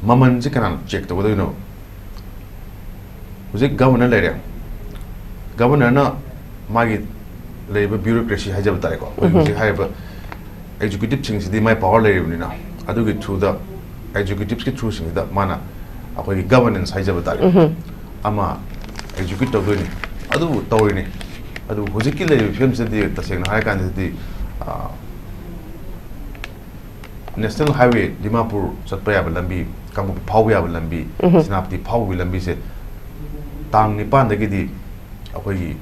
ꯃꯃꯜꯁꯦ ꯀꯅꯥꯅ check ꯇꯧꯒꯗꯣꯏꯅꯣ? ꯍꯧꯖꯤꯛ Governor ꯂꯩꯔꯦ, Governorꯅ ꯃꯥꯒꯤ ꯂꯩꯔꯤꯕ bureaucracy ꯍꯥꯏꯖꯕ ꯇꯥꯔꯦꯀꯣ, ꯑꯩꯈꯣꯏ ꯎꯝ꯫ ꯍꯧꯖꯤꯛ ꯍꯥꯏꯔꯤꯕ Executiveꯁꯤꯡꯁꯤꯗꯤ ꯃꯥꯏ power ꯂꯩꯔꯤꯕꯅꯤꯅ, ꯑꯗꯨꯒꯤ throughꯗ, Executiveꯀꯤ throughꯁꯤꯡꯁꯤꯗ ꯃꯥꯅ ꯑꯩꯈꯣꯏꯒꯤ governance ꯍꯥꯏꯖꯕ ꯇꯥꯔꯦ, ꯎꯝ꯫ ꯑꯃ execute ꯇꯧꯗꯣꯏꯅꯤ꯫ ꯑꯗꯨꯕꯨ ꯇꯧꯔꯤꯅꯤ꯫ ꯑꯗꯨ ꯍꯧꯖꯤꯛꯀꯤ ꯂꯩꯔꯤꯕ ꯐꯤꯕꯝꯁꯤꯗꯗꯤ ꯇꯁꯦꯡꯅ ꯍꯥꯏꯔꯀꯥꯟꯗꯗꯤ, ꯑ, National Highway ꯗꯤꯃꯥꯄꯨꯔ ꯆꯠꯄ ꯌꯥꯕ ꯂꯝꯕꯤ, ꯀꯥꯡꯄꯣꯛꯄꯤ ꯐꯥꯎꯕ ꯌꯥꯕ ꯂꯝꯕꯤ, ꯎꯝ꯫ ꯁꯦꯅꯥꯄꯇꯤ ꯐꯥꯎꯕꯒꯤ ꯂꯝꯕꯤꯁꯦ ꯇꯥꯡ ꯅꯤꯄꯥꯟꯗꯒꯤꯗꯤ ꯑꯩꯈꯣꯏꯒꯤ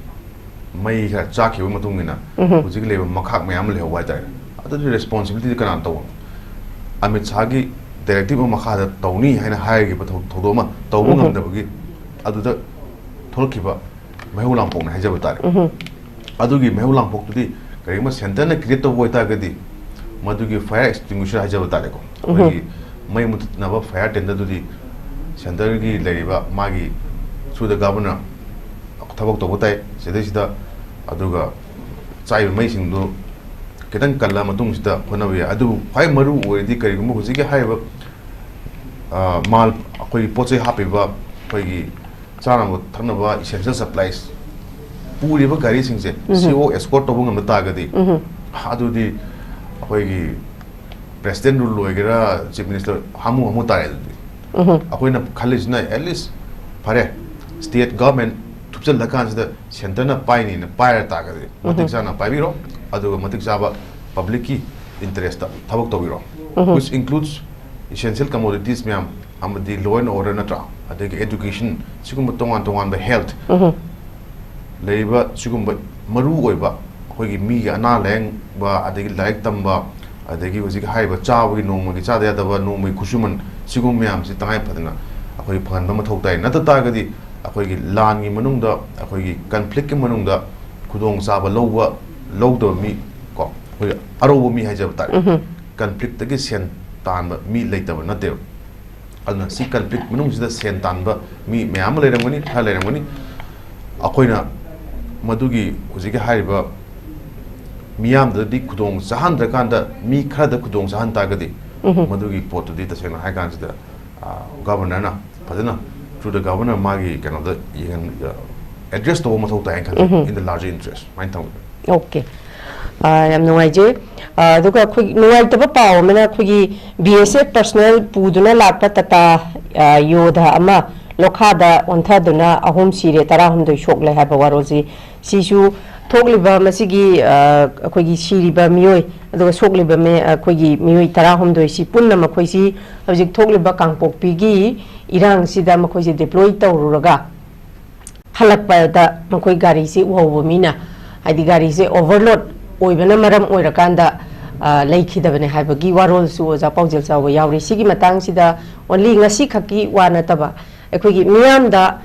ꯃꯩ ꯈꯔ ꯆꯥꯛꯈꯤꯕ ꯃꯇꯨꯡ ꯏꯟꯅ ꯎꯝ꯫ ꯍꯧꯖꯤꯛ ꯂꯩꯕ ꯃꯈꯥꯛ ꯃꯌꯥꯝ ꯑꯃ ꯂꯩꯍꯧꯕ ꯍꯥꯏꯇꯥꯔꯦ꯫ ꯑꯗꯨꯗꯤ responsibility ꯗꯤ ꯀꯅꯥꯅ ꯇꯧꯕꯅꯣ? ꯑꯃꯤꯠ ꯁꯥꯍꯒꯤ directive ꯑꯃ ꯃꯈꯥꯗ ꯇꯧꯅꯤ ꯍꯥꯏꯅ ꯍꯥꯏꯈꯤꯕ ꯊꯧ-, ꯊꯧꯗꯣꯛ ꯑꯃ ꯇꯧꯕ ꯎꯝ꯫ ꯉꯝꯗꯕꯒꯤ ꯑꯗꯨꯗ ꯊꯣꯛꯂꯛꯈꯤꯕ ꯃꯩꯍꯧ ꯂꯥꯡꯄꯣꯛꯅꯦ ꯍꯥꯏꯖꯕ ꯇꯥꯔꯦ꯫ ꯎꯝ꯫ ꯑꯗꯨꯒꯤ ꯃꯩꯍꯧ ꯂꯥꯡꯄꯣꯛꯇꯨꯗꯤ ꯀꯔꯤꯒꯨꯝꯕ centre ꯅ create ꯇꯧꯕ ꯑꯣꯏꯇꯥꯔꯒꯗꯤ ꯃꯗꯨꯒꯤ fire extinguisher ꯍꯥꯏꯖꯕ ꯇꯥꯔꯦꯀꯣ, ꯎꯝ꯫ ꯑꯩꯈꯣꯏꯒꯤ ꯃꯩ ꯃꯨꯊꯠꯅꯕ fire tender ꯗꯨꯗꯤ centre ꯒꯤ ꯂꯩꯔꯤꯕ ꯃꯥꯒꯤ through the governor ꯊꯕꯛ ꯇꯧꯕ ꯇꯥꯏ꯫ ꯁꯤꯗꯩꯁꯤꯗ ꯑꯗꯨꯒ ꯆꯥꯏꯕ ꯃꯩꯁꯤꯡꯗꯨ ꯈꯤꯇꯪ ꯀꯜꯂ ꯃꯇꯨꯡꯁꯤꯗ ꯍꯣꯠꯅꯕ ꯌꯥꯏ꯫ ꯑꯗꯨꯕꯨ ꯈ꯭ꯋꯥꯏ ꯃꯔꯨ ꯑꯣꯏꯔꯤꯗꯤ ꯀꯔꯤꯒꯨꯝꯕ ꯍꯧꯖꯤꯛꯀꯤ ꯍꯥꯏꯔꯤꯕ, ꯑ, ꯃꯥꯜ, ꯑꯩꯈꯣꯏꯒꯤ ꯄꯣꯠ ꯆꯩ ꯍꯥꯞꯄꯤꯕ, ꯑꯩꯈꯣꯏꯒꯤ ꯆꯥꯅꯕ ꯊꯛꯅꯕ essential supplies ꯄꯨꯔꯤꯕ ꯒꯥꯔꯤꯁꯤꯡꯁꯦ ꯎꯝ꯫ CO escort ꯇꯧꯕ ꯉꯝꯕ ꯇꯥꯔꯒꯗꯤ, ꯎꯝ꯫ ꯑꯗꯨꯗꯤ ꯑꯩꯈꯣꯏꯒꯤ president rule ꯑꯣꯏꯒꯦꯔꯥ, chief minister ꯍꯥꯃꯨ ꯍꯥꯃꯨ ꯇꯥꯔꯦ ꯑꯗꯨꯗꯤ꯫ ꯎꯝ꯫ ꯑꯩꯈꯣꯏꯅ ꯈꯜꯂꯤꯁꯤꯅ at least ꯐꯔꯦ, state government ꯊꯨꯞꯆꯜꯂꯀꯥꯟꯁꯤꯗ centre ꯅ ꯄꯥꯏꯅꯤꯅ ꯄꯥꯏꯔ ꯇꯥꯔꯒꯗꯤ ꯃꯇꯤꯛ ꯎꯝ꯫ ꯆꯥꯅ ꯄꯥꯏꯕꯤꯔꯣ, ꯑꯗꯨꯒ ꯃꯇꯤꯛ ꯆꯥꯕ public ꯀꯤ interest ꯇ ꯊꯕꯛ ꯇꯧꯕꯤꯔꯣ, ꯎꯝ꯫ which includes essential commodities ꯃꯌꯥꯝ, ꯑꯃꯗꯤ law and order ꯅꯠꯇ꯭ꯔꯥ, ꯑꯗꯒꯤ education, ꯁꯤꯒꯨꯝꯕ ꯇꯣꯉꯥꯟ ꯇꯣꯉꯥꯟꯕ health, ꯎꯝ꯫ ꯂꯩꯔꯤꯕ ꯁꯤꯒꯨꯝꯕ ꯃꯔꯨ ꯑꯣꯏꯕ ꯑꯩꯈꯣꯏꯒꯤ ꯃꯤꯒꯤ ꯑꯅꯥ ꯂꯥꯌꯦꯡꯕ, ꯑꯗꯒꯤ ꯂꯥꯏꯔꯤꯛ ꯇꯝꯕ, ꯑꯗꯒꯤ ꯍꯧꯖꯤꯛ ꯍꯥꯏꯔꯤꯕ ꯆꯥꯕꯒꯤ, ꯅꯣꯡꯃꯒꯤ ꯆꯥꯗ ꯌꯥꯗꯕ, ꯅꯣꯡꯃꯒꯤ ꯈꯨꯠꯁꯨꯃꯟ, ꯁꯤꯒꯨꯝꯕ ꯃꯌꯥꯝꯁꯤ ꯇꯉꯥꯏ ꯐꯗꯅ ꯑꯩꯈꯣꯏ ꯐꯪꯍꯟꯕ ꯃꯊꯧ ꯇꯥꯏ꯫ ꯅꯠꯇ ꯇꯥꯔꯒꯗꯤ ꯑꯩꯈꯣꯏꯒꯤ ꯂꯥꯟꯒꯤ ꯃꯅꯨꯡꯗ, ꯑꯩꯈꯣꯏꯒꯤ conflict ꯀꯤ ꯃꯅꯨꯡꯗ ꯈꯨꯗꯣꯡꯆꯥꯕ ꯂꯧꯕ, ꯂꯧꯗꯕ ꯃꯤ, ꯀꯣ, ꯑꯩꯈꯣꯏ ꯑꯔꯧꯕ ꯃꯤ ꯍꯥꯏꯖꯕ ꯇꯥꯔꯦ, ꯎꯝ꯫ Conflict ꯇꯒꯤ ꯁꯦꯟ ꯇꯥꯟꯕ ꯃꯤ ꯂꯩꯇꯕ ꯅꯠꯇꯦꯕ꯫ ꯑꯗꯨꯅ ꯁꯤ conflict ꯃꯅꯨꯡꯁꯤꯗ ꯁꯦꯟ ꯇꯥꯟꯕ ꯃꯤ ꯃꯌꯥꯝ ꯑꯃ ꯂꯩꯔꯝꯒꯅꯤ, ꯈꯔ ꯂꯩꯔꯝꯒꯅꯤ꯫ ꯑꯩꯈꯣꯏꯅ ꯃꯗꯨꯒꯤ ꯍꯧꯖꯤꯛꯀꯤ ꯍꯥꯏꯔꯤꯕ ꯃꯤꯌꯥꯝꯗꯨꯗꯗꯤ ꯈꯨꯗꯣꯡ ꯆꯥꯍꯟꯗ꯭ꯔꯀꯥꯟꯗ ꯃꯤ ꯈꯔꯗ ꯈꯨꯗꯣꯡ ꯆꯥꯍꯟ ꯇꯥꯔꯒꯗꯤ ꯎꯝ꯫ ꯃꯗꯨꯒꯤ ꯄꯣꯠꯇꯨꯗꯤ ꯇꯁꯦꯡꯅ ꯍꯥꯏ ꯀꯥꯟꯁꯤꯗ, ꯑ, governor ꯅ ꯐꯖꯅ through the governor ꯃꯥꯒꯤ ꯀꯩꯅꯣꯗ ꯌꯦꯡꯍꯟ-, ꯑ, address ꯇꯧꯕ ꯃꯊꯧ ꯇꯥꯏ ꯍꯥꯏꯅ ꯈꯟꯖꯩ, ꯎꯝ꯫ In the larger interest ꯁꯨꯃꯥꯏꯅ ꯊꯝꯒꯦ꯫ ꯑꯣꯀꯦ꯫ ꯑ, ꯌꯥꯝ ꯅꯨꯡꯉꯥꯏꯖꯩ꯫ ꯑ, ꯑꯗꯨꯒ ꯑꯩꯈꯣꯏ ꯅꯨꯡꯉꯥꯏꯇꯕ ꯄꯥꯎ ꯑꯃꯅ ꯑꯩꯈꯣꯏꯒꯤ BSF personnel ꯄꯨꯗꯨꯅ ꯂꯥꯛꯄ ꯇꯥꯇꯥ, ꯑ, ꯌꯣꯙꯥ ꯑꯃ ꯂꯣꯈꯥꯗ ꯑꯣꯟꯊꯗꯨꯅ ꯑꯍꯨꯝ ꯁꯤꯔꯦ, ꯇꯔꯥꯍꯨꯝꯗꯣꯏ ꯁꯣꯛꯂꯦ ꯍꯥꯏꯕ ꯋꯥꯔꯣꯜꯁꯤ, ꯁꯤꯁꯨ ꯊꯣꯛꯂꯤꯕ ꯃꯁꯤꯒꯤ, ꯑ, ꯑꯩꯈꯣꯏꯒꯤ ꯁꯤꯔꯤꯕ ꯃꯤꯑꯣꯏ, ꯑꯗꯨꯒ ꯁꯣꯛꯂꯤꯕ ꯃꯤ-, ꯑꯩꯈꯣꯏꯒꯤ ꯃꯤꯑꯣꯏ ꯇꯔꯥꯍꯨꯝꯗꯣꯏꯁꯤ ꯄꯨꯟꯅ ꯃꯈꯣꯏꯁꯤ ꯍꯧꯖꯤꯛ ꯊꯣꯛꯂꯤꯕ ꯀꯥꯡꯄꯣꯛꯄꯤꯒꯤ ꯏꯔꯥꯡꯁꯤꯗ ꯃꯈꯣꯏꯁꯦ deploy ꯇꯧꯔꯨꯔꯒ ꯍꯜꯂꯛꯄꯗ ꯃꯈꯣꯏ ꯒꯥꯔꯤꯁꯤ ꯎꯍꯧꯕ ꯃꯤꯅ, ꯍꯥꯏꯗꯤ ꯒꯥꯔꯤꯁꯦ overload ꯑꯣꯏꯕꯅ ꯃꯔꯝ ꯑꯣꯏꯔꯀꯥꯟꯗ, ꯑ, ꯂꯩꯈꯤꯗꯕꯅꯦ ꯍꯥꯏꯕꯒꯤ ꯋꯥꯔꯣꯜꯁꯨ ꯑꯣꯖꯥ ꯄꯥꯎꯖꯦꯜ ꯆꯥꯎꯕ ꯌꯥꯎꯔꯤ꯫ ꯁꯤꯒꯤ ꯃꯇꯥꯡꯁꯤꯗ only ꯉꯁꯤ ꯈꯛꯀꯤ ꯋꯥ ꯅꯠꯇꯕ, ꯑꯩꯈꯣꯏꯒꯤ ꯃꯤꯌꯥꯝꯗ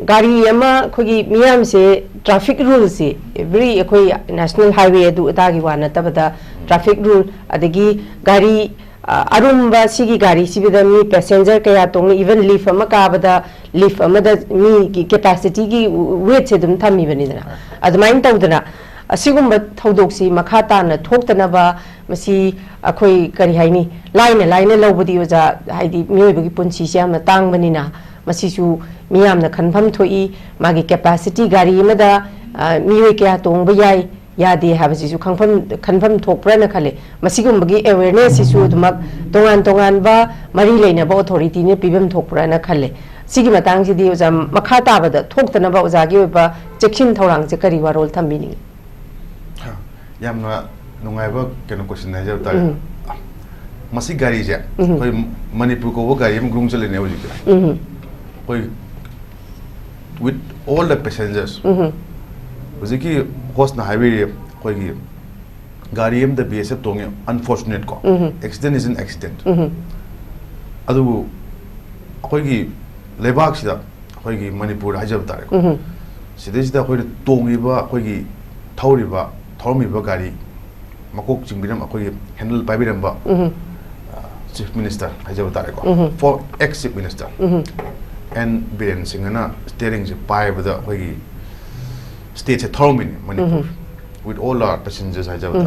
ꯒꯥꯔꯤ ꯑꯃ, ꯑꯩꯈꯣꯏꯒꯤ ꯃꯤꯌꯥꯝꯁꯦ traffic ruleꯁꯤ, every ꯑꯩꯈꯣꯏ national highway ꯑꯗꯨ ꯑꯗꯥꯒꯤ ꯋꯥ ꯅꯠꯇꯕꯗ traffic rule, ꯑꯗꯒꯤ ꯒꯥꯔꯤ, ꯑ, ꯑꯔꯨꯝꯕ ꯁꯤꯒꯤ ꯒꯥꯔꯤꯁꯤꯗ ꯃꯤ passenger ꯀꯌꯥ ꯇꯣꯡꯉꯤ, even lift ꯑꯃ ꯀꯥꯕꯗ lift ꯑꯃꯗ ꯃꯤꯒꯤ capacityꯒꯤ weightꯁꯦ ꯑꯗꯨꯝ ꯊꯝꯃꯤꯕꯅꯤꯗꯅ꯫ ꯑꯗꯨꯃꯥꯏꯅ ꯇꯧꯗꯅ ꯑꯁꯤꯒꯨꯝꯕ ꯊꯧꯗꯣꯛꯁꯤ ꯃꯈꯥ ꯇꯥꯅ ꯊꯣꯛꯇꯅꯕ ꯃꯁꯤ ꯑꯩꯈꯣꯏ ꯀꯔꯤ ꯍꯥꯏꯅꯤ, ꯂꯥꯏꯅ ꯂꯥꯏꯅ ꯂꯧꯕꯗꯤ ꯑꯣꯖꯥ, ꯍꯥꯏꯗꯤ ꯃꯤꯑꯣꯏꯕꯒꯤ ꯄꯨꯟꯁꯤꯁꯦ ꯌꯥꯝꯅ ꯇꯥꯡꯕꯅꯤꯅ ꯃꯁꯤꯁꯨ ꯃꯤꯌꯥꯝꯅ ꯈꯟꯐꯝ ꯊꯣꯛꯏ꯫ ꯃꯥꯒꯤ capacity ꯒꯥꯔꯤ ꯑꯃꯗ, ꯑ, ꯃꯤꯑꯣꯏ ꯀꯌꯥ ꯇꯣꯡꯕ ꯌꯥꯏ, ꯌꯥꯗꯦ ꯍꯥꯏꯕꯁꯤꯁꯨ ꯈꯪꯐꯝ, ꯈꯟꯐꯝ ꯊꯣꯛꯄ꯭ꯔꯥꯅ ꯈꯜꯂꯦ꯫ ꯃꯁꯤꯒꯨꯝꯕꯒꯤ awarenessꯁꯤꯁꯨ ꯑꯗꯨꯃꯛ ꯇꯣꯉꯥꯟ ꯇꯣꯉꯥꯟꯕ ꯃꯔꯤ ꯂꯩꯅꯕ authorityꯅ ꯄꯤꯐꯝ ꯊꯣꯛꯄ꯭ꯔꯥꯅ ꯈꯜꯂꯦ꯫ ꯁꯤꯒꯤ ꯃꯇꯥꯡꯁꯤꯗꯤ ꯑꯣꯖꯥ, ꯃꯈꯥ ꯇꯥꯕꯗ ꯊꯣꯛꯇꯅꯕ ꯑꯣꯖꯥꯒꯤ ꯑꯣꯏꯕ ꯆꯦꯛꯁꯤꯟ ꯊꯧꯔꯥꯡꯁꯦ ꯀꯔꯤ ꯋꯥꯔꯣꯜ ꯊꯝꯕꯤꯅꯤꯡꯉꯤ? ꯌꯥꯝꯅ ꯅꯨꯡꯉꯥꯏꯕ ꯀꯩꯅꯣ question ꯍꯥꯏꯖꯕ ꯇꯥꯔꯦ꯫ ꯎꯝ꯫ ꯃꯁꯤ ꯒꯥꯔꯤꯁꯦ ꯎꯝ꯫ ꯑꯩꯈꯣꯏ ꯃꯅꯤꯄꯨꯔ ꯀꯧꯕ ꯒꯥꯔꯤ ꯑꯃ ꯒ꯭ꯔꯨꯡ ꯆꯠꯂꯤꯅꯦ ꯍꯧꯖꯤꯛꯁꯦ꯫ ꯎꯝ꯫ ꯑꯩꯈꯣꯏ with all the passengers, ꯎꯝ꯫ ꯍꯧꯖꯤꯛꯀꯤ hostꯅ ꯍꯥꯏꯕꯤꯔꯤ, ꯑꯩꯈꯣꯏꯒꯤ ꯒꯥꯔꯤ ꯑꯃꯗ B S F ꯇꯣꯡꯉꯦ, unfortunate ꯀꯣ, ꯎꯝ꯫ accident is an accident꯫ ꯎꯝ꯫ ꯑꯗꯨꯕꯨ ꯑꯩꯈꯣꯏꯒꯤ ꯂꯩꯕꯥꯛꯁꯤꯗ, ꯑꯩꯈꯣꯏꯒꯤ ꯃꯅꯤꯄꯨꯔꯗ ꯍꯥꯏꯖꯕ ꯇꯥꯔꯦꯀꯣ, ꯎꯝ꯫ ꯁꯤꯗꯩꯁꯤꯗ ꯑꯩꯈꯣꯏꯅ ꯇꯣꯡꯉꯤꯕ, ꯑꯩꯈꯣꯏꯒꯤ ꯊꯧꯔꯤꯕ, ꯊꯧꯔꯝꯃꯤꯕ ꯒꯥꯔꯤ ꯃꯀꯣꯛ ꯆꯤꯡꯕꯤꯔꯝꯕ, ꯑꯩꯈꯣꯏꯒꯤ handle ꯄꯥꯏꯕꯤꯔꯝꯕ, ꯎꯝ꯫ ꯑ, Chief Minister ꯍꯥꯏꯖꯕ ꯇꯥꯔꯦꯀꯣ, ꯎꯝ꯫ for ex Chief Minister um. N Biren ꯁꯤꯡꯍꯅ steeringꯁꯦ ꯄꯥꯏꯕꯗ ꯑꯩꯈꯣꯏꯒꯤ stateꯁꯦ ꯊꯧꯔꯝꯃꯤꯅꯤ ꯃꯅꯤꯄꯨꯔ, ꯎꯝ꯫ with all our passengers ꯍꯥꯏꯖꯕꯗ꯫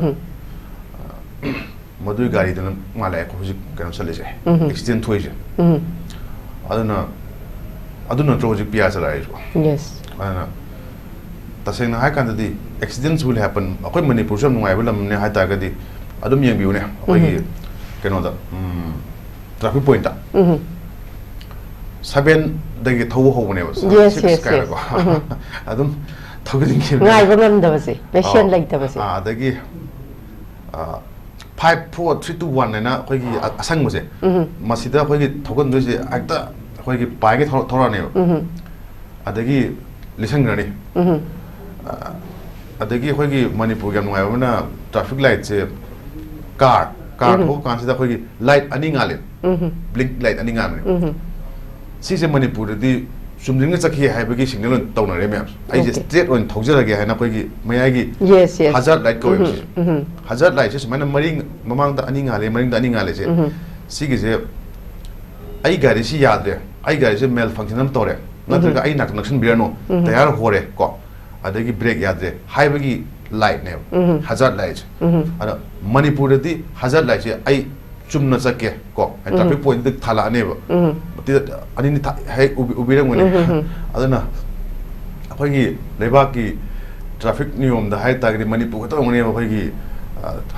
ꯎꯝ꯫ ꯃꯗꯨꯒꯤ ꯒꯥꯔꯤꯗꯨꯅ ꯃꯥꯜꯂꯦ ꯑꯩꯈꯣꯏ ꯍꯧꯖꯤꯛ ꯀꯩꯅꯣ ꯆꯠꯂꯤꯁꯦ, ꯎꯝ꯫ accident ꯊꯣꯛꯏꯁꯦ꯫ ꯎꯝ꯫ ꯑꯗꯨꯅ, ꯑꯗꯨ ꯅꯠꯇ꯭ꯔꯣ ꯍꯧꯖꯤꯛ ꯄꯤꯌꯥ ꯆꯂꯥꯏꯔꯤꯁꯤꯀꯣ? Yes꯫ ꯑꯗꯨꯅ ꯇꯁꯦꯡꯅ ꯍꯥꯏ ꯀꯥꯟꯗꯗꯤ accidents will happen꯫ ꯑꯩꯈꯣꯏ ꯃꯅꯤꯄꯨꯔꯁꯨ ꯌꯥꯝ ꯅꯨꯡꯉꯥꯏꯕ ꯂꯝꯅꯦ ꯍꯥꯏ ꯇꯥꯔꯒꯗꯤ ꯑꯗꯨꯝ ꯌꯦꯡꯕꯤꯌꯨꯅꯦ, ꯑꯩꯈꯣꯏꯒꯤ ꯎꯝ꯫ ꯀꯩꯅꯣꯗ, ꯎꯝ, traffic pointꯇ ꯎꯝ꯫ sevenꯗꯒꯤ ꯊꯧꯕ ꯍꯧꯕꯅꯦꯕ, Yes, six yes, ꯀꯥꯏꯅꯀꯣ꯫ yes. ꯎꯝ꯫ ꯑꯗꯨꯝ ꯊꯧꯒꯟꯈꯤꯕꯅꯤ꯫ ꯉꯥꯏꯕ ꯉꯝꯗꯕꯁꯦ, ꯄꯦꯁꯦꯟ ꯑꯥ, ꯂꯩꯇꯕꯁꯦ꯫ ꯑꯥ, ꯑꯗꯒꯤ five four three two one ꯍꯥꯏꯅ ꯑꯩꯈꯣꯏꯒꯤ ꯑ- ꯑꯁꯪꯕꯁꯦ, ꯎꯝ ꯃꯁꯤꯗ ꯑꯩꯈꯣꯏꯒꯤ ꯊꯧꯒꯟꯗꯣꯏꯁꯦ ꯍꯦꯛꯇ ꯑꯩꯈꯣꯏꯒꯤ ꯄꯥꯏꯒꯩ ꯊꯧꯔ- ꯊꯧꯔꯛꯑꯅꯦꯕ꯫ ꯎꯝ ꯑꯗꯒꯤ ꯂꯤꯁꯟꯈ꯭ꯔꯅꯤ꯫ ꯎꯝ ꯑꯗꯒꯤ ꯑꯩꯈꯣꯏꯒꯤ ꯃꯅꯤꯄꯨꯔꯒꯤ ꯌꯥꯝ ꯅꯨꯡꯉꯥꯏꯕ ꯑꯃꯅ ꯇ꯭ꯔꯥꯐꯤꯛ ꯂꯥꯏꯠꯁꯦ ꯀꯥꯔ ꯀꯥꯔ ꯎꯝ꯫ ꯊꯧꯕ ꯀꯥꯟꯁꯤꯗ ꯑꯩꯈꯣꯏꯒꯤ ꯂꯥꯏꯠ ꯑꯅꯤ ꯉꯥꯜꯂꯦ꯫ ꯎꯝ ꯕ꯭ꯂꯤꯡ ꯂꯥꯏꯠ ꯑꯅꯤ ꯉꯥꯟꯕꯅꯦ꯫ ꯎꯝ ꯁꯤꯁꯦ ꯃꯅꯤꯄꯨꯔꯗꯗꯤ ꯆꯨꯝꯗ꯭ꯔꯤꯡꯅ ꯆꯠꯈꯤ ꯍꯥꯏꯕꯒꯤ ꯁꯤꯒꯅꯦꯜ ꯑꯣꯏꯅ ꯇꯧꯅꯔꯦ ꯃꯌꯥꯝ꯫ ꯑꯩꯁꯦ Okay. ꯁ꯭ꯇ꯭ꯔꯦꯠ ꯑꯣꯏꯅ ꯊꯧꯖꯔꯒꯦ ꯍꯥꯏꯅ ꯑꯩꯈꯣꯏꯒꯤ ꯃꯌꯥꯏꯒꯤ Yes, yes. ꯍꯖꯥꯔꯠ ꯂꯥꯏꯠ ꯀꯧꯋꯦꯕ ꯎꯝ ꯁꯤꯁꯦ꯫ ꯎꯝ ꯍꯖꯥꯔꯠ ꯂꯥꯏꯠꯁꯦ ꯁꯨꯃꯥꯏꯅ ꯃꯔꯤꯡ ꯃꯃꯥꯡꯗ ꯑꯅꯤ ꯉꯥꯜꯂꯦ, ꯃꯅꯤꯡꯗ ꯑꯅꯤ ꯉꯥꯜꯂꯦꯁꯦ꯫ ꯎꯝ ꯁꯤꯒꯤꯁꯦ ꯑꯩ ꯒꯥꯔꯤꯁꯤ ꯌꯥꯗ꯭ꯔꯦ, ꯑꯩ ꯒꯥꯔꯤꯁꯦ ꯃꯦꯜ ꯐꯪꯁꯟ ꯑꯃ ꯇꯧꯔꯦ, ꯅꯠꯇ꯭ꯔꯒ ꯑꯩ ꯅꯥꯛꯇ ꯅꯛꯁꯤꯟꯕꯤꯔꯅꯨ, ꯎꯝ꯫ ꯇꯌꯥꯔ ꯍꯣꯔꯦ ꯀꯣ, ꯑꯗꯒꯤ ꯕ꯭ꯔꯦꯛ ꯌꯥꯗ꯭ꯔꯦ ꯍꯥꯏꯕꯒꯤ ꯂꯥꯏꯠꯅꯦꯕ ꯎꯝ꯫ ꯍꯖꯥꯔꯠ ꯂꯥꯏꯠꯁꯦ꯫ ꯎꯝ ꯑꯗꯣ ꯃꯅꯤꯄꯨꯔꯗꯗꯤ ꯍꯖꯥꯔꯠ ꯂꯥꯏꯠꯁꯦ ꯑꯩ ꯆꯨꯝꯅ ꯆꯠꯀꯦ ꯀꯣ, ꯎꯝ꯫ ꯇ꯭ꯔꯥꯐꯤꯛ ꯄꯣꯏꯟꯠꯇ ꯊꯥꯜꯂꯛꯑꯅꯦꯕ꯫ ꯎꯝ ꯃꯇꯤꯗ ꯑꯅꯤꯅꯤ ꯊꯥ- ꯍꯦꯛ ꯎꯕꯤ- ꯎꯕꯤꯔꯝꯒꯅꯤ꯫ ꯎꯝ, ꯎꯝ, ꯎꯝ꯫ ꯑꯗꯨꯅ ꯑꯩꯈꯣꯏꯒꯤ ꯂꯩꯕꯥꯛꯀꯤ ꯇ꯭ꯔꯥꯐꯤꯛ ꯅꯤꯌꯣꯝꯗ ꯍꯥꯏ ꯇꯥꯔꯒꯗꯤ ꯃꯅꯤꯄꯨꯔ ꯈꯛꯇ ꯑꯣꯏꯔꯝꯒꯅꯦꯕ ꯑꯩꯈꯣꯏꯒꯤ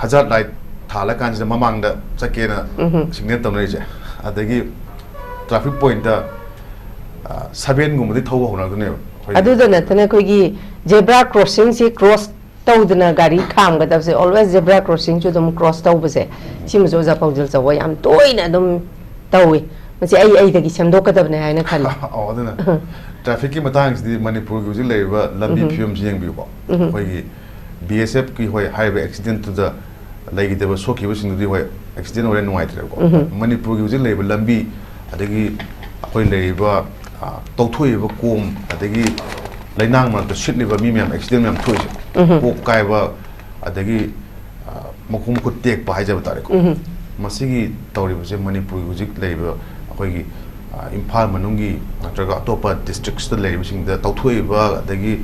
ꯍꯖꯥꯔꯠ ꯂꯥꯏꯠ ꯊꯥꯜꯂꯀꯥꯟꯁꯤꯗ ꯃꯃꯥꯡꯗ ꯆꯠꯀꯦꯅ ꯎꯝ꯫ ꯁꯤꯒꯅꯦꯜ ꯇꯧꯅꯔꯤꯁꯦ꯫ ꯑꯗꯒꯤ ꯇ꯭ꯔꯥꯐꯤꯛ ꯄꯣꯏꯟꯠꯇ ꯁꯚꯦꯟꯒꯨꯝꯕꯗꯤ ꯊꯧꯕ ꯍꯧꯅꯔꯛꯇꯣꯏꯅꯦꯕ ꯑꯩꯈꯣꯏꯒꯤ꯫ ꯑꯗꯨꯗ ꯅꯠꯇꯅ ꯑꯩꯈꯣꯏꯒꯤ ꯖꯦꯕ꯭ꯔꯥ ꯀ꯭ꯔꯣꯁꯤꯡꯁꯤ ꯀ꯭ꯔꯣꯁ ꯇꯧꯗꯅ ꯒꯥꯔꯤ ꯈꯥꯝꯒꯗꯕꯁꯦ, ꯑꯣꯜꯋꯦꯁ ꯖꯦꯕ꯭ꯔꯥ ꯀ꯭ꯔꯣꯁꯤꯡꯁꯨ ꯑꯗꯨꯝ ꯀ꯭ꯔꯣꯁ ꯇꯧꯕꯁꯦ, ꯁꯤꯃꯁꯨ ꯑꯣꯖꯥ ꯄꯥꯎꯖꯦꯜ ꯆꯥꯎꯕ ꯌꯥꯝ ꯇꯣꯏꯅ ꯑꯗꯨꯝ ꯇꯧꯏ꯫ ꯃꯁꯤ ꯑꯩ ꯑꯩꯗꯒꯤ ꯁꯦꯝꯗꯣꯛꯀꯗꯕꯅꯦ ꯍꯥꯏꯅ ꯈꯜꯂꯤ꯫ ꯑꯣ, ꯑꯗꯨꯅ ꯇ꯭ꯔꯥꯐꯤꯛꯀꯤ ꯃꯇꯥꯡꯁꯤꯗꯤ ꯃꯅꯤꯄꯨꯔꯒꯤ ꯍꯧꯖꯤꯛ ꯂꯩꯔꯤꯕ ꯂꯝꯕꯤ ꯎꯝ꯫ ꯐꯤꯕꯝꯁꯤ ꯌꯦꯡꯕꯤꯌꯨꯀꯣ꯫ ꯎꯝ꯫ ꯑꯩꯈꯣꯏꯒꯤ ꯕꯤ ꯑꯦꯁ ꯑꯦꯐꯀꯤ, ꯍꯣꯏ, ꯍꯥꯏꯔꯤꯕ ꯑꯦꯛꯁꯤꯗꯦꯟꯠꯇꯨꯗ ꯂꯩꯈꯤꯗꯕ, ꯁꯣꯛꯈꯤꯕꯁꯤꯡꯗꯨꯗꯤ, ꯍꯣꯏ, ꯑꯦꯛꯁꯤꯗꯦꯟꯠ ꯑꯣꯏꯔꯦ, ꯅꯨꯡꯉꯥꯏꯇ꯭ꯔꯦꯕꯀꯣ꯫ ꯎꯝ꯫ ꯃꯅꯤꯄꯨꯔꯒꯤ ꯍꯧꯖꯤꯛ ꯂꯩꯔꯤꯕ ꯂꯝꯕꯤ, ꯑꯗꯒꯤ ꯑꯩꯈꯣꯏ ꯂꯩꯔꯤꯕ, ꯑ, ꯇꯧꯊꯣꯛꯏꯕ ꯀꯣꯝ, ꯑꯗꯒꯤ ꯂꯩꯅꯥꯡ ꯃꯔꯛꯇ ꯁꯤꯠꯂꯤꯕ ꯃꯤ ꯃꯌꯥꯝ, ꯑꯦꯛꯁꯤꯗꯦꯟꯠ ꯃꯌꯥꯝ ꯊꯣꯛꯏꯁꯦ, ꯎꯝ꯫ ꯀꯣꯛ ꯀꯥꯏꯕ, ꯑꯗꯒꯤ, ꯑ, ꯃꯈꯣꯡ ꯃꯈꯨꯠ ꯇꯦꯛꯄ ꯍꯥꯏꯖꯕ ꯇꯥꯔꯦꯀꯣ꯫ ꯎꯝ꯫ ꯃꯁꯤꯒꯤ ꯇꯧꯔꯤꯕꯁꯦ ꯃꯅꯤꯄꯨꯔꯒꯤ ꯍꯧꯖꯤꯛ ꯂꯩꯔꯤꯕ ꯑꯩꯈꯣꯏꯒꯤ, ꯑ, ꯏꯝꯐꯥꯜ ꯃꯅꯨꯡꯒꯤ ꯅꯠꯇ꯭ꯔꯒ ꯑꯇꯣꯞꯄ ꯗꯤꯁꯇ꯭ꯔꯤꯛꯁꯇ ꯂꯩꯔꯤꯕꯁꯤꯡꯗ ꯇꯧꯊꯣꯛꯏꯕ, ꯑꯗꯒꯤ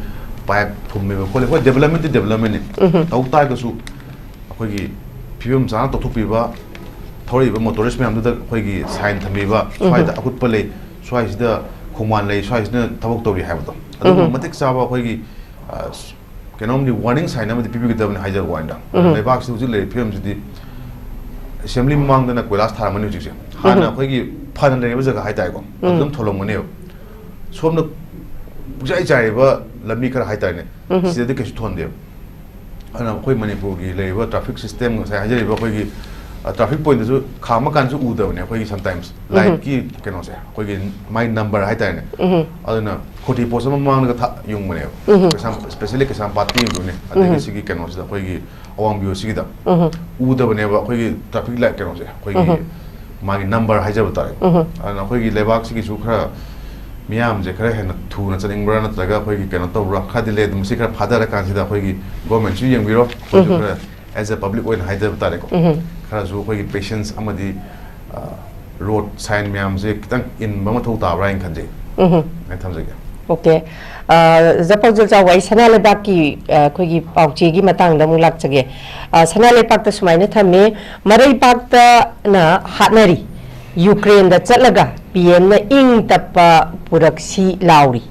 ꯄꯥꯏꯞ ꯐꯨꯝꯃꯤꯕ ꯈꯣꯠꯂꯤ, ꯍꯣꯏ, ꯗꯦꯕꯂꯞꯃꯦꯟꯠꯇꯤ ꯗꯦꯕꯂꯞꯃꯦꯟꯠꯅꯤ꯫ ꯎꯝ꯫ ꯇꯧ ꯇꯥꯔꯒꯁꯨ ꯑꯩꯈꯣꯏꯒꯤ ꯐꯤꯕꯝ ꯆꯥꯅ ꯇꯧꯊꯣꯛꯄꯤꯕ, ꯊꯧꯔꯛꯏꯕ ꯃꯣꯇꯣꯔꯤꯁ ꯃꯌꯥꯝꯗꯨꯗ ꯑꯩꯈꯣꯏꯒꯤ ꯁꯥꯏꯟ ꯊꯝꯕꯤꯕ, ꯎꯝ꯫ ꯁ꯭ꯋꯥꯏꯗ ꯑꯀꯨꯠꯄ ꯂꯩ, ꯁ꯭ꯋꯥꯏꯁꯤꯗ ꯈꯣꯡꯕꯥꯟ ꯂꯩ, ꯁ꯭ꯋꯥꯏꯁꯤꯅ ꯊꯕꯛ ꯇꯧꯔꯤ ꯍꯥꯏꯕꯗꯣ, ꯑꯗꯨꯒꯨꯝꯕ ꯎꯝ꯫ ꯃꯇꯤꯛ ꯆꯥꯕ ꯑꯩꯈꯣꯏꯒꯤ, ꯑ, ꯀꯩꯅꯣꯝꯗꯤ ꯋꯥꯔꯅꯤꯡ ꯁꯥꯏꯟ ꯑꯃꯗꯤ ꯄꯤꯕꯤꯒꯗꯕꯅꯤ ꯍꯥꯏꯖꯕ ꯋꯥꯅꯤꯗ꯫ ꯎꯝ꯫ ꯂꯩꯕꯥꯛꯁꯤꯗ ꯍꯧꯖꯤꯛ ꯂꯩꯔꯤꯕ ꯐꯤꯕꯝꯁꯤꯗꯤ ꯑꯦꯁꯦꯝꯕ꯭ꯂꯤ ꯃꯃꯥꯡꯗꯅ ꯀꯣꯏꯂꯥꯁ ꯊꯥꯔꯝꯒꯅꯤ ꯍꯧꯖꯤꯛꯁꯦ꯫ ꯍꯥꯟꯅ ꯎꯝ꯫ ꯑꯩꯈꯣꯏꯒꯤ ꯐꯅ ꯂꯩꯔꯤꯕ ꯖꯒꯥ ꯍꯥꯏꯇꯥꯔꯦꯀꯣ, ꯎꯝ꯫ ꯑꯗꯨꯝ ꯊꯣꯂꯝꯒꯅꯦꯕ꯫ ꯁꯣꯝꯗ ꯄꯨꯡꯆꯥꯏ ꯆꯥꯏꯔꯤꯕ ꯂꯝꯕꯤ ꯈꯔ ꯍꯥꯏꯇꯥꯔꯦꯅꯦ, ꯁꯤꯗꯗꯤ ꯀꯩꯁꯨ ꯊꯣꯟꯗꯦꯕ꯫ ꯑꯗꯨꯅ ꯑꯩꯈꯣꯏ ꯃꯅꯤꯄꯨꯔꯒꯤ ꯂꯩꯔꯤꯕ traffic system, ꯉꯁꯥꯏ ꯍꯥꯏꯖꯔꯤꯕ ꯑꯩꯈꯣꯏꯒꯤ, ꯑ, traffic pointꯇꯁꯨ ꯈꯥꯝꯃ ꯀꯥꯟꯗꯁꯨ ꯎꯗꯕꯅꯦ ꯑꯩꯈꯣꯏꯒꯤ sometimes lightꯀꯤ ꯀꯩꯅꯣꯁꯦ, ꯑꯩꯈꯣꯏꯒꯤ ꯃꯥꯏ number ꯍꯥꯏꯇꯥꯔꯦꯅꯦ꯫ ꯑꯗꯨꯅ forty post ꯑꯃ ꯃꯃꯥꯡꯗꯒ ꯊꯥ-, ꯌꯨꯡꯕꯅꯦꯕ꯫ ꯀꯩꯁꯥꯝ-, specially ꯀꯩꯁꯥꯝꯄꯥꯠꯇ ꯌꯨꯡꯗꯣꯏꯅꯦ꯫ ꯑꯗꯒꯤ ꯁꯤꯒꯤ ꯀꯩꯅꯣꯁꯤꯗ ꯑꯩꯈꯣꯏꯒꯤ ꯑꯋꯥꯡ ꯚꯤꯌꯨꯁꯤꯒꯤꯗ ꯎꯗꯕꯅꯦꯕ ꯑꯩꯈꯣꯏꯒꯤ traffic light ꯀꯩꯅꯣꯁꯦ, ꯑꯩꯈꯣꯏꯒꯤ ꯃꯥꯒꯤ number ꯍꯥꯏꯖꯕ ꯇꯥꯔꯦ꯫ ꯑꯗꯨꯅ ꯑꯩꯈꯣꯏꯒꯤ ꯂꯩꯕꯥꯛꯁꯤꯒꯤꯁꯨ ꯈꯔ ꯃꯤꯌꯥꯝꯁꯦ ꯈꯔ ꯍꯦꯟꯅ ꯊꯨꯅ ꯆꯠꯅꯤꯡꯕ꯭ꯔꯥ ꯅꯠꯇ꯭ꯔꯒ ꯑꯩꯈꯣꯏꯒꯤ ꯀꯩꯅꯣ ꯇꯧꯕ꯭ꯔꯥ ꯈꯔꯗꯤ ꯂꯩ꯫ ꯑꯗꯨꯝ ꯃꯁꯤ ꯈꯔ ꯐꯥꯊꯔꯀꯥꯟꯁꯤꯗ ꯑꯩꯈꯣꯏꯒꯤ governmentꯁꯨ ꯌꯦꯡꯕꯤꯔꯣ, ꯑꯩꯈꯣꯏꯁꯨ ꯈꯔ as a public ꯑꯣꯏꯅ ꯍꯥꯏꯖꯕ ꯇꯥꯔꯦꯀꯣ꯫ ꯈꯔꯁꯨ ꯑꯩꯈꯣꯏꯒꯤ patience ꯑꯃꯗꯤ, ꯑ, road sign ꯃꯌꯥꯝꯁꯦ ꯈꯤꯇꯪ ꯏꯟꯕ ꯃꯊꯧ ꯇꯥꯕ꯭ꯔꯥ ꯍꯥꯏꯅ ꯈꯟꯖꯩ꯫ ꯑꯩ ꯊꯝꯖꯒꯦ꯫ OK꯫ ꯑ, ꯑꯣꯖꯥ ꯄꯥꯎꯖꯦꯜ ꯆꯥꯎꯕ, ꯑꯩ ꯁꯅꯥ ꯂꯩꯕꯥꯛꯀꯤ, ꯑ, ꯑꯩꯈꯣꯏꯒꯤ ꯄꯥꯎꯆꯦꯒꯤ ꯃꯇꯥꯡꯗ ꯑꯃꯨꯛ ꯂꯥꯛꯆꯒꯦ꯫ ꯑ, ꯁꯅꯥ ꯂꯩꯕꯥꯛꯇ ꯁꯨꯃꯥꯏꯅ ꯊꯝꯃꯤ, ꯃꯔꯩꯕꯥꯛꯇꯅ ꯍꯥꯠꯅꯔꯤ, ꯌꯨꯀ꯭ꯔꯦꯟꯗ ꯆꯠꯂꯒ ꯄꯤ ꯑꯦꯝꯅ ꯏꯪ ꯇꯞꯄ ꯄꯨꯔꯛꯁꯤ ꯂꯥꯎꯔꯤ꯫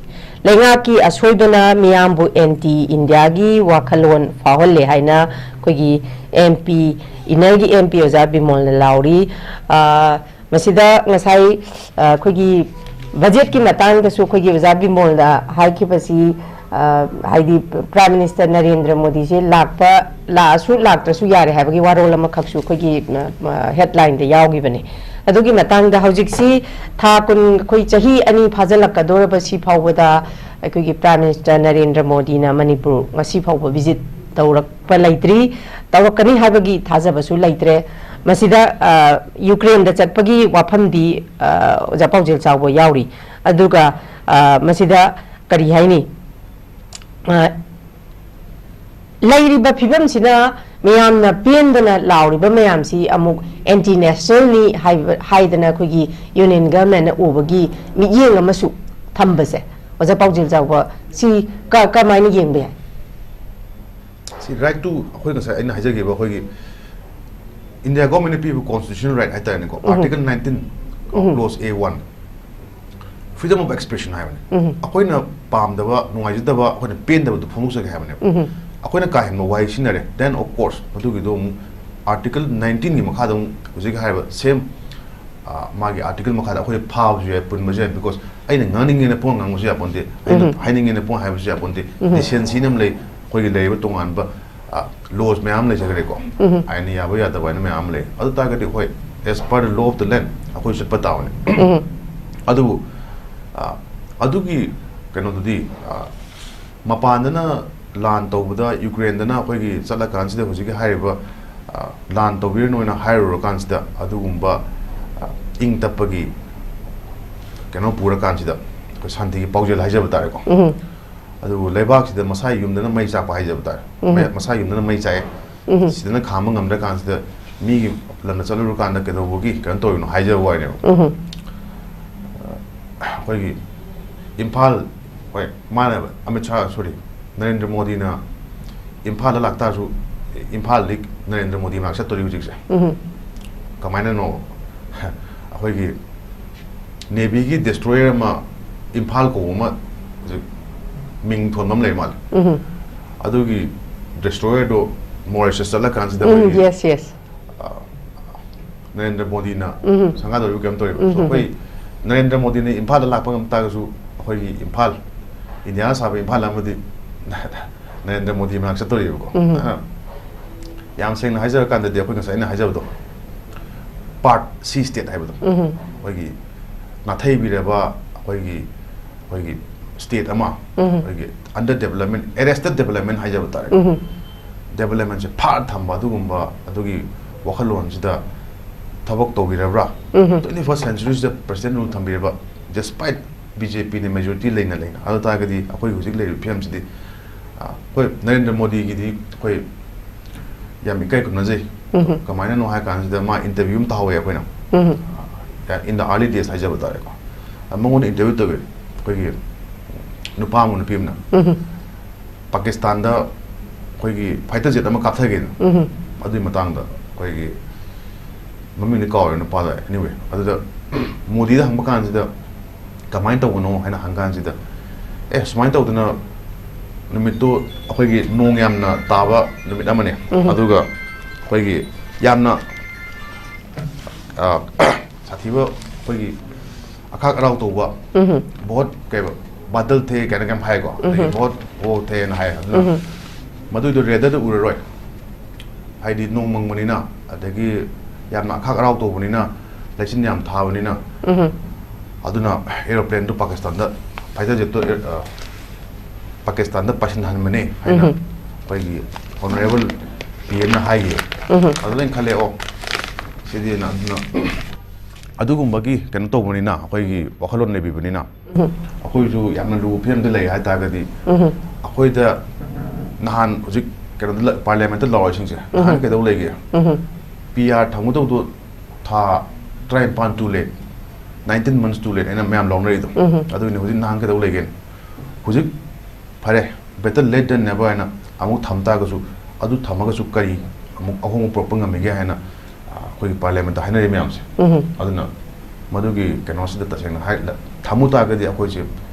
ꯂꯩꯉꯥꯛꯀꯤ ꯑꯁꯣꯏꯕꯅ ꯃꯤꯌꯥꯝꯕꯨ ꯑꯦꯟꯇꯤ ꯏꯟꯗꯤꯌꯥꯒꯤ ꯋꯥꯈꯜꯂꯣꯟ ꯐꯥꯎꯍꯜꯂꯦ ꯍꯥꯏꯅ ꯑꯩꯈꯣꯏꯒꯤ ꯑꯦꯝ ꯄꯤ, ꯏꯅꯔꯒꯤ ꯑꯦꯝ ꯄꯤ ꯑꯣꯖꯥ ꯕꯤꯃꯣꯜꯅ ꯂꯥꯎꯔꯤ꯫ ꯑ, ꯃꯁꯤꯗ ꯉꯁꯥꯏ, ꯑ, ꯑꯩꯈꯣꯏꯒꯤ ꯕꯖꯦꯠꯀꯤ ꯃꯇꯥꯡꯗꯁꯨ ꯑꯩꯈꯣꯏꯒꯤ ꯑꯣꯖꯥ ꯕꯤꯃꯣꯜꯅ ꯍꯥꯏꯈꯤꯕꯁꯤ, ꯑ, ꯍꯥꯏꯗꯤ ꯄ꯭ꯔꯥꯏꯝ ꯃꯤꯅꯤꯁꯇꯔ ꯅꯔꯦꯟꯗ꯭ꯔ ꯃꯣꯗꯤꯁꯦ ꯂꯥꯛꯄ, ꯂꯥꯛꯑꯁꯨ ꯂꯥꯛꯇ꯭ꯔꯁꯨ ꯌꯥꯔꯦ ꯍꯥꯏꯕꯒꯤ ꯋꯥꯔꯣꯜ ꯑꯃꯈꯛꯁꯨ ꯑꯩꯈꯣꯏꯒꯤ, ꯑ, ꯑ, headlineꯗ ꯌꯥꯎꯈꯤꯕꯅꯦ꯫ ꯑꯗꯨꯒꯤ ꯃꯇꯥꯡꯗ ꯍꯧꯖꯤꯛꯁꯤ ꯊꯥ ꯀꯨꯟ, ꯑꯩꯈꯣꯏ ꯆꯍꯤ ꯑꯅꯤ ꯐꯥꯖꯤꯜꯂꯛꯀꯗꯧꯔꯕ ꯁꯤ ꯐꯥꯎꯕꯗ ꯑꯩꯈꯣꯏꯒꯤ ꯄ꯭ꯔꯥꯏꯝ ꯃꯤꯅꯤꯁꯇꯔ ꯅꯔꯦꯟꯗ꯭ꯔ ꯃꯣꯗꯤꯅ ꯃꯅꯤꯄꯨꯔ ꯉꯁꯤ ꯐꯥꯎꯕ visit ꯇꯧꯔꯛꯄ ꯂꯩꯇ꯭ꯔꯤ, ꯇꯧꯔꯛꯀꯅꯤ ꯍꯥꯏꯕꯒꯤ ꯊꯥꯖꯕꯁꯨ ꯂꯩꯇ꯭ꯔꯦ꯫ ꯃꯁꯤꯗ, ꯑ, ꯌꯨꯀ꯭ꯔꯦꯟꯗ ꯆꯠꯄꯒꯤ ꯋꯥꯐꯝꯗꯤ, ꯑ, ꯑꯣꯖꯥ ꯄꯥꯎꯖꯦꯜ ꯆꯥꯎꯕ ꯌꯥꯎꯔꯤ꯫ ꯑꯗꯨꯒ, ꯑ, ꯃꯁꯤꯗ ꯀꯔꯤ ꯍꯥꯏꯅꯤ? ꯑ, ꯂꯩꯔꯤꯕ ꯐꯤꯕꯝꯁꯤꯅ ꯃꯤꯌꯥꯝꯅ ꯄꯦꯟꯗꯅ ꯂꯥꯎꯔꯤꯕ ꯃꯌꯥꯝꯁꯤ ꯑꯃꯨꯛ ꯑꯦꯟꯇꯤ ꯅꯦꯁꯅꯦꯜꯅꯤ ꯍꯥꯏꯕ, ꯍꯥꯏꯗꯅ ꯑꯩꯈꯣꯏꯒꯤ ꯌꯨꯅꯤꯌꯟ ꯒꯚꯔꯟꯃꯦꯟꯅ ꯎꯕꯒꯤ ꯃꯤꯠꯌꯦꯡ ꯑꯃꯁꯨ ꯊꯝꯕꯁꯦ, ꯑꯣꯖꯥ ꯄꯥꯎꯖꯦꯜ ꯆꯥꯎꯕ, ꯁꯤ ꯀ-, ꯀꯃꯥꯏꯅ ꯌꯦꯡꯕ ꯌꯥꯏ? ꯁꯤ right to, ꯑꯩꯈꯣꯏ ꯉꯁꯥꯏ ꯑꯩꯅ ꯍꯥꯏꯖꯈꯤꯕ ꯑꯩꯈꯣꯏꯒꯤ ꯏꯟꯗꯤꯌꯥ ꯒꯣꯔꯃꯦꯟꯅ ꯄꯤꯕ constitutional right ꯍꯥꯏꯇꯥꯔꯦꯅꯦꯀꯣ, Article nineteen, clause A one, freedom of expression ꯍꯥꯏꯕꯅꯦ꯫ ꯑꯩꯈꯣꯏꯅ ꯄꯥꯝꯗꯕ, ꯅꯨꯡꯉꯥꯏꯖꯗꯕ, ꯑꯩꯈꯣꯏꯅ ꯄꯦꯟꯗꯕꯗꯨ ꯐꯣꯡꯗꯣꯛꯆꯒꯦ ꯍꯥꯏꯕꯅꯦꯕ꯫ ꯑꯩꯈꯣꯏꯅ ꯀꯥ ꯍꯦꯟꯕ ꯋꯥꯍꯩ ꯁꯤꯖꯤꯟꯅꯔꯦ, then of course ꯃꯗꯨꯒꯤꯗꯣ ꯑꯃꯨꯛ Article nineteenꯒꯤ ꯃꯈꯥꯗ ꯑꯃꯨꯛ ꯍꯧꯖꯤꯛ ꯍꯥꯏꯔꯤꯕ same, ꯑ, ꯃꯥꯒꯤ article ꯃꯈꯥꯗ ꯑꯩꯈꯣꯏ ꯐꯥꯕꯁꯨ ꯌꯥꯏ, ꯄꯨꯟꯕꯁꯨ ꯌꯥꯏ, because ꯑꯩꯅ ꯉꯥꯡꯅꯤꯡꯉꯦꯅ ꯄꯨꯡ ꯉꯥꯡꯕꯁꯨ ꯌꯥꯄꯣꯟꯇꯦ, ꯑꯩꯅ ꯍꯥꯏꯅꯤꯡꯉꯦꯅ ꯄꯨꯡ ꯍꯥꯏꯕꯁꯨ ꯌꯥꯄꯣꯟꯇꯦ꯫ Decency ꯑꯃ ꯂꯩ, ꯑꯩꯈꯣꯏꯒꯤ ꯂꯩꯔꯤꯕ ꯇꯣꯉꯥꯟꯕ ꯂꯣꯁ ꯃꯌꯥꯝ ꯑꯃ ꯂꯩꯖꯈ꯭ꯔꯦꯀꯣ꯫ ꯑꯥꯏꯟꯅ ꯌꯥꯕ ꯌꯥꯗꯕ ꯍꯥꯏꯅ ꯃꯌꯥꯝ ꯑꯃ ꯂꯩ꯫ ꯑꯗꯨ ꯇꯥꯔꯒꯗꯤ ꯍꯣꯏ, as per the law of the land ꯑꯩꯈꯣꯏ ꯆꯠꯄ ꯇꯥꯕꯅꯤ꯫ ꯑꯗꯨꯕꯨ ꯑ, ꯑꯗꯨꯒꯤ ꯀꯩꯅꯣꯗꯨꯗꯤ, ꯑ, ꯃꯄꯥꯟꯗꯅ ꯂꯥꯟ ꯇꯧꯕꯗ, ꯌꯨꯀ꯭ꯔꯦꯟꯗꯅ ꯑꯩꯈꯣꯏꯒꯤ ꯆꯠꯂꯀꯥꯟꯁꯤꯗ ꯍꯧꯖꯤꯛꯀꯤ ꯍꯥꯏꯔꯤꯕ, ꯑ, ꯂꯥꯟ ꯇꯧꯕꯤꯔꯅꯨ ꯍꯥꯏꯅ ꯍꯥꯏꯔꯨꯔꯀꯥꯟꯁꯤꯗ ꯑꯗꯨꯒꯨꯝꯕ, ꯑ, ꯏꯪ ꯇꯞꯄꯒꯤ ꯀꯩꯅꯣ ꯄꯨꯔꯀꯥꯟꯁꯤꯗ ꯑꯩꯈꯣꯏ ꯁꯥꯟꯇꯤꯒꯤ ꯄꯥꯎꯖꯦꯜ ꯍꯥꯏꯖꯕ ꯇꯥꯔꯦꯀꯣ꯫ ꯑꯗꯨꯕꯨ ꯂꯩꯕꯥꯛꯁꯤꯗ ꯃꯁꯥꯒꯤ ꯌꯨꯝꯗꯅ ꯃꯩ ꯆꯥꯛꯄ ꯍꯥꯏꯖꯕ ꯇꯥꯔꯦ꯫ ꯃꯩ-, ꯃꯁꯥꯒꯤ ꯌꯨꯝꯗꯅ ꯃꯩ ꯆꯥꯛꯑꯦ꯫ ꯁꯤꯗꯅ ꯈꯥꯝꯕ ꯉꯝꯗ꯭ꯔꯀꯥꯟꯁꯤꯗ ꯃꯤꯒꯤ ꯂꯝꯗ ꯆꯠꯂꯨꯔꯀꯥꯟꯗ ꯀꯩꯗꯧꯕꯒꯤ ꯀꯩꯅꯣ ꯇꯧꯔꯤꯅꯣ ꯍꯥꯏꯖꯕ ꯋꯥꯅꯦꯕ꯫ ꯑꯩꯈꯣꯏꯒꯤ ꯏꯝꯐꯥꯜ, ꯍꯣꯏ, ꯃꯥꯅ, ꯑꯃꯤꯠ ꯁꯥꯍ, sorry, ꯅꯔꯦꯟꯗ꯭ꯔ ꯃꯣꯗꯤꯅ ꯏꯝꯐꯥꯜꯗ ꯂꯥꯛꯇꯥꯔꯁꯨ, ꯏꯝꯐꯥꯜꯗꯤ ꯅꯔꯦꯟꯗ꯭ꯔ ꯃꯣꯗꯤ ꯃꯅꯥꯛ ꯆꯠꯇꯣꯔꯤ ꯍꯧꯖꯤꯛꯁꯦ꯫ ꯀꯃꯥꯏꯅꯅꯣ? ꯑꯩꯈꯣꯏꯒꯤ ꯅꯦꯚꯤꯒꯤ ꯗꯦꯁꯇ꯭ꯔꯣꯌꯔ ꯑꯃ, ꯏꯝꯐꯥꯜ ꯀꯧꯕ ꯑꯃ ꯍꯧꯖꯤꯛ ꯃꯤꯡ ꯊꯣꯟꯕ ꯑꯃ ꯂꯩ ꯃꯥꯜꯂꯦ꯫ ꯑꯗꯨꯒꯤ ꯗꯦꯁꯇ꯭ꯔꯣꯌꯔꯗꯣ ꯃꯣꯔꯤꯁꯤꯌꯁ ꯆꯠꯂꯀꯥꯟꯁꯤꯗ ꯑꯩꯈꯣꯏꯒꯤ, Yes, yes. ꯑ, ꯅꯔꯦꯟꯗ꯭ꯔ ꯃꯣꯗꯤꯅ ꯁꯪꯒꯥꯗꯧꯔꯤꯕ ꯀꯩꯅꯣ ꯇꯧꯔꯤꯕ꯫ So, ꯑꯩꯈꯣꯏ ꯅꯔꯦꯟꯗ꯭ꯔ ꯃꯣꯗꯤꯅ ꯏꯝꯐꯥꯜꯗ ꯂꯥꯛꯄ ꯉꯝ ꯇꯥꯔꯒꯁꯨ, ꯑꯩꯈꯣꯏꯒꯤ ꯏꯝꯐꯥꯜ, ꯏꯟꯗꯤꯌꯥꯅ ꯁꯥꯕ ꯏꯝꯐꯥꯜ ꯑꯃꯗꯤ ꯅꯔꯦꯟꯗ꯭ꯔ ꯃꯣꯗꯤ ꯃꯅꯥꯛ ꯆꯠꯇꯧꯔꯤꯕꯀꯣ꯫ ꯑꯗꯨꯅ ꯌꯥꯝ ꯁꯦꯡꯅ ꯍꯥꯏꯖꯔꯀꯥꯟꯗꯗꯤ, ꯑꯩꯈꯣꯏ ꯉꯁꯥꯏ ꯑꯩꯅ ꯍꯥꯏꯖꯕꯗꯣ, Part C state ꯍꯥꯏꯕꯗꯣ, ꯑꯩꯈꯣꯏꯒꯤ ꯅꯥꯊꯩꯕꯤꯔꯕ, ꯑꯩꯈꯣꯏꯒꯤ, ꯑꯩꯈꯣꯏꯒꯤ state ꯑꯃ, ꯑꯩꯈꯣꯏꯒꯤ under development, arrested development ꯍꯥꯏꯖꯕ ꯇꯥꯔꯦ꯫ Developmentꯁꯦ ꯐꯥꯔ ꯊꯝꯕ, ꯑꯗꯨꯒꯨꯝꯕ, ꯑꯗꯨꯒꯤ ꯋꯥꯈꯜꯂꯣꯟꯁꯤꯗ ꯊꯕꯛ ꯇꯧꯕꯤꯔꯕ꯭ꯔꯥ? Twenty first centuryꯁꯤꯗ president rule ꯊꯝꯕꯤꯔꯕ, despite BJPꯅ majority ꯂꯩꯅ ꯂꯩꯅ, ꯑꯗꯨ ꯇꯥꯔꯒꯗꯤ ꯑꯩꯈꯣꯏ ꯍꯧꯖꯤꯛ ꯂꯩꯔꯤꯕ ꯐꯤꯕꯝꯁꯤꯗꯤ, ꯑ, ꯍꯣꯏ, ꯅꯔꯦꯟꯗ꯭ꯔ ꯃꯣꯗꯤꯒꯤꯗꯤ ꯑꯩꯈꯣꯏ ꯌꯥꯝ ꯏꯀꯥꯏ ꯈꯨꯝꯅꯖꯩ꯫ ꯀꯃꯥꯏꯅꯅꯣ ꯍꯥꯏ ꯀꯥꯟꯁꯤꯗ, ꯃꯥ interview ꯑꯃ ꯇꯥꯍꯧꯋꯦ ꯑꯩꯈꯣꯏꯅ, ꯑ, in the early days ꯍꯥꯏꯖꯕ ꯇꯥꯔꯦꯀꯣ꯫ ꯑ, ꯃꯉꯣꯟꯗ interview ꯇꯧꯋꯦ ꯑꯩꯈꯣꯏꯒꯤ ꯅꯨꯄꯥ ꯑꯃ ꯅꯨꯄꯤ ꯑꯃꯅ꯫ ꯄꯥꯀꯤꯁꯇꯥꯟꯗ ꯑꯩꯈꯣꯏꯒꯤ fighter jet ꯑꯃ ꯀꯥꯞꯊꯒꯦꯅ꯫ ꯑꯗꯨꯒꯤ ꯃꯇꯥꯡꯗ ꯑꯩꯈꯣꯏꯒꯤ ꯃꯃꯤꯡꯗꯤ ꯀꯥꯎꯔꯦ ꯅꯨꯄꯥꯗꯣ꯫ Anyway, ꯑꯗꯨꯗ ꯃꯣꯗꯤꯗ ꯍꯪꯕ ꯀꯥꯟꯁꯤꯗ, "ꯀꯃꯥꯏꯅ ꯇꯧꯕꯅꯣ?" ꯍꯥꯏꯅ ꯍꯪ ꯀꯥꯟꯁꯤꯗ, "ꯑꯦ, ꯁꯨꯃꯥꯏꯅ ꯇꯧꯗꯅ ꯅꯨꯃꯤꯠꯇꯨ ꯑꯩꯈꯣꯏꯒꯤ ꯅꯣꯡ ꯌꯥꯝꯅ ꯇꯥꯕ ꯅꯨꯃꯤꯠ ꯑꯃꯅꯦ꯫ ꯑꯗꯨꯒ ꯑꯩꯈꯣꯏꯒꯤ ꯌꯥꯝꯅ, ꯑ, ꯁꯥꯊꯤꯕ ꯑꯩꯈꯣꯏꯒꯤ ꯑꯈꯥꯛ ꯑꯔꯥꯎ ꯇꯧꯕ, ꯎꯝ꯫ ꯚꯣꯠ ꯀꯩꯕ, ꯕꯥꯗꯜ ꯊꯦ ꯀꯥꯏꯅ ꯀꯩꯝ ꯍꯥꯏꯀꯣ, ꯑꯗꯒꯤ ꯎꯝ꯫ ꯚꯣꯠ ꯑꯣ ꯊꯦꯅ ꯍꯥꯏ꯫ ꯑꯗꯨꯅ ꯎꯝ꯫ ꯃꯗꯨꯏꯗꯣ ꯔꯦꯗꯔꯗ ꯎꯔꯔꯣꯏ, ꯍꯥꯏꯗꯤ ꯅꯣꯡ ꯃꯪꯕꯅꯤꯅ, ꯑꯗꯒꯤ ꯌꯥꯝꯅ ꯑꯈꯥꯛ ꯑꯔꯥꯎ ꯇꯧꯕꯅꯤꯅ, ꯂꯩꯆꯤꯟ ꯌꯥꯝ ꯊꯥꯕꯅꯤꯅ꯫ ꯎꯝ꯫ ꯑꯗꯨꯅ ꯑꯦꯔꯣꯄ꯭ꯂꯦꯟꯗꯨ ꯄꯥꯀꯤꯁꯇꯥꯟꯗ, ꯐꯥꯏꯇꯔ ꯖꯦꯠꯇꯨ ꯑꯦ-, ꯑ, ꯄꯥꯀꯤꯁꯇꯥꯟꯗ ꯄꯥꯏꯁꯤꯟꯍꯟꯕꯅꯦ ꯍꯥꯏꯅ ꯎꯝ꯫ ꯑꯩꯈꯣꯏꯒꯤ ꯑꯣꯅꯔꯦꯕꯜ ꯄꯤ ꯑꯦꯝꯅ ꯍꯥꯏꯈꯤꯌꯦ꯫ ꯎꯝ꯫ ꯑꯗꯨꯗ ꯑꯩꯅ ꯈꯜꯂꯦ, ꯑꯣ, ꯁꯤꯗꯤ ꯑꯗꯨꯅ, ꯑꯗꯨꯅ ꯑꯗꯨꯒꯨꯝꯕꯒꯤ ꯀꯩꯅꯣ ꯇꯧꯕꯅꯤꯅ, ꯑꯩꯈꯣꯏꯒꯤ ꯋꯥꯈꯜꯂꯣꯟ ꯂꯩꯕꯤꯕꯅꯤꯅ, ꯎꯝ꯫ ꯑꯩꯈꯣꯏꯁꯨ ꯌꯥꯝꯅ ꯂꯨꯕ ꯐꯤꯕꯝꯗ ꯂꯩ ꯍꯥꯏ ꯇꯥꯔꯒꯗꯤ, ꯎꯝ꯫ ꯑꯩꯈꯣꯏꯗ ꯅꯍꯥꯟ ꯍꯧꯖꯤꯛ ꯀꯩꯅꯣꯗ ꯂ-, ꯄꯥꯔꯂꯤꯌꯥꯃꯦꯟꯠꯇ ꯂꯥꯎꯔꯤꯁꯤꯡꯁꯦ ꯅꯍꯥꯟ ꯎꯝ꯫ ꯀꯩꯗꯧ ꯂꯩꯒꯦ? ꯎꯝ꯫ ꯄꯤ ꯑꯥꯔ ꯊꯝꯒꯗꯧꯗꯣ ꯊꯥ ꯇꯔꯥꯅꯤꯄꯥꯟ too late, nineteen months too late ꯍꯥꯏꯅ ꯃꯌꯥꯝ ꯂꯥꯎꯅꯔꯤꯗꯣ꯫ ꯎꯝ꯫ ꯑꯗꯨꯒꯤꯅꯤ ꯍꯧꯖꯤꯛ ꯅꯍꯥꯟ ꯀꯩꯗꯧ ꯂꯩꯒꯦ? ꯍꯧꯖꯤꯛ ꯐꯔꯦ, better late than never ꯍꯥꯏꯅ ꯑꯃꯨꯛ ꯊꯝ ꯇꯥꯔꯒꯁꯨ, ꯑꯗꯨ ꯊꯝꯃꯒꯁꯨ ꯀꯔꯤ ꯑꯃꯨꯛ ꯑꯍꯣꯡꯕ ꯄꯨꯔꯛꯄ ꯉꯝꯃꯤꯒꯦ ꯍꯥꯏꯅ, ꯑ, ꯑꯩꯈꯣꯏꯒꯤ ꯄꯥꯔꯂꯤꯌꯥꯃꯦꯟꯠꯇ ꯍꯥꯏꯅꯔꯤ ꯃꯌꯥꯝꯁꯦ꯫ ꯎꯝ꯫ ꯑꯗꯨꯅ ꯃꯗꯨꯒꯤ ꯀꯩꯅꯣꯁꯤꯗ ꯇꯁꯦꯡꯅ ꯍꯥꯏ, ꯊꯝꯃꯨ ꯇꯥꯔꯒꯗꯤ ꯑꯩꯈꯣꯏꯁꯦ,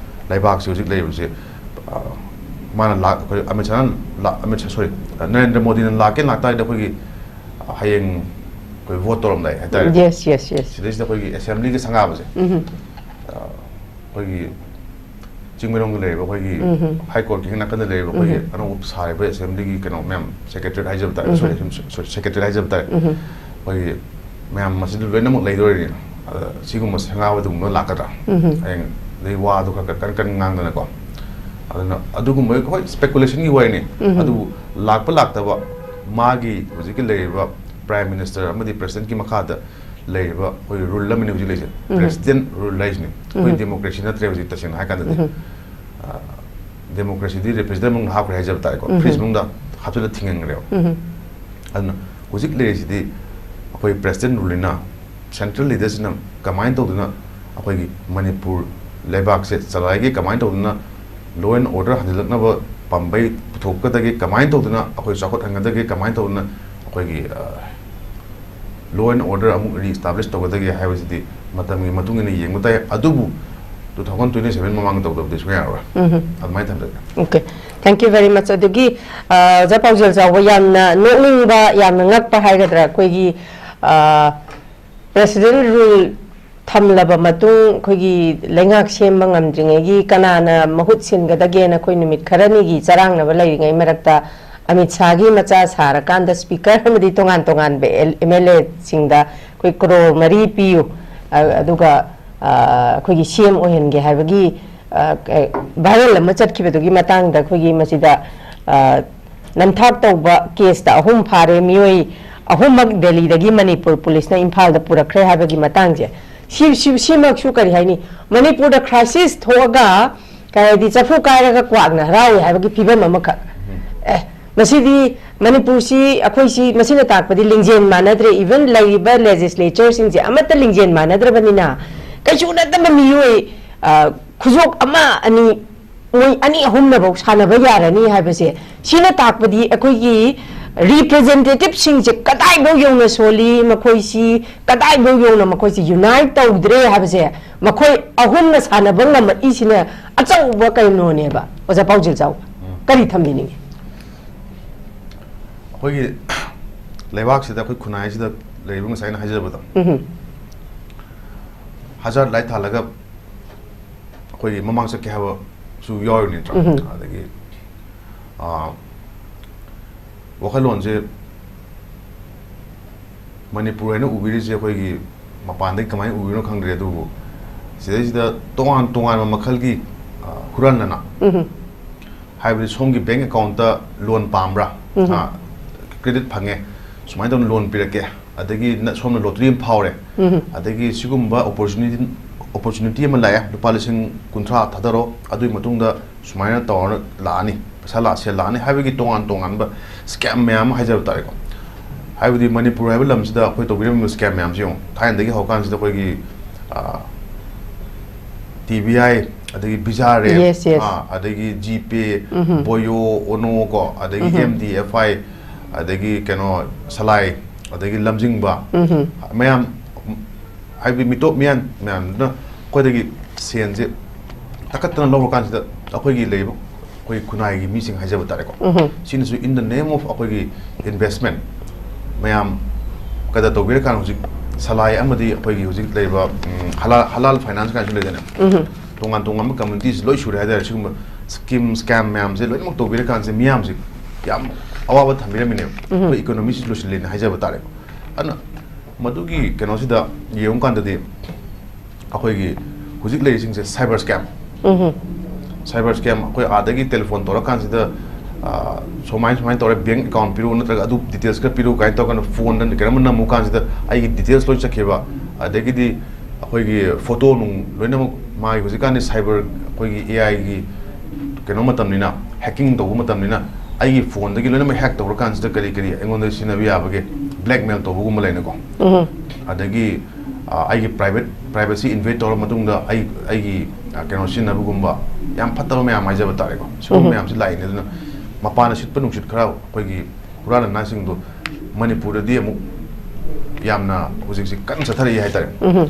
ꯂꯩꯕꯥꯛꯁꯦ ꯍꯧꯖꯤꯛ ꯂꯩꯔꯤꯕꯁꯦ, ꯑ, ꯃꯥꯅ ꯂꯥꯛ-, ꯑꯩꯈꯣꯏ ꯑꯃꯤꯠ ꯁꯥꯍꯅ ꯂꯥꯛ-, ꯑꯃꯤꯠ ꯁꯥꯍ, sorry, ꯅꯔꯦꯟꯗ꯭ꯔ ꯃꯣꯗꯤꯅ ꯂꯥꯛꯀꯦ ꯂꯥꯛꯇꯥꯔꯗꯤ ꯑꯩꯈꯣꯏꯒꯤ, ꯑ, ꯍꯌꯦꯡ ꯑꯩꯈꯣꯏ ꯚꯣꯠ ꯇꯧꯔꯝꯗꯥꯏ ꯍꯥꯏꯇꯥꯔꯦ꯫ Yes, yes, yes. ꯁꯤꯗꯩꯁꯤꯗ ꯑꯩꯈꯣꯏꯒꯤ ꯑꯦꯁꯦꯝꯕ꯭ꯂꯤꯒꯤ ꯁꯪꯒꯥꯕꯁꯦ, ꯎꯝ꯫ ꯑ, ꯑꯩꯈꯣꯏꯒꯤ ꯆꯤꯡꯃꯩꯔꯣꯡꯗ ꯂꯩꯔꯤꯕ ꯑꯩꯈꯣꯏꯒꯤ ꯎꯝ꯫ ꯍꯥꯏ ꯀꯣꯔꯠꯀꯤ ꯍꯦꯛ ꯅꯥꯀꯟꯗ ꯂꯩꯔꯤꯕ ꯑꯩꯈꯣꯏꯒꯤ ꯎꯝ꯫ ꯑꯅꯧꯕ ꯁꯥꯔꯤꯕ ꯑꯦꯁꯦꯝꯕ꯭ꯂꯤꯒꯤ ꯀꯩꯅꯣ ꯃꯌꯥꯝ, ꯁꯦꯀ꯭ꯔꯦꯇꯔꯤꯌꯦꯠ ꯍꯥꯏꯖꯕ ꯇꯥꯔꯦ, ꯎꯝ꯫ ꯁꯣꯔꯤ, ꯁꯣꯔꯤ, ꯁꯦꯀ꯭ꯔꯦꯇꯔꯤꯌꯦꯠ ꯍꯥꯏꯖꯕ ꯇꯥꯔꯦ꯫ ꯎꯝ꯫ ꯑꯩꯈꯣꯏꯒꯤ ꯃꯌꯥꯝ ꯃꯁꯤꯗ ꯂꯣꯏꯅꯃꯛ ꯂꯩꯗꯣꯔꯤꯅꯤ꯫ ꯑꯗ ꯁꯤꯒꯨꯝꯕ ꯁꯪꯒꯥꯕꯗꯨꯒꯨꯝꯕ ꯂꯥꯛꯀꯗ꯭ꯔꯥ? ꯎꯝ꯫ ꯍꯌꯦꯡ ꯑꯗꯩ ꯋꯥꯗꯣ ꯈꯔ ꯈꯔ ꯀꯟ ꯀꯟ ꯉꯥꯡꯗꯅꯀꯣ꯫ ꯑꯗꯨꯅ ꯑꯗꯨꯒꯨꯝꯕ, ꯍꯣꯏ, ꯁ꯭ꯄꯦꯀꯨꯂꯦꯁꯟꯒꯤ ꯋꯥꯔꯤꯅꯤ꯫ ꯎꯝ꯫ ꯑꯗꯨꯕꯨ ꯂꯥꯛꯄ ꯂꯥꯛꯇꯕ ꯃꯥꯒꯤ ꯍꯧꯖꯤꯛꯀꯤ ꯂꯩꯔꯤꯕ ꯄ꯭ꯔꯥꯏꯝ ꯃꯤꯅꯤꯁꯇꯔ ꯑꯃꯗꯤ ꯄ꯭ꯔꯦꯁꯤꯗꯦꯟꯠꯀꯤ ꯃꯈꯥꯗ ꯂꯩꯔꯤꯕ ꯑꯩꯈꯣꯏ ꯔꯨꯜ ꯑꯃꯅꯤ ꯍꯧꯖꯤꯛ ꯂꯩꯁꯦ꯫ ꯎꯝ꯫ ꯄ꯭ꯔꯦꯁꯤꯗꯦꯟꯠ ꯔꯨꯜ ꯍꯥꯏꯁꯤꯅꯤ꯫ ꯑꯩꯈꯣꯏ ꯎꯝ꯫ ꯗꯦꯃꯣꯀ꯭ꯔꯦꯁꯤ ꯅꯠꯇ꯭ꯔꯦ ꯍꯧꯖꯤꯛ, ꯇꯁꯦꯡꯅ ꯍꯥꯏ ꯀꯥꯟꯗꯗꯤ꯫ ꯎꯝ꯫ ꯑ, ꯗꯦꯃꯣꯀ꯭ꯔꯦꯁꯤꯗꯤ ꯔꯤꯐ꯭ꯔꯤꯖꯔꯦꯇꯔ ꯃꯅꯨꯡꯗ ꯍꯥꯞꯈ꯭ꯔꯦ ꯍꯥꯏꯖꯕ ꯇꯥꯔꯦꯀꯣ꯫ ꯎꯝ꯫ ꯐ꯭ꯔꯤꯖ ꯃꯅꯨꯡꯗ ꯍꯥꯞꯆꯤꯜꯂ ꯊꯤꯡꯍꯟꯈ꯭ꯔꯦꯕ꯫ ꯎꯝ꯫ ꯑꯗꯨꯅ ꯍꯧꯖꯤꯛ ꯂꯩꯔꯤꯁꯤꯗꯤ ꯑꯩꯈꯣꯏ ꯄ꯭ꯔꯦꯁꯤꯗꯦꯟꯠ ꯔꯨꯜꯅꯤꯅ ꯁꯦꯟꯇ꯭ꯔꯦꯜ ꯂꯤꯗꯔꯁꯤꯅ ꯀꯃꯥꯏꯅ ꯇꯧꯗꯅ ꯑꯩꯈꯣꯏꯒꯤ ꯃꯅꯤꯄꯨꯔ ꯂꯩꯕꯥꯛꯁꯦ ꯆꯂꯥꯏꯒꯦ, ꯀꯃꯥꯏꯅ ꯇꯧꯗꯅ law and order ꯍꯟꯖꯤꯜꯂꯛꯅꯕ ꯄꯥꯝꯕꯩ ꯄꯨꯊꯣꯛꯀꯗꯒꯦ, ꯀꯃꯥꯏꯅ ꯇꯧꯗꯅ ꯑꯩꯈꯣꯏ ꯆꯥꯎꯈꯠꯍꯟꯒꯗꯒꯦ, ꯀꯃꯥꯏꯅ ꯇꯧꯗꯅ ꯑꯩꯈꯣꯏꯒꯤ, ꯑ, law and order ꯑꯃꯨꯛ re-establish ꯇꯧꯒꯗꯒꯦ ꯍꯥꯏꯕꯁꯤꯗꯤ ꯃꯇꯝꯒꯤ ꯃꯇꯨꯡ ꯏꯟꯅ ꯌꯦꯡꯕ ꯇꯥꯏ꯫ ꯑꯗꯨꯕꯨ two thousand twenty seven ꯃꯃꯥꯡꯗ ꯇꯧꯗꯕꯗꯤ ꯁꯨꯡꯌꯥ ꯌꯥꯔꯣꯏ꯫ ꯎꯝ꯫ ꯑꯗꯨꯃꯥꯏꯅ ꯊꯝꯖꯒꯦ꯫ Okay. Thank you very much. ꯑꯗꯨꯒꯤ, ꯑ, ꯑꯣꯖꯥ ꯄꯥꯎꯖꯦꯜ ꯆꯥꯎꯕ, ꯌꯥꯝꯅ ꯅꯣꯛꯅꯤꯡꯕ, ꯌꯥꯝꯅ ꯉꯛꯄ ꯍꯥꯏꯒꯗ꯭ꯔꯥ, ꯑꯩꯈꯣꯏꯒꯤ, ꯑ, ꯄ꯭ꯔꯦꯁꯤꯗꯦꯟꯠ ꯔꯨꯜ ꯊꯝꯂꯕ ꯃꯇꯨꯡ ꯑꯩꯈꯣꯏꯒꯤ ꯂꯩꯉꯥꯛ ꯁꯦꯝꯕ ꯉꯝꯗ꯭ꯔꯤꯉꯩꯒꯤ ꯀꯅꯥꯅ ꯃꯍꯨꯠ ꯁꯤꯟꯒꯗꯒꯦꯅ ꯑꯩꯈꯣꯏ ꯅꯨꯃꯤꯠ ꯈꯔꯅꯤꯒꯤ ꯆꯔꯥꯡꯅꯕ ꯂꯩꯔꯤꯉꯩ ꯃꯔꯛꯇ ꯑꯃꯤꯠ ꯁꯥꯍꯒꯤ ꯃꯆꯥ ꯁꯥꯔꯀꯥꯟꯗ ꯁ꯭ꯄꯤꯀꯔ ꯑꯃꯗꯤ ꯇꯣꯉꯥꯟ ꯇꯣꯉꯥꯟꯕ ꯑꯦꯝ ꯑꯦꯜ ꯑꯦꯁꯤꯡꯗ ꯑꯩꯈꯣꯏ ꯀ꯭ꯔꯣꯔ ꯃꯔꯤ ꯄꯤꯌꯨ, ꯑ-, ꯑꯗꯨꯒ, ꯑ, ꯑꯩꯈꯣꯏꯒꯤ ꯁꯤ ꯑꯦꯝ ꯑꯣꯏꯍꯟꯒꯦ ꯍꯥꯏꯕꯒꯤ, ꯑ, ꯀ-, ꯚꯥꯏꯔꯦꯜ ꯑꯃ ꯆꯠꯈꯤꯕꯗꯨꯒꯤ ꯃꯇꯥꯡꯗ ꯑꯩꯈꯣꯏꯒꯤ ꯃꯁꯤꯗ, ꯑ, ꯅꯝꯊꯥꯛ ꯇꯧꯕ ꯀꯦꯁꯇ ꯑꯍꯨꯝ ꯐꯥꯔꯦ, ꯃꯤꯑꯣꯏ ꯑꯍꯨꯝꯃꯛ ꯗꯦꯜꯂꯤꯗꯒꯤ ꯃꯅꯤꯄꯨꯔ ꯄꯨꯂꯤꯁꯅ ꯏꯝꯐꯥꯜꯗ ꯄꯨꯔꯛꯈ꯭ꯔꯦ ꯍꯥꯏꯕꯒꯤ ꯃꯇꯥꯡꯁꯦ꯫ ꯁꯤ, ꯁꯤ, ꯁꯤꯃꯛꯁꯨ ꯀꯔꯤ ꯍꯥꯏꯅꯤ? ꯃꯅꯤꯄꯨꯔꯗ ꯀ꯭ꯔꯥꯏꯁꯤꯁ ꯊꯣꯛꯑꯒ, ꯀꯔꯤ ꯍꯥꯏꯗꯤ, ꯆꯐꯨ ꯀꯥꯏꯔꯒ ꯀ꯭ꯋꯥꯛꯅ ꯍꯔꯥꯎꯏ ꯍꯥꯏꯕꯒꯤ ꯐꯤꯕꯝ ꯑꯃꯈꯛ꯫ ꯑꯦ, ꯃꯁꯤꯗꯤ ꯃꯅꯤꯄꯨꯔꯁꯤ ꯑꯩꯈꯣꯏꯁꯤ, ꯃꯁꯤꯅ ꯇꯥꯛꯄꯗꯤ ꯂꯤꯡꯖꯦꯜ ꯃꯥꯟꯅꯗ꯭ꯔꯦ꯫ Even ꯂꯩꯔꯤꯕ ꯂꯦꯖꯤꯁꯂꯦꯆꯔꯁꯤꯡꯁꯦ ꯑꯃꯠꯇ ꯂꯤꯡꯖꯦꯜ ꯃꯥꯟꯅꯗ꯭ꯔꯕꯅꯤꯅ, ꯀꯩꯁꯨ ꯅꯠꯇꯕ ꯃꯤꯑꯣꯏ, ꯑ, ꯈꯨꯖꯣꯛ ꯑꯃ ꯑꯅꯤ, ꯃꯣꯏ ꯑꯅꯤ ꯑꯍꯨꯝꯅꯐꯧ ꯁꯥꯟꯅꯕ ꯌꯥꯔꯅꯤ ꯍꯥꯏꯕꯁꯦ, ꯁꯤꯅ ꯇꯥꯛꯄꯗꯤ ꯑꯩꯈꯣꯏꯒꯤ ꯔꯤꯄ꯭ꯔꯖꯦꯟꯇꯦꯇꯤꯚꯁꯤꯡꯁꯦ ꯀꯗꯥꯏꯐꯥꯎ ꯌꯧꯅ ꯁꯣꯜꯂꯤ, ꯃꯈꯣꯏꯁꯤ ꯀꯗꯥꯏꯐꯥꯎ ꯌꯧꯅ ꯃꯈꯣꯏꯁꯤ ꯌꯨꯅꯥꯏꯠ ꯇꯧꯗ꯭ꯔꯦ ꯍꯥꯏꯕꯁꯦ, ꯃꯈꯣꯏ ꯑꯍꯨꯝꯅ ꯁꯥꯟꯅꯕ ꯉꯝꯃꯛꯏꯁꯤꯅ ꯑꯆꯧꯕ ꯀꯩꯅꯣꯅꯦꯕ꯫ ꯑꯣꯖꯥ ꯄꯥꯎꯖꯦꯜꯖꯥꯎ, ꯎꯝ꯫ ꯀꯔꯤ ꯊꯝꯕꯤꯅꯤꯡꯉꯤ? ꯑꯩꯈꯣꯏꯒꯤ ꯂꯩꯕꯥꯛꯁꯤꯗ, ꯑꯩꯈꯣꯏ ꯈꯨꯟꯅꯥꯏꯁꯤꯗ ꯂꯩꯔꯤꯕ, ꯉꯁꯥꯏ ꯑꯩꯅ ꯍꯥꯏꯖꯕꯗꯣ, ꯎꯝ꯫ ꯍꯖꯥꯔ ꯂꯥꯏ ꯊꯥꯜꯂꯒ ꯑꯩꯈꯣꯏꯒꯤ ꯃꯃꯥꯡ ꯆꯠꯀꯦ ꯍꯥꯏꯕꯁꯨ ꯌꯥꯎꯔꯤꯕ ꯅꯠꯇ꯭ꯔꯥ? ꯎꯝ꯫ ꯑꯗꯒꯤ, ꯑꯥ, ꯋꯥꯈꯜꯂꯣꯟꯁꯦ ꯃꯅꯤꯄꯨꯔ ꯍꯥꯏꯅ ꯎꯕꯤꯔꯤꯁꯦ ꯑꯩꯈꯣꯏꯒꯤ ꯃꯄꯥꯟꯗꯒꯤ ꯀꯃꯥꯏꯅ ꯎꯕꯤꯅꯣ ꯈꯪꯗ꯭ꯔꯦ, ꯑꯗꯨꯕꯨ ꯁꯤꯗꯩꯁꯤꯗ ꯇꯣꯉꯥꯟ ꯇꯣꯉꯥꯟꯕ ꯃꯈꯜꯒꯤ, ꯑ, ꯍꯨꯔꯥꯟꯅꯅ, ꯎꯝ꯫ ꯍꯥꯏꯕꯗꯤ ꯁꯣꯝꯒꯤ ꯕꯦꯡ ꯑꯦꯀꯥꯎꯟꯇ ꯂꯣꯟ ꯄꯥꯝꯕ꯭ꯔꯥ? ꯎꯝ꯫ ꯑ, ꯀ꯭ꯔꯦꯗꯤꯠ ꯐꯪꯉꯦ, ꯁꯨꯃꯥꯏꯅ ꯇꯧꯅ ꯂꯣꯟ ꯄꯤꯔꯛꯀꯦ, ꯑꯗꯒꯤ ꯅ-, ꯁꯣꯝꯅ ꯂꯣꯇꯔꯤ ꯑꯃ ꯐꯥꯎꯔꯦ, ꯎꯝ꯫ ꯑꯗꯒꯤ ꯁꯤꯒꯨꯝꯕ ꯑꯣꯄꯣꯔꯆꯨꯅꯤꯇꯤ, ꯑꯣꯄꯣꯔꯆꯨꯅꯤꯇꯤ ꯑꯃ ꯂꯥꯛꯑꯦ, ꯂꯨꯄꯥ ꯂꯤꯁꯤꯡ ꯀꯨꯟꯊ꯭ꯔꯥ ꯊꯥꯗꯔꯣ, ꯑꯗꯨꯒꯤ ꯃꯇꯨꯡꯗ ꯁꯨꯃꯥꯏꯅ ꯇꯧꯔ ꯂꯥꯛꯑꯅꯤ, ꯄꯩꯁꯥ ꯂꯥꯛ-, ꯁꯦꯜ ꯂꯥꯛꯑꯅꯤ ꯍꯥꯏꯕꯒꯤ ꯇꯣꯉꯥꯟ ꯇꯣꯉꯥꯟꯕ ꯁ꯭ꯀꯦꯝ ꯃꯌꯥꯝ ꯑꯃ ꯍꯥꯏꯖꯕ ꯇꯥꯔꯦꯀꯣ꯫ ꯍꯥꯏꯕꯗꯤ ꯃꯅꯤꯄꯨꯔ ꯍꯥꯏꯕ ꯂꯝꯁꯤꯗ ꯑꯩꯈꯣꯏ ꯇꯧꯕꯤꯔꯝꯃꯤꯕ ꯁ꯭ꯀꯦꯝ ꯃꯌꯥꯝꯁꯤ ꯌꯦꯡꯉꯨ꯫ ꯊꯥꯏꯅꯗꯒꯤ ꯍꯧꯔꯀꯥꯟꯁꯤꯗ ꯑꯩꯈꯣꯏꯒꯤ, ꯑ, ꯇꯤ ꯕꯤ ꯑꯥꯏ, ꯑꯗꯒꯤ ꯚꯤꯖꯥ ꯔꯦꯞ, Yes, yes. ꯑ, ꯑꯗꯒꯤ ꯖꯤ ꯄꯦ, ꯎꯝꯍꯨꯝ꯫ ꯕꯣꯌꯣ, ꯑꯣꯅꯣ ꯀꯣ, ꯑꯗꯒꯤ ꯎꯝꯍꯨꯝ꯫ ꯑꯦꯝ ꯗꯤ ꯑꯦꯐ ꯑꯥꯏ, ꯑꯗꯒꯤ ꯀꯩꯅꯣ, ꯁꯂꯥꯏ, ꯑꯗꯒꯤ ꯂꯝꯖꯤꯡꯕ, ꯎꯝꯍꯨꯝ꯫ ꯃꯌꯥꯝ, ꯍꯥꯏꯕꯗꯤ ꯃꯤꯇꯣꯞ ꯃꯤꯌꯥꯟ ꯃꯌꯥꯝꯗꯨꯅ ꯑꯩꯈꯣꯏꯗꯒꯤ ꯁꯦꯟꯁꯦ ꯇꯛꯈꯠꯇꯅ ꯂꯧꯔꯀꯥꯟꯁꯤꯗ, ꯑꯩꯈꯣꯏꯒꯤ ꯂꯩꯔꯤꯕ ꯑꯩꯈꯣꯏ ꯈꯨꯟꯅꯥꯏꯒꯤ ꯃꯤꯁꯤꯡ ꯍꯥꯏꯖꯕ ꯇꯥꯔꯦꯀꯣ, ꯎꯝꯍꯨꯝ꯫ ꯁꯤꯅꯁꯨ in the name of ꯑꯩꯈꯣꯏꯒꯤ investment ꯃꯌꯥꯝ ꯀꯗ ꯇꯧꯕꯤꯔꯀꯥꯟꯗ ꯍꯧꯖꯤꯛ ꯁꯂꯥꯏ ꯑꯃꯗꯤ ꯑꯩꯈꯣꯏꯒꯤ ꯍꯧꯖꯤꯛ ꯂꯩꯔꯤꯕ, ꯎꯝ, ꯍꯂꯥꯜ, ꯍꯂꯥꯜ ꯐꯥꯏꯅꯥꯟꯁ ꯀꯥꯏꯅꯁꯨ ꯂꯩꯗꯅ, ꯎꯝ꯫ ꯇꯣꯉꯥꯟ ꯇꯣꯉꯥꯟꯕ ꯀꯝꯃꯨꯅꯤꯇꯤꯁ ꯂꯣꯏ ꯁꯨꯔꯦ ꯍꯥꯏꯇꯥꯔꯦ꯫ ꯁꯤꯒꯨꯝꯕ ꯁ꯭ꯀꯤꯝ, ꯁ꯭ꯀꯦꯝ ꯃꯌꯥꯝꯁꯦ ꯂꯣꯏꯅꯃꯛ ꯇꯧꯕꯤꯔꯀꯥꯟꯁꯦ ꯃꯤꯌꯥꯝꯁꯦ ꯌꯥꯝ ꯑꯋꯥꯕ ꯊꯝꯕꯤꯔꯝꯃꯤꯅꯦꯕ꯫ ꯎꯝ꯫ ꯑꯩꯈꯣꯏ ꯏꯀꯣꯅꯣꯃꯤꯁꯤ ꯂꯣꯏꯁꯤꯜꯂꯦꯅ ꯍꯥꯏꯖꯕ ꯇꯥꯔꯦꯀꯣ꯫ ꯑꯗꯨꯅ ꯃꯗꯨꯒꯤ ꯀꯩꯅꯣꯁꯤꯗ ꯌꯦꯡꯉꯨꯀꯥꯟꯗꯗꯤ ꯑꯩꯈꯣꯏꯒꯤ ꯍꯧꯖꯤꯛ ꯂꯩꯔꯤꯁꯤꯡꯁꯦ cyber scam꯫ ꯎꯝ꯫ Cyber scam, ꯑꯩꯈꯣꯏ ꯑꯥꯗꯒꯤ ꯇꯦꯂꯤꯐꯣꯟ ꯇꯧꯔꯀꯥꯟꯁꯤꯗ, ꯑ, ꯁꯨꯃꯥꯏ ꯁꯨꯃꯥꯏꯅ ꯇꯧꯔꯦ, ꯕꯦꯡ ꯑꯦꯀꯥꯎꯟ ꯄꯤꯔꯛꯎ ꯅꯠꯇ꯭ꯔꯒ ꯑꯗꯨ ꯗꯤꯇꯦꯜꯁ ꯈꯔ ꯄꯤꯔꯛꯎ ꯀꯥꯏꯅ ꯇꯧꯔꯀꯥꯟꯗ ꯐꯣꯟꯗ ꯀꯩꯅꯣꯝꯃ ꯅꯝꯃꯨ ꯀꯥꯟꯁꯤꯗ ꯑꯩꯒꯤ ꯗꯤꯇꯦꯜꯁ ꯂꯣꯏ ꯆꯠꯈꯤꯕ, ꯑꯗꯒꯤꯗꯤ ꯑꯩꯈꯣꯏꯒꯤ ꯐꯣꯇꯣ ꯅꯨꯡ ꯂꯣꯏꯅꯃꯛ, ꯃꯥꯒꯤ ꯍꯧꯖꯤꯛꯀꯥꯟꯗꯤ cyber, ꯑꯩꯈꯣꯏꯒꯤ AI ꯒꯤ ꯀꯩꯅꯣ ꯃꯇꯝꯅꯤꯅ, hacking ꯇꯧꯕ ꯃꯇꯝꯅꯤꯅ, ꯑꯩꯒꯤ ꯐꯣꯟꯗꯒꯤ ꯂꯣꯏꯅꯃꯛ hack ꯇꯧꯔꯀꯥꯟꯁꯤꯗ ꯀꯔꯤ ꯀꯔꯤ ꯑꯩꯉꯣꯟꯗ ꯁꯤꯖꯤꯟꯅꯕ ꯌꯥꯕꯒꯦ, blackmail ꯇꯧꯕꯒꯨꯝꯕ ꯂꯩꯅꯀꯣ꯫ ꯎꯝ꯫ ꯑꯗꯒꯤ, ꯑ, ꯑꯩꯒꯤ private, privacy invade ꯇꯧꯔ ꯃꯇꯨꯡꯗ ꯑꯩ, ꯑꯩꯒꯤ, ꯑ, ꯀꯩꯅꯣ ꯁꯤꯖꯤꯟꯅꯕꯒꯨꯝꯕ, ꯌꯥꯝ ꯐꯠꯇꯕ ꯃꯌꯥꯝ ꯍꯥꯏꯖꯕ ꯇꯥꯔꯦꯀꯣ꯫ ꯁꯤꯒꯨꯝꯕ ꯎꯝ꯫ ꯃꯌꯥꯝꯁꯤ ꯂꯥꯛꯏꯅꯦ꯫ ꯑꯗꯨꯅ ꯃꯄꯥꯟꯗ ꯁꯤꯠꯄ ꯅꯨꯡꯁꯤꯠ ꯈꯔ, ꯑꯩꯈꯣꯏꯒꯤ ꯍꯨꯔꯥꯟ ꯂꯝꯅꯥꯏꯁꯤꯡꯗꯣ ꯃꯅꯤꯄꯨꯔꯗꯗꯤ ꯑꯃꯨꯛ ꯌꯥꯝꯅ ꯍꯧꯖꯤꯛꯁꯦ ꯀꯟꯅ ꯆꯠꯊꯔꯛꯏ ꯍꯥꯏꯇꯥꯔꯦ꯫ ꯎꯝ꯫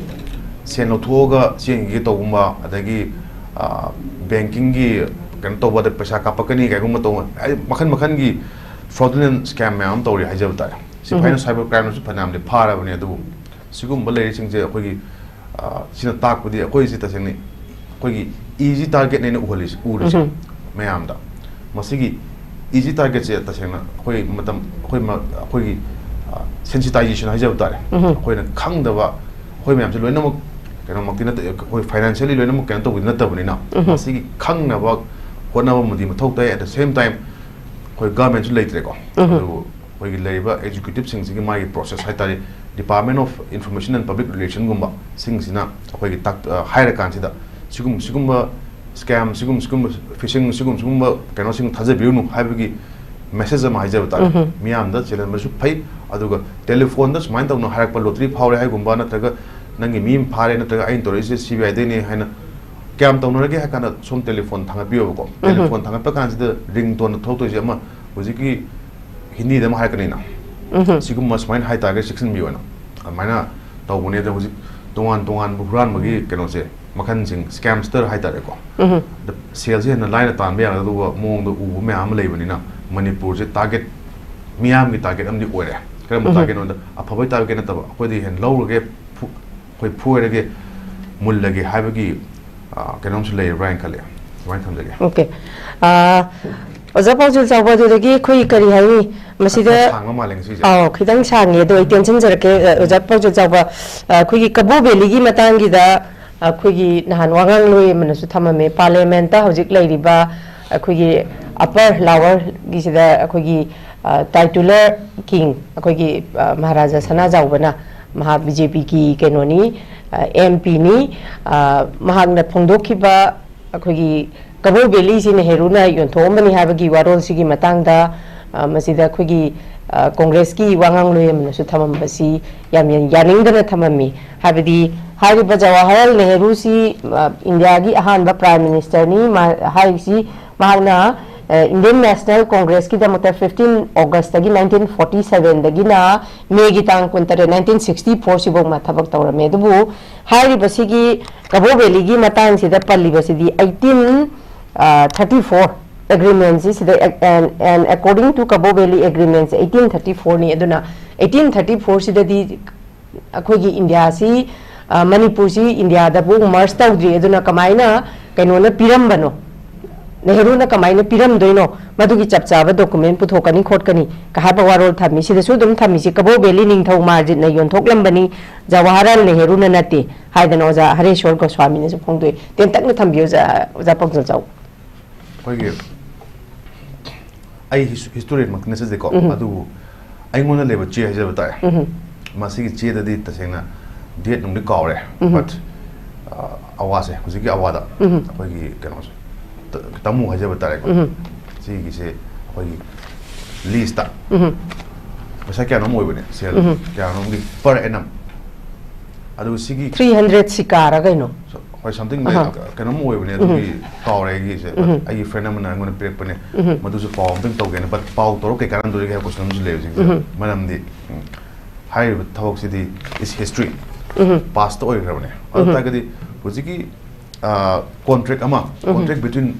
ꯁꯦꯟ ꯂꯧꯊꯣꯛꯑꯒ ꯆꯦꯟꯈꯤꯒꯦ ꯇꯧꯕꯒꯨꯝꯕ, ꯑꯗꯒꯤ, ꯑ, banking ꯒꯤ ꯀꯩꯅꯣ ꯇꯧꯕꯗ ꯄꯩꯁꯥ ꯀꯥꯞꯄꯛꯀꯅꯤ ꯀꯥꯏꯒꯨꯝꯕ ꯇꯧꯕ, ꯍꯥꯏꯗꯤ ꯃꯈꯜ ꯃꯈꯜꯒꯤ fraudulent scam ꯃꯌꯥꯝ ꯑꯃ ꯇꯧꯔꯤ ꯍꯥꯏꯖꯕ ꯇꯥꯔꯦ꯫ ꯁꯤꯐꯥꯏꯅ ꯎꯝ꯫ Cyber crime ꯅꯁꯨ ꯐꯅꯌꯥꯝꯗꯤ ꯐꯥꯔꯕꯅꯦ, ꯑꯗꯨꯕꯨ ꯁꯤꯒꯨꯝꯕ ꯂꯩꯔꯤꯁꯤꯡꯁꯦ ꯑꯩꯈꯣꯏꯒꯤ, ꯑ, ꯁꯤꯅ ꯇꯥꯛꯄꯗꯤ ꯑꯩꯈꯣꯏꯁꯤ ꯇꯁꯦꯡꯅ ꯑꯩꯈꯣꯏꯒꯤ easy target ꯅꯦꯅ ꯎꯍꯜꯂꯤꯁꯦ, ꯎꯔꯤꯁꯦ ꯎꯝ꯫ ꯃꯌꯥꯝꯗ꯫ ꯃꯁꯤꯒꯤ easy target ꯁꯦ ꯇꯁꯦꯡꯅ ꯑꯩꯈꯣꯏ ꯃꯇꯝ, ꯑꯩꯈꯣꯏ ꯃ-, ꯑꯩꯈꯣꯏꯒꯤ, ꯑ, sensitization ꯍꯥꯏꯖꯕ ꯇꯥꯔꯦ꯫ ꯎꯝ꯫ ꯑꯩꯈꯣꯏꯅ ꯈꯪꯗꯕ, ꯑꯩꯈꯣꯏ ꯃꯌꯥꯝꯁꯦ ꯂꯣꯏꯅꯃꯛ ꯀꯩꯅꯣꯃꯛꯇꯤ ꯅꯠꯇꯦ, ꯑꯩꯈꯣꯏ financially ꯂꯣꯏꯅꯃꯛ ꯀꯩꯅꯣ ꯇꯧꯕꯗꯤ ꯅꯠꯇꯕꯅꯤꯅ, ꯎꯝ꯫ ꯃꯁꯤꯒꯤ ꯈꯪꯅꯕ ꯍꯣꯠꯅꯕ ꯑꯃꯗꯤ ꯃꯊꯧ ꯇꯥꯏ꯫ At the same time, ꯑꯩꯈꯣꯏ government ꯁꯨ ꯂꯩꯇ꯭ꯔꯦꯀꯣ꯫ ꯎꯝ꯫ ꯑꯗꯨꯕꯨ ꯑꯩꯈꯣꯏꯒꯤ ꯂꯩꯔꯤꯕ executive ꯁꯤꯡꯁꯤꯒꯤ ꯃꯥꯒꯤ process ꯍꯥꯏꯇꯥꯔꯦ, Department of Information and Public Relation ꯒꯨꯝꯕ ꯁꯤꯡꯁꯤꯅ ꯑꯩꯈꯣꯏꯒꯤ ꯇꯥꯛ-, ꯑ, ꯍꯥꯏꯔꯀꯥꯟꯁꯤꯗ ꯁꯤꯒꯨꯝ-, ꯁꯤꯒꯨꯝꯕ scam, ꯁꯤꯒꯨꯝ-, ꯁꯤꯒꯨꯝꯕ phishing, ꯁꯤꯒꯨꯝ-, ꯁꯤꯒꯨꯝꯕ ꯀꯩꯅꯣꯁꯤꯡ ꯊꯥꯖꯕꯤꯔꯨꯅꯨ ꯍꯥꯏꯕꯒꯤ message ꯑꯃ ꯍꯥꯏꯖꯕ ꯇꯥꯔꯦ꯫ ꯎꯝ꯫ ꯃꯤꯌꯥꯝꯗ ꯆꯦꯜꯍꯟꯕꯁꯨ ꯐꯩ, ꯑꯗꯨꯒ ꯇꯦꯂꯤꯐꯣꯟꯗ ꯁꯨꯃꯥꯏꯅ ꯇꯧꯅ ꯍꯥꯏꯔꯛꯄ, lottery ꯐꯥꯎꯔꯦ ꯍꯥꯏꯒꯨꯝꯕ, ꯅꯠꯇ꯭ꯔꯒ ꯅꯪꯒꯤ ꯃꯤ ꯑꯃ ꯐꯥꯔꯦ, ꯅꯠꯇ꯭ꯔꯒ ꯑꯩꯅ ꯇꯧꯔꯛꯏꯁꯦ C B I ꯗꯩꯅꯦ ꯍꯥꯏꯅ ꯀꯌꯥꯝ ꯇꯧꯅꯔꯒꯦ ꯍꯥꯏ ꯀꯥꯟꯗ ꯁꯣꯝ ꯇꯦꯂꯤꯐꯣꯟ ꯊꯥꯡꯒꯠꯄꯤꯌꯣꯕꯀꯣ꯫ ꯎꯝ꯫ ꯇꯦꯂꯤꯐꯣꯟ ꯊꯥꯡꯒꯠꯄ ꯀꯥꯟꯁꯤꯗ ringtone ꯊꯣꯛꯇꯣꯏꯁꯦ ꯑꯃ ꯍꯧꯖꯤꯛꯀꯤ ꯍꯤꯟꯗꯤꯗ ꯑꯃ ꯍꯥꯏꯔꯛꯀꯅꯤꯅ, ꯎꯝ꯫ ꯁꯤꯒꯨꯝꯕ ꯁꯨꯃꯥꯏꯅ ꯍꯥꯏꯇꯥꯔꯒꯗꯤ ꯆꯦꯛꯁꯤꯟꯕꯤꯌꯣꯅ ꯑꯗꯨꯃꯥꯏꯅ ꯇꯧꯕꯅꯦ꯫ ꯑꯗꯣ ꯍꯧꯖꯤꯛ ꯇꯣꯉꯥꯟ ꯇꯣꯉꯥꯟꯕ ꯍꯨꯔꯥꯟꯕꯒꯤ ꯀꯩꯅꯣꯁꯦ, ꯃꯈꯜꯁꯤꯡ, scamster ꯍꯥꯏꯇꯥꯔꯦꯀꯣ꯫ ꯎꯝ꯫ ꯑꯗ ꯁꯦꯜꯁꯦ ꯍꯦꯟꯅ ꯂꯥꯏꯅ ꯇꯥꯟꯕ ꯌꯥꯒꯗꯧꯕ ꯃꯑꯣꯡꯗ ꯎꯕ ꯃꯌꯥꯝ ꯑꯃ ꯂꯩꯕꯅꯤꯅ ꯃꯅꯤꯄꯨꯔꯁꯦ target, ꯃꯤꯌꯥꯝꯒꯤ target ꯑꯃꯗꯤ ꯑꯣꯏꯔꯦ꯫ ꯀꯔꯝꯕ ꯎꯝ꯫ ꯇꯥꯒꯦ ꯅꯉꯣꯟꯗ? ꯑꯐꯕꯩ ꯇꯥꯒꯦ ꯅꯠꯇꯕ, ꯑꯩꯈꯣꯏꯗꯤ ꯍꯦꯟꯅ ꯂꯧꯔꯒꯦ, ꯐꯨ-, ꯑꯩꯈꯣꯏ ꯐꯨꯔꯒꯦ, ꯃꯨꯜꯂꯒꯦ ꯍꯥꯏꯕꯒꯤ, ꯑ, ꯀꯩꯅꯣꯝꯁꯨ ꯂꯩꯔꯕ꯭ꯔꯥ ꯍꯥꯏꯅ ꯈꯜꯂꯦ꯫ ꯑꯗꯨꯃꯥꯏꯅ ꯊꯝꯖꯒꯦ꯫ Okay꯫ ꯑ, ꯑꯣꯖꯥ ꯄꯥꯎꯖꯦꯜ ꯆꯥꯎꯕ, ꯑꯗꯨꯗꯒꯤ ꯑꯩꯈꯣꯏ ꯀꯔꯤ ꯍꯥꯏꯅꯤ? ꯃꯁꯤꯗ ꯈꯔ ꯁꯥꯡꯕ ꯃꯥꯜꯂꯦ ꯉꯁꯤꯁꯦ꯫ ꯑꯥꯎ, ꯈꯤꯇꯪ ꯁꯥꯡꯉꯦ, ꯑꯗꯣ ꯑꯩ ꯇꯦꯟꯁꯤꯟꯖꯔꯛꯀꯦ, ꯑ, ꯑꯣꯖꯥ ꯄꯥꯎꯖꯦꯜ ꯆꯥꯎꯕ꯫ ꯑ, ꯑꯩꯈꯣꯏꯒꯤ ꯀꯕꯣ ꯚꯦꯂꯤꯒꯤ ꯃꯇꯥꯡꯒꯤꯗ ꯑꯩꯈꯣꯏꯒꯤ ꯅꯍꯥꯟ ꯋꯥꯉꯥꯡꯂꯣꯏ ꯑꯃꯅꯁꯨ ꯊꯝꯃꯝꯃꯦ, ꯄꯥꯔꯂꯤꯌꯥꯃꯦꯟꯠꯇ ꯍꯧꯖꯤꯛ ꯂꯩꯔꯤꯕ ꯑꯩꯈꯣꯏꯒꯤ ꯑꯄꯔ ꯂꯥꯋꯔꯒꯤꯁꯤꯗ ꯑꯩꯈꯣꯏꯒꯤ, ꯑ, ꯇꯥꯏꯇꯨꯂꯔ ꯀꯤꯡ, ꯑꯩꯈꯣꯏꯒꯤ, ꯑ, ꯃꯍꯥꯔꯥꯖꯥ ꯁꯅꯥꯖꯥꯎꯕꯅ, ꯃꯍꯥꯛ ꯕꯤ ꯖꯦ ꯄꯤꯒꯤ ꯀꯩꯅꯣꯅꯤ, ꯑ, ꯑꯦꯝ ꯄꯤꯅꯤ꯫ ꯑ, ꯃꯍꯥꯛꯅ ꯐꯣꯡꯗꯣꯛꯈꯤꯕ ꯑꯩꯈꯣꯏꯒꯤ ꯀꯕꯣ ꯚꯦꯂꯤꯁꯤ ꯅꯦꯍꯔꯨꯅ ꯌꯣꯟꯊꯣꯛꯑꯝꯕꯅꯤ ꯍꯥꯏꯕꯒꯤ ꯋꯥꯔꯣꯜꯁꯤꯒꯤ ꯃꯇꯥꯡꯗ, ꯑ, ꯃꯁꯤꯗ ꯑꯩꯈꯣꯏꯒꯤ, ꯑ, ꯀꯣꯡꯒ꯭ꯔꯦꯁꯀꯤ ꯋꯥꯉꯥꯡꯂꯣꯏ ꯑꯃꯅꯁꯨ ꯊꯝꯃꯝꯕꯁꯤ ꯌꯥꯝ ꯌꯥ-, ꯌꯥꯅꯤꯡꯗꯅ ꯊꯝꯃꯝꯃꯤ꯫ ꯍꯥꯏꯕꯗꯤ ꯍꯥꯏꯔꯤꯕ ꯖꯋꯥꯍꯔꯂꯥꯜ ꯅꯦꯍꯔꯨꯁꯤ, ꯑ, ꯏꯟꯗꯤꯌꯥꯒꯤ ꯑꯍꯥꯟꯕ ꯄ꯭ꯔꯥꯏꯝ ꯃꯤꯅꯤꯁꯇꯔꯅꯤ꯫ ꯃꯥ-, ꯍꯥꯏꯔꯤꯁꯤ ꯃꯍꯥꯛꯅ, ꯑ, ꯏꯟꯗꯤꯌꯟ ꯅꯦꯁꯅꯦꯜ ꯀꯣꯡꯒ꯭ꯔꯦꯁꯀꯤꯗꯃꯛꯇ fifteen Augustꯇꯒꯤ nineteen forty sevenꯗꯒꯤꯅ ꯃꯦꯒꯤ ꯇꯥꯡ ꯀꯨꯟꯇꯔꯦꯠ, nineteen sixty four ꯁꯤꯐꯥꯎ ꯃꯥ ꯊꯕꯛ ꯇꯧꯔꯝꯃꯦ꯫ ꯑꯗꯨꯕꯨ ꯍꯥꯏꯔꯤꯕꯁꯤꯒꯤ ꯀꯕꯣ ꯚꯦꯂꯤꯒꯤ ꯃꯇꯥꯡꯁꯤꯗ ꯄꯜꯂꯤꯕꯁꯤꯗꯤ eighteen, ꯑ, thirty four ꯑꯦꯒ꯭ꯔꯤꯃꯦꯟꯁꯤ ꯁꯤꯗ, and, and according to Kabo Valley Agreements eighteen thirty fourꯅꯤ꯫ ꯑꯗꯨꯅ eighteen thirty fourꯁꯤꯗꯗꯤ ꯑꯩꯈꯣꯏꯒꯤ ꯏꯟꯗꯤꯌꯥꯁꯤ, ꯑ, ꯃꯅꯤꯄꯨꯔꯁꯤ ꯏꯟꯗꯤꯌꯥꯗꯕꯨ ꯃꯔꯁ ꯇꯧꯗ꯭ꯔꯤ꯫ ꯑꯗꯨꯅ ꯀꯃꯥꯏꯅ ꯀꯩꯅꯣꯅ ꯄꯤꯔꯝꯕꯅꯣ, ꯅꯦꯍꯔꯨꯅ ꯀꯃꯥꯏꯅ ꯄꯤꯔꯝꯗꯣꯏꯅꯣ, ꯃꯗꯨꯒꯤ ꯆꯞ ꯆꯥꯕ ꯗꯣꯀꯨꯃꯦꯟ ꯄꯨꯊꯣꯛꯀꯅꯤ ꯈꯣꯠꯀꯅꯤ ꯀ ꯍꯥꯏꯕ ꯋꯥꯔꯣꯜ ꯊꯝꯃꯤ꯫ ꯁꯤꯗꯁꯨ ꯑꯗꯨꯝ ꯊꯝꯃꯤꯁꯤ ꯀꯕꯣ ꯚꯦꯂꯤ ꯅꯤꯡꯊꯧ ꯃꯥꯔꯖꯤꯠꯅ ꯌꯣꯟꯊꯣꯛꯂꯝꯕꯅꯤ, ꯖꯋꯥꯍꯔꯂꯥꯜ ꯅꯦꯍꯔꯨꯅ ꯅꯠꯇꯦ ꯍꯥꯏꯗꯅ ꯑꯣꯖꯥ ꯍꯔꯦꯁ꯭ꯋꯔ ꯒꯣꯁ꯭ꯋꯥꯃꯤꯅꯁꯨ ꯐꯣꯡꯗꯣꯛꯏ꯫ ꯇꯦꯟꯇꯛꯅ ꯊꯝꯕꯤꯌꯨ, ꯑꯣꯖꯥ, ꯑꯣꯖꯥ ꯄꯥꯎꯖꯦꯜ ꯆꯥꯎ꯫ ꯑꯩꯈꯣꯏꯒꯤ, ꯑꯩ ꯍꯤꯁ-, ꯍꯤꯁꯇꯣꯔꯤꯌꯟꯃꯛꯇꯤ ꯅꯠꯆꯗꯦꯀꯣ, ꯎꯝ꯫ ꯑꯗꯨꯕꯨ ꯑꯩꯉꯣꯟꯗ ꯂꯩꯕ ꯆꯦ ꯍꯥꯏꯖꯕ ꯇꯥꯔꯦ꯫ ꯎꯝ꯫ ꯃꯁꯤꯒꯤ ꯆꯦꯗꯗꯤ ꯇꯁꯦꯡꯅ ꯗꯦꯠ ꯅꯨꯡꯗꯤ ꯀꯥꯎꯔꯦ, ꯎꯝ꯫ But, ꯑ, ꯑꯋꯥꯁꯦ, ꯍꯧꯖꯤꯛꯀꯤ ꯑꯋꯥꯗ ꯎꯝ꯫ ꯑꯩꯈꯣꯏꯒꯤ ꯀꯩꯅꯣꯁꯦ, ꯇ-, ꯇꯥꯃꯨ ꯍꯥꯏꯖꯕ ꯇꯥꯔꯦꯀꯣ꯫ ꯎꯝ꯫ ꯁꯤꯒꯤꯁꯦ ꯑꯩꯈꯣꯏꯒꯤ ꯂꯤꯁꯇ ꯎꯝ꯫ ꯄꯩꯁꯥ ꯀꯌꯥꯅꯣꯝ ꯑꯣꯏꯕꯅꯦ, ꯁꯦꯜ ꯎꯝ꯫ ꯀꯌꯥꯅꯣꯝꯒꯤ per annum꯫ ꯑꯗꯨ ꯁꯤꯒꯤ three hundred ꯁꯤꯀꯥꯔ ꯀꯩꯅꯣ? So, ꯍꯣꯏ, something ꯑꯍꯥ꯫ Like, ꯀꯩꯅꯣꯝ ꯑꯣꯏꯕꯅꯦ, ꯎꯝ꯫ ꯑꯗꯨꯒꯤ ꯀꯥꯎꯔꯦ ꯑꯩꯒꯤꯁꯦ꯫ ꯎꯝ꯫ ꯑꯩꯒꯤ friend ꯑꯃꯅ ꯑꯩꯉꯣꯟꯗ ꯄꯤꯔꯛꯄꯅꯦ, ꯎꯝ꯫ ꯃꯗꯨꯁꯨ ꯄꯥꯎ ꯑꯝꯇꯪ ꯇꯧꯒꯦꯅ, but ꯄꯥꯎ ꯇꯧꯔ ꯀꯩ ꯀꯥꯟꯅꯗꯣꯔꯤꯒꯦ ꯍꯥꯏꯕ question ꯑꯃꯁꯨ ꯂꯩꯌꯦ ꯍꯧꯖꯤꯛꯁꯦ꯫ ꯎꯝ꯫ ꯃꯔꯝꯗꯤ, ꯎꯝ, ꯍꯥꯏꯔꯤꯕ ꯊꯕꯛꯁꯤꯗꯤ is history, ꯎꯝ꯫ Past ꯑꯣꯏꯈ꯭ꯔꯕꯅꯦ꯫ ꯑꯗꯨ ꯎꯝ꯫ ꯇꯥꯔꯒꯗꯤ ꯍꯧꯖꯤꯛꯀꯤ, ꯑ, contract ꯑꯃ, ꯎꯝ꯫ Contract between,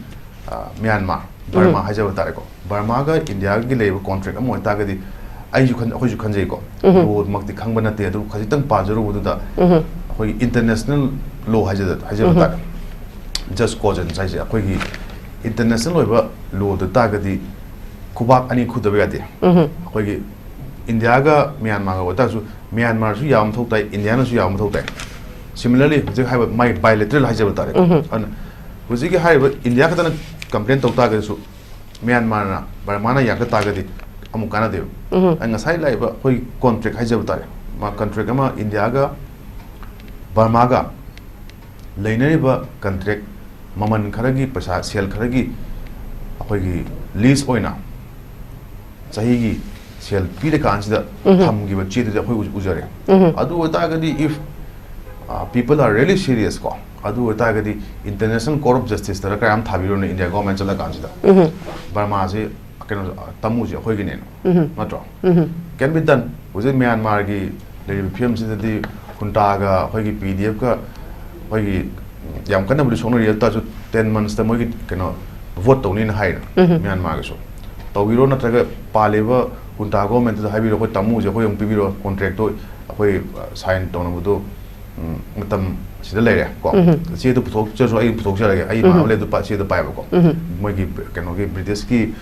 ꯑ, ꯃ꯭ꯌꯥꯟꯃꯥꯔ, ꯎꯝ꯫ ꯕꯔꯃꯥ ꯍꯥꯏꯖꯕ ꯇꯥꯔꯦꯀꯣ, ꯕꯔꯃꯥꯒ ꯏꯟꯗꯤꯌꯥꯒꯤ ꯂꯩꯔꯤꯕ contract ꯑꯃ ꯑꯣꯏꯇꯥꯔꯒꯗꯤ, ꯑꯩꯁꯨ ꯈꯟ-, ꯑꯩꯈꯣꯏꯁꯨ ꯈꯟꯖꯩꯀꯣ꯫ ꯎꯝ꯫ Law ꯃꯛꯇꯤ ꯈꯪꯕ ꯅꯠꯇꯦ, ꯑꯗꯨ ꯈꯖꯤꯛꯇꯪ ꯄꯥꯖꯔꯨꯕꯗꯨꯗ ꯎꯝ꯫ ꯑꯩꯈꯣꯏꯒꯤ international law ꯍꯥꯏꯖ-, ꯍꯥꯏꯖꯕ ꯎꯝ꯫ ꯇꯥꯔꯦ꯫ Just cautions ꯍꯥꯏꯁꯦ ꯑꯩꯈꯣꯏꯒꯤ international ꯑꯣꯏꯕ law ꯗ ꯇꯥꯔꯒꯗꯤ ꯈꯨꯕꯥꯛ ꯑꯅꯤ ꯈꯨꯗꯕ ꯌꯥꯗꯦ꯫ ꯎꯝ꯫ ꯑꯩꯈꯣꯏꯒꯤ ꯏꯟꯗꯤꯌꯥꯒ ꯃ꯭ꯌꯥꯟꯃꯥꯔꯒ ꯑꯣꯏꯇꯥꯔꯁꯨ ꯃ꯭ꯌꯥꯟꯃꯥꯔꯁꯨ ꯌꯥꯕ ꯃꯊꯧ ꯇꯥꯏ, ꯏꯟꯗꯤꯌꯥꯅꯁꯨ ꯌꯥꯕ ꯃꯊꯧ ꯇꯥꯏ꯫ Similarly, ꯍꯧꯖꯤꯛ ꯍꯥꯏꯕ ꯃꯥꯏ bilateral ꯍꯥꯏꯖꯕ ꯇꯥꯔꯦ꯫ ꯎꯝ꯫ ꯑꯗꯨꯅ ꯍꯧꯖꯤꯛꯀꯤ ꯍꯥꯏꯔꯤꯕ ꯏꯟꯗꯤꯌꯥ ꯈꯛꯇꯅ complain ꯇꯧ ꯇꯥꯔꯒꯁꯨ ꯃ꯭ꯌꯥꯟꯃꯥꯔꯅ, ꯕꯔꯃꯥꯅ ꯌꯥꯔꯛꯇ ꯇꯥꯔꯒꯗꯤ ꯑꯃꯨꯛ ꯀꯥꯟꯅꯗꯦꯕ꯫ ꯎꯝ꯫ ꯑꯩ ꯉꯁꯥꯏ ꯂꯥꯛꯏꯕ ꯑꯩꯈꯣꯏ contract ꯍꯥꯏꯖꯕ ꯇꯥꯔꯦ, ꯃꯥ contract ꯑꯃ ꯏꯟꯗꯤꯌꯥꯒ ꯕꯔꯃꯥꯒ ꯂꯩꯅꯔꯤꯕ contract ꯃꯃꯜ ꯈꯔꯒꯤ ꯄꯩꯁꯥ, ꯁꯦꯜ ꯈꯔꯒꯤ ꯑꯩꯈꯣꯏꯒꯤ lease ꯑꯣꯏꯅ ꯆꯍꯤꯒꯤ ꯁꯦꯜ ꯄꯤꯔꯀꯥꯟꯁꯤꯗ ꯎꯝ꯫ ꯊꯝꯈꯤꯕ ꯆꯦꯗꯨꯗꯤ ꯑꯩꯈꯣꯏ ꯎ-, ꯎꯖꯔꯦ꯫ ꯎꯝ꯫ ꯑꯗꯨ ꯑꯣꯏꯇꯥꯔꯒꯗꯤ if, uh, people are really serious ꯀꯣ, ꯑꯗꯨ ꯑꯣꯏꯇꯥꯔꯒꯗꯤ International Court of Justice ꯇꯔ ꯀꯌꯥꯝ ꯊꯥꯕꯤꯔꯨꯅꯦ ꯏꯟꯗꯤꯌꯥ government ꯆꯠꯂꯀꯥꯟꯁꯤꯗ꯫ ꯎꯝ꯫ ꯕꯔꯃꯥꯁꯦ ꯀꯩꯅꯣ, ꯇꯥꯃꯨꯁꯦ ꯑꯩꯈꯣꯏꯒꯤꯅꯦꯅ, ꯎꯝ꯫ ꯅꯠꯇ꯭ꯔꯣ? ꯎꯝ꯫ Can be done꯫ ꯍꯧꯖꯤꯛ ꯃ꯭ꯌꯥꯟꯃꯥꯔꯒꯤ ꯂꯩꯔꯤꯕ ꯐꯤꯕꯝꯁꯤꯗꯗꯤ ꯈꯨꯟꯇꯥꯒ ꯑꯩꯈꯣꯏꯒꯤ ꯄꯤ ꯗꯤ ꯑꯦꯐꯀ ꯑꯩꯈꯣꯏꯒꯤ ꯌꯥꯝ ꯀꯟꯅꯕꯨꯗꯤ ꯁꯣꯛꯅꯔꯤ, ꯑꯗꯨ ꯇꯥꯔꯁꯨ ten months ꯇ ꯃꯣꯏꯒꯤ ꯀꯩꯅꯣ vote ꯇꯧꯅꯤꯅ ꯍꯥꯏꯔꯦ ꯎꯝ꯫ ꯃ꯭ꯌꯥꯟꯃꯥꯔꯒꯁꯨ꯫ ꯇꯧꯕꯤꯔꯣ, ꯅꯠꯇ꯭ꯔꯒ ꯄꯥꯜꯂꯤꯕ ꯈꯨꯟꯇꯥ government ꯇꯨꯗ ꯍꯥꯏꯕꯤꯔꯣ, ꯑꯩꯈꯣꯏ ꯇꯥꯃꯨꯁꯦ ꯑꯩꯈꯣꯏ ꯑꯃꯨꯛ ꯄꯤꯕꯤꯔꯣ, contract ꯇꯣ ꯑꯩꯈꯣꯏ, ꯑ, sign ꯇꯧꯅꯕꯗꯣ, ꯎꯝ, ꯃꯇꯝ ꯁꯤꯗ ꯂꯩꯔꯦ ꯀꯣ꯫ ꯎꯝ꯫ ꯆꯦꯗꯣ ꯄꯨꯊꯣꯛꯆꯔꯁꯨ ꯑꯩ ꯄꯨꯊꯣꯛꯆꯔꯒꯦ, ꯑꯩ ꯎꯝ꯫ ꯃꯥ ꯂꯩ ꯑꯗꯨ ꯄ-, ꯆꯦꯗꯣ ꯄꯥꯏꯕꯀꯣ꯫ ꯎꯝ꯫ ꯃꯣꯏꯒꯤ ꯀꯩꯅꯣꯒꯤ British ꯀꯤ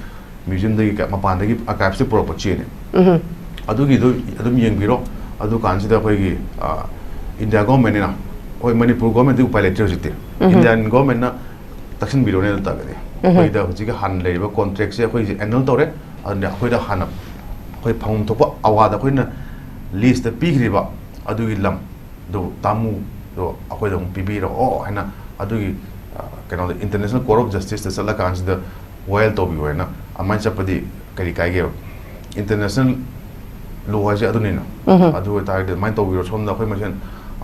museum ꯗꯒꯤ ꯀ-, ꯃꯄꯥꯟꯗꯒꯤ archives ꯇꯒꯤ ꯄꯨꯔꯛꯄ ꯆꯦꯅꯦ꯫ ꯎꯝ꯫ ꯑꯗꯨꯒꯤꯗꯣ ꯑꯗꯨꯝ ꯌꯦꯡꯕꯤꯔꯣ꯫ ꯑꯗꯨ ꯀꯥꯟꯁꯤꯗ ꯑꯩꯈꯣꯏꯒꯤ, ꯑ, ꯏꯟꯗꯤꯌꯥ government ꯅꯤꯅ, ꯍꯣꯏ, ꯃꯅꯤꯄꯨꯔ government ꯗꯤ ꯎꯄꯥꯏ ꯂꯩꯇ꯭ꯔꯦ ꯍꯧꯖꯤꯛꯇꯤ꯫ ꯎꯝ꯫ Indian government ꯅ ꯇꯛꯁꯤꯟꯕꯤꯔꯣꯅꯦ ꯑꯗꯨ ꯇꯥꯔꯒꯗꯤ꯫ ꯎꯝ꯫ ꯑꯩꯈꯣꯏꯗ ꯍꯧꯖꯤꯛꯀꯤ ꯍꯥꯟꯅ ꯂꯩꯔꯤꯕ contract ꯁꯦ ꯑꯩꯈꯣꯏꯁꯦ annul ꯇꯧꯔꯦ꯫ ꯑꯗꯨꯅ ꯑꯩꯈꯣꯏꯗ ꯍꯥꯟꯅ ꯑꯩꯈꯣꯏ ꯐꯪꯐꯝ ꯊꯣꯛꯄ ꯑꯋꯥꯗ ꯑꯩꯈꯣꯏꯅ lease ꯇ ꯄꯤꯈ꯭ꯔꯤꯕ ꯑꯗꯨꯒꯤ ꯂꯝ ꯑꯗꯨ ꯇꯥꯃꯨꯗꯣ ꯑꯩꯈꯣꯏꯗ ꯑꯃꯨꯛ ꯄꯤꯕꯤꯔꯛꯑꯣ ꯍꯥꯏꯅ ꯑꯗꯨꯒꯤ, ꯑ, ꯀꯩꯅꯣꯗ International Court of Justice ꯇ ꯆꯠꯂꯀꯥꯟꯁꯤꯗ ꯋꯥꯌꯦꯜ ꯇꯧꯕꯤꯌꯨ ꯍꯥꯏꯅ ꯑꯗꯨꯃꯥꯏꯅ ꯆꯠꯄꯗꯤ ꯀꯔꯤ ꯀꯥꯏꯒꯦꯕ? International law ꯍꯥꯏꯁꯦ ꯑꯗꯨꯅꯤꯅ꯫ ꯎꯝ꯫ ꯑꯗꯨ ꯑꯣꯏꯇꯥꯔꯒꯗꯤ ꯑꯗꯨꯃꯥꯏꯅ ꯇꯧꯕꯤꯔꯣ, ꯁꯣꯝꯗ ꯑꯩꯈꯣꯏ ꯃꯁꯦꯟ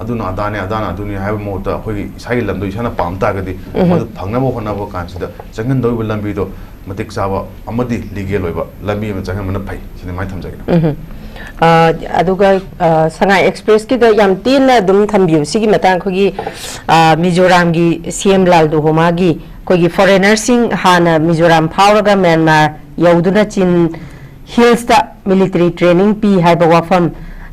ꯑꯗꯨꯅ ꯑꯗꯥꯅꯦ, ꯑꯗꯥꯅ ꯑꯗꯨꯅꯤ ꯍꯥꯏꯕ ꯃꯍꯨꯠꯇ ꯑꯩꯈꯣꯏꯒꯤ ꯏꯁꯥꯒꯤ ꯂꯝꯗꯣ ꯏꯁꯥꯅ ꯄꯥꯝ ꯇꯥꯔꯒꯗꯤ ꯎꯝ꯫ ꯃꯗꯨ ꯐꯪꯅꯕ ꯍꯣꯠꯅꯕ ꯀꯥꯟꯁꯤꯗ ꯆꯪꯍꯟꯗꯧꯔꯤꯕ ꯂꯝꯕꯤꯗꯣ ꯃꯇꯤꯛ ꯆꯥꯕ ꯑꯃꯗꯤ legal ꯑꯣꯏꯕ ꯂꯝꯕꯤ ꯑꯃ ꯆꯪꯍꯟꯕꯅ ꯐꯩ꯫ ꯁꯤꯅꯤ ꯃꯥꯏ ꯊꯝꯖꯒꯦ꯫ ꯎꯝ꯫ ꯑ, ꯑꯗꯨꯒ, ꯑ, ꯁꯉꯥꯏ Express ꯀꯤꯗ ꯌꯥꯝ ꯇꯦꯟꯅ ꯑꯗꯨꯝ ꯊꯝꯕꯤꯌꯨ꯫ ꯁꯤꯒꯤ ꯃꯇꯥꯡ ꯑꯩꯈꯣꯏꯒꯤ, ꯑ, ꯃꯤꯖꯣꯔꯥꯝꯒꯤ ꯁꯤ ꯑꯦꯝ ꯂꯥꯜꯗꯨꯍꯣꯃꯥꯒꯤ ꯑꯩꯈꯣꯏꯒꯤ foreigner ꯁꯤꯡ ꯍꯥꯟꯅ ꯃꯤꯖꯣꯔꯥꯝ ꯐꯥꯎꯔꯒ ꯃ꯭ꯌꯥꯟꯃꯥꯔ ꯌꯧꯗꯨꯅ ꯆꯤꯟ ꯍꯤꯜꯁꯇ ꯃꯤꯂꯤꯇꯔꯤ ꯇ꯭ꯔꯦꯅꯤꯡ ꯄꯤ ꯍꯥꯏꯕ ꯋꯥꯐꯝ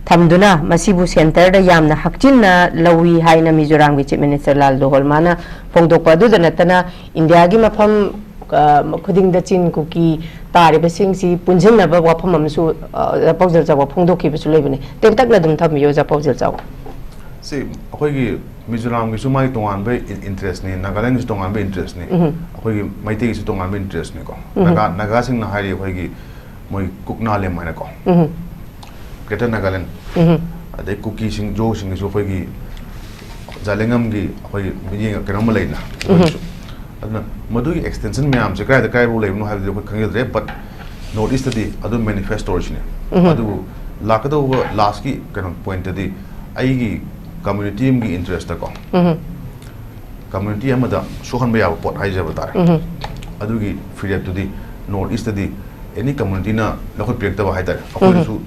ꯊꯝꯗꯨꯅ ꯃꯁꯤꯕꯨ ꯁꯦꯟꯇꯔꯗ ꯌꯥꯝꯅ ꯍꯛꯆꯤꯟꯅ ꯂꯧꯏ ꯍꯥꯏꯅ ꯃꯤꯖꯣꯔꯥꯝꯒꯤ ꯆꯤꯐ ꯃꯤꯅꯤꯁꯇꯔ ꯂꯥꯜꯗꯨꯍꯣꯜꯃꯥꯅ ꯐꯣꯡꯗꯣꯛꯄ꯫ ꯑꯗꯨꯗ ꯅꯠꯇꯅ ꯏꯟꯗꯤꯌꯥꯒꯤ ꯃꯐꯝ ꯑ, ꯈꯨꯗꯤꯡꯗ ꯆꯤꯟ ꯀꯨꯀꯤ ꯇꯥꯔꯤꯕꯁꯤꯡꯁꯤ ꯄꯨꯟꯁꯤꯟꯅꯕ ꯋꯥꯐꯝ ꯑꯃꯁꯨ ꯑ, ꯑꯣꯖꯥ ꯄꯥꯎꯖꯦꯜ ꯆꯥꯎꯕ ꯐꯣꯡꯗꯣꯛꯈꯤꯕꯁꯨ ꯂꯩꯕꯅꯤ꯫ ꯇꯦꯟꯇꯛꯅ ꯑꯗꯨꯝ ꯊꯝꯕꯤꯌꯨ, ꯑꯣꯖꯥ ꯄꯥꯎꯖꯦꯜ ꯆꯥꯎꯕ꯫ ꯁꯤ ꯑꯩꯈꯣꯏꯒꯤ ꯃꯤꯖꯣꯔꯥꯝꯒꯤꯁꯨ ꯃꯥꯒꯤ ꯇꯣꯉꯥꯟꯕ ꯏꯟꯇꯔꯦꯁꯅꯤ, ꯅꯥꯒꯥꯂꯦꯟꯒꯤꯁꯨ ꯇꯣꯉꯥꯟꯕ ꯏꯟꯇꯔꯦꯁꯅꯤ, ꯎꯝ꯫ ꯑꯩꯈꯣꯏꯒꯤ ꯃꯩꯇꯩꯒꯤꯁꯨ ꯇꯣꯉꯥꯟꯕ ꯏꯟꯇꯔꯦꯁꯅꯤꯀꯣ꯫ ꯎꯝ꯫ ꯅꯥꯒꯥ ꯅꯥꯒꯥꯁꯤꯡꯅ ꯍꯥꯏꯔꯤ ꯑꯩꯈꯣꯏꯒꯤ ꯃꯣꯏ ꯀꯨꯛꯅꯥꯂꯦꯝ ꯍꯥꯏꯅꯀꯣ, ꯎꯝ꯫ ꯒ꯭ꯔꯦꯇꯔ ꯅꯥꯒꯥꯂꯦꯟ, ꯎꯝ꯫ ꯑꯗꯩ ꯀꯨꯀꯤꯁꯤꯡ ꯖꯣꯁꯤꯡꯒꯤꯁꯨ ꯑꯩꯈꯣꯏꯒꯤ ꯖꯥꯂꯦꯡꯉꯝꯒꯤ ꯑꯩꯈꯣꯏꯒꯤ ꯃꯤꯠꯌꯦꯡ ꯀꯩꯅꯣꯝꯃ ꯂꯩꯅ ꯑꯩꯈꯣꯏꯒꯤꯁꯨ꯫ ꯑꯗꯨꯅ ꯃꯗꯨꯒꯤ ꯑꯦꯛꯁꯇꯦꯟꯁꯟ ꯃꯌꯥꯝꯁꯦ ꯀꯗꯥꯏꯗ ꯀꯗꯥꯏꯐꯥꯎ ꯂꯩꯕꯅꯣ ꯍꯥꯏꯕꯗꯤ ꯑꯩꯈꯣꯏ ꯈꯪꯖꯗ꯭ꯔꯦ, ꯕꯠ ꯅꯣꯔꯠ ꯏꯁꯇꯗꯤ ꯑꯗꯨꯝ ꯃꯦꯅꯤꯐꯦꯁ ꯇꯧꯔꯤꯁꯤꯅꯦ꯫ ꯎꯝ꯫ ꯑꯗꯨꯕꯨ ꯂꯥꯛꯀꯗꯧꯕ ꯂꯥꯁꯀꯤ ꯀꯩꯅꯣ ꯄꯣꯏꯟꯇꯗꯤ ꯑꯩꯒꯤ ꯀꯝꯃ꯭ꯌꯨꯅꯤꯇꯤ ꯑꯃꯒꯤ ꯏꯟꯇꯔꯦꯁꯇꯀꯣ, ꯎꯝ꯫ ꯀꯝꯃ꯭ꯌꯨꯅꯤꯇꯤ ꯑꯃꯗ ꯁꯣꯛꯍꯟꯕ ꯌꯥꯕ ꯄꯣꯠ ꯍꯥꯏꯖꯕ ꯇꯥꯔꯦ꯫ ꯎꯝ꯫ ꯑꯗꯨꯒꯤ ꯐꯤꯔꯦꯞꯇꯨꯗꯤ ꯅꯣꯔꯠ ꯏꯁꯇꯗꯤ ꯑꯦꯅꯤ ꯀꯝꯃ꯭ꯌꯨꯅꯤꯇꯤꯅ ꯂꯧꯈꯠꯄꯤꯔꯛꯇꯕ ꯍꯥꯏꯇꯥꯔꯦ꯫ ꯑꯩꯈꯣꯏꯗꯁꯨ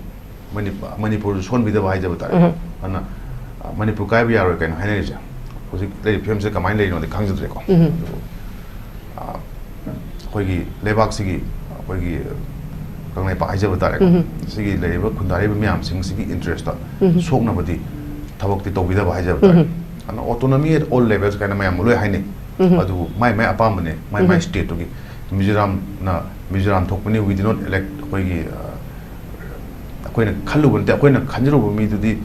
ꯃꯅꯤ- ꯃꯅꯤꯄꯨꯔꯁꯨ ꯁꯣꯛꯍꯟꯕꯤꯗꯕ ꯍꯥꯏꯖꯕ ꯇꯥꯔꯦ꯫ ꯎꯝ꯫ ꯑꯗꯨꯅ ꯑ, ꯃꯅꯤꯄꯨꯔ ꯀꯥꯏꯕ ꯌꯥꯔꯣꯏ ꯀꯩꯅꯣ ꯍꯥꯏꯅꯔꯤꯁꯦ꯫ ꯍꯧꯖꯤꯛ ꯂꯩꯔꯤꯕ ꯐꯤꯕꯝꯁꯦ ꯀꯃꯥꯏꯅ ꯂꯩꯔꯤꯅꯣꯗꯤ ꯈꯪꯖꯗ꯭ꯔꯦꯀꯣ꯫ ꯎꯝ꯫ ꯑꯗꯨꯕꯨ, ꯑ, ꯑꯩꯈꯣꯏꯒꯤ ꯂꯩꯕꯥꯛꯁꯤꯒꯤ ꯑꯩꯈꯣꯏꯒꯤ ꯀꯪꯂꯩꯄꯥꯛ ꯍꯥꯏꯖꯕ ꯇꯥꯔꯦꯀꯣ꯫ ꯎꯝ꯫ ꯁꯤꯒꯤ ꯂꯩꯔꯤꯕ ꯈꯨꯟꯗꯥꯔꯤꯕ ꯃꯌꯥꯝꯁꯤꯡꯁꯤꯒꯤ ꯏꯟꯇꯔꯦꯁꯇ ꯎꯝ꯫ ꯁꯣꯛꯅꯕꯗꯤ ꯊꯕꯛꯇꯤ ꯇꯧꯕꯤꯗꯕ ꯍꯥꯏꯖꯕ ꯇꯥꯔꯦ꯫ ꯎꯝ꯫ ꯑꯗꯨꯅ autonomy at all levels ꯀꯥꯏꯅ ꯃꯌꯥꯝ ꯂꯣꯏ ꯍꯥꯏꯅꯩ꯫ ꯎꯝ꯫ ꯑꯗꯨꯕꯨ ꯃꯥꯏ ꯃꯥꯏ ꯑꯄꯥꯝꯕꯅꯦ, ꯃꯥꯏ ꯃꯥꯏ ꯎꯝ꯫ ꯁ꯭ꯇꯦꯠꯇꯨꯒꯤ꯫ ꯃꯤꯖꯣꯔꯥꯝꯅ Mizoram ꯊꯣꯛꯄꯅꯤ, we did not elect ꯑꯩꯈꯣꯏꯒꯤ, ꯑ, ꯑꯩꯈꯣꯏꯅ ꯈꯜꯂꯨꯕ ꯅꯠꯇꯦ, ꯑꯩꯈꯣꯏꯅ ꯈꯟꯖꯔꯨꯕ ꯃꯤꯗꯨꯗꯤ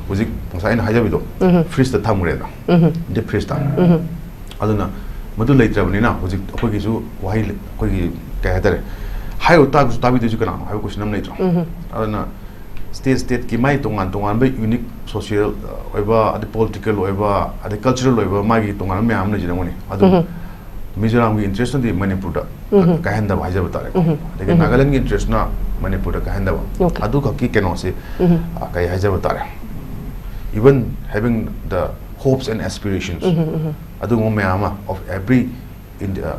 ꯍꯧꯖꯤꯛ ꯉꯁꯥꯏ ꯑꯩꯅ ꯍꯥꯏꯖꯕꯗꯣ ꯎꯝ꯫ ꯐ꯭ꯔꯤꯖꯇ ꯊꯝꯈ꯭ꯔꯦꯗ, ꯎꯝ꯫ ꯗꯤꯞ ꯐ꯭ꯔꯤꯖꯇ꯫ ꯎꯝ꯫ ꯑꯗꯨꯅ ꯃꯗꯨ ꯂꯩꯇ꯭ꯔꯕꯅꯤꯅ ꯍꯧꯖꯤꯛ ꯑꯩꯈꯣꯏꯒꯤꯁꯨ ꯋꯥꯍꯩ ꯂꯩ-, ꯑꯩꯈꯣꯏꯒꯤ ꯀꯩ ꯍꯥꯏꯇꯥꯔꯦ, ꯍꯥꯏꯔꯨ ꯇꯥꯔꯒꯁꯨ ꯇꯥꯕꯤꯗꯣꯏꯁꯤ ꯀꯅꯥꯅꯣ ꯍꯥꯏꯕ ꯀꯣꯏꯁꯟ ꯑꯃ ꯂꯩꯇ꯭ꯔꯣ? ꯎꯝ꯫ ꯑꯗꯨꯅ ꯁ꯭ꯇꯦꯠ ꯁ꯭ꯇꯦꯠꯀꯤ ꯃꯥꯏ ꯇꯣꯉꯥꯟ ꯇꯣꯉꯥꯟꯕ ꯌꯨꯅꯤꯛ ꯁꯣꯁꯤꯌꯦꯜ ꯑꯣꯏꯕ, ꯑꯗꯩ ꯄꯣꯂꯤꯇꯤꯀꯦꯜ ꯑꯣꯏꯕ, ꯑꯗꯩ ꯀꯜꯆꯔꯦꯜ ꯑꯣꯏꯕ ꯃꯥꯒꯤ ꯇꯣꯉꯥꯟꯕ ꯃꯌꯥꯝ ꯑꯃ ꯂꯩꯖꯔꯝꯒꯅꯤ꯫ ꯑꯗꯨ ꯎꯝ꯫ ꯃꯤꯖꯣꯔꯥꯝꯒꯤ ꯏꯟꯇꯔꯦꯁꯅꯗꯤ ꯃꯅꯤꯄꯨꯔꯗ ꯎꯝ꯫ ꯀꯥꯏꯍꯟꯗꯕ ꯍꯥꯏꯖꯕ ꯇꯥꯔꯦꯀꯣ꯫ ꯎꯝ꯫ ꯑꯗꯒꯤ ꯎꯝ꯫ ꯅꯥꯒꯥꯂꯦꯟꯒꯤ ꯏꯟꯇꯔꯦꯁꯅ ꯃꯅꯤꯄꯨꯔꯗ ꯀꯥꯏꯍꯟꯗꯕ꯫ Okay. ꯑꯗꯨꯈꯛꯀꯤ ꯀꯩꯅꯣꯁꯦ, ꯎꯝ꯫ ꯑ, ꯀꯩ ꯍꯥꯏꯖꯕ ꯇꯥꯔꯦ, even having the hopes and aspirations, ꯎꯝ, ꯎꯝ꯫ ꯑꯗꯨꯒꯨꯝꯕ ꯃꯌꯥꯝ ꯑꯃ of every India,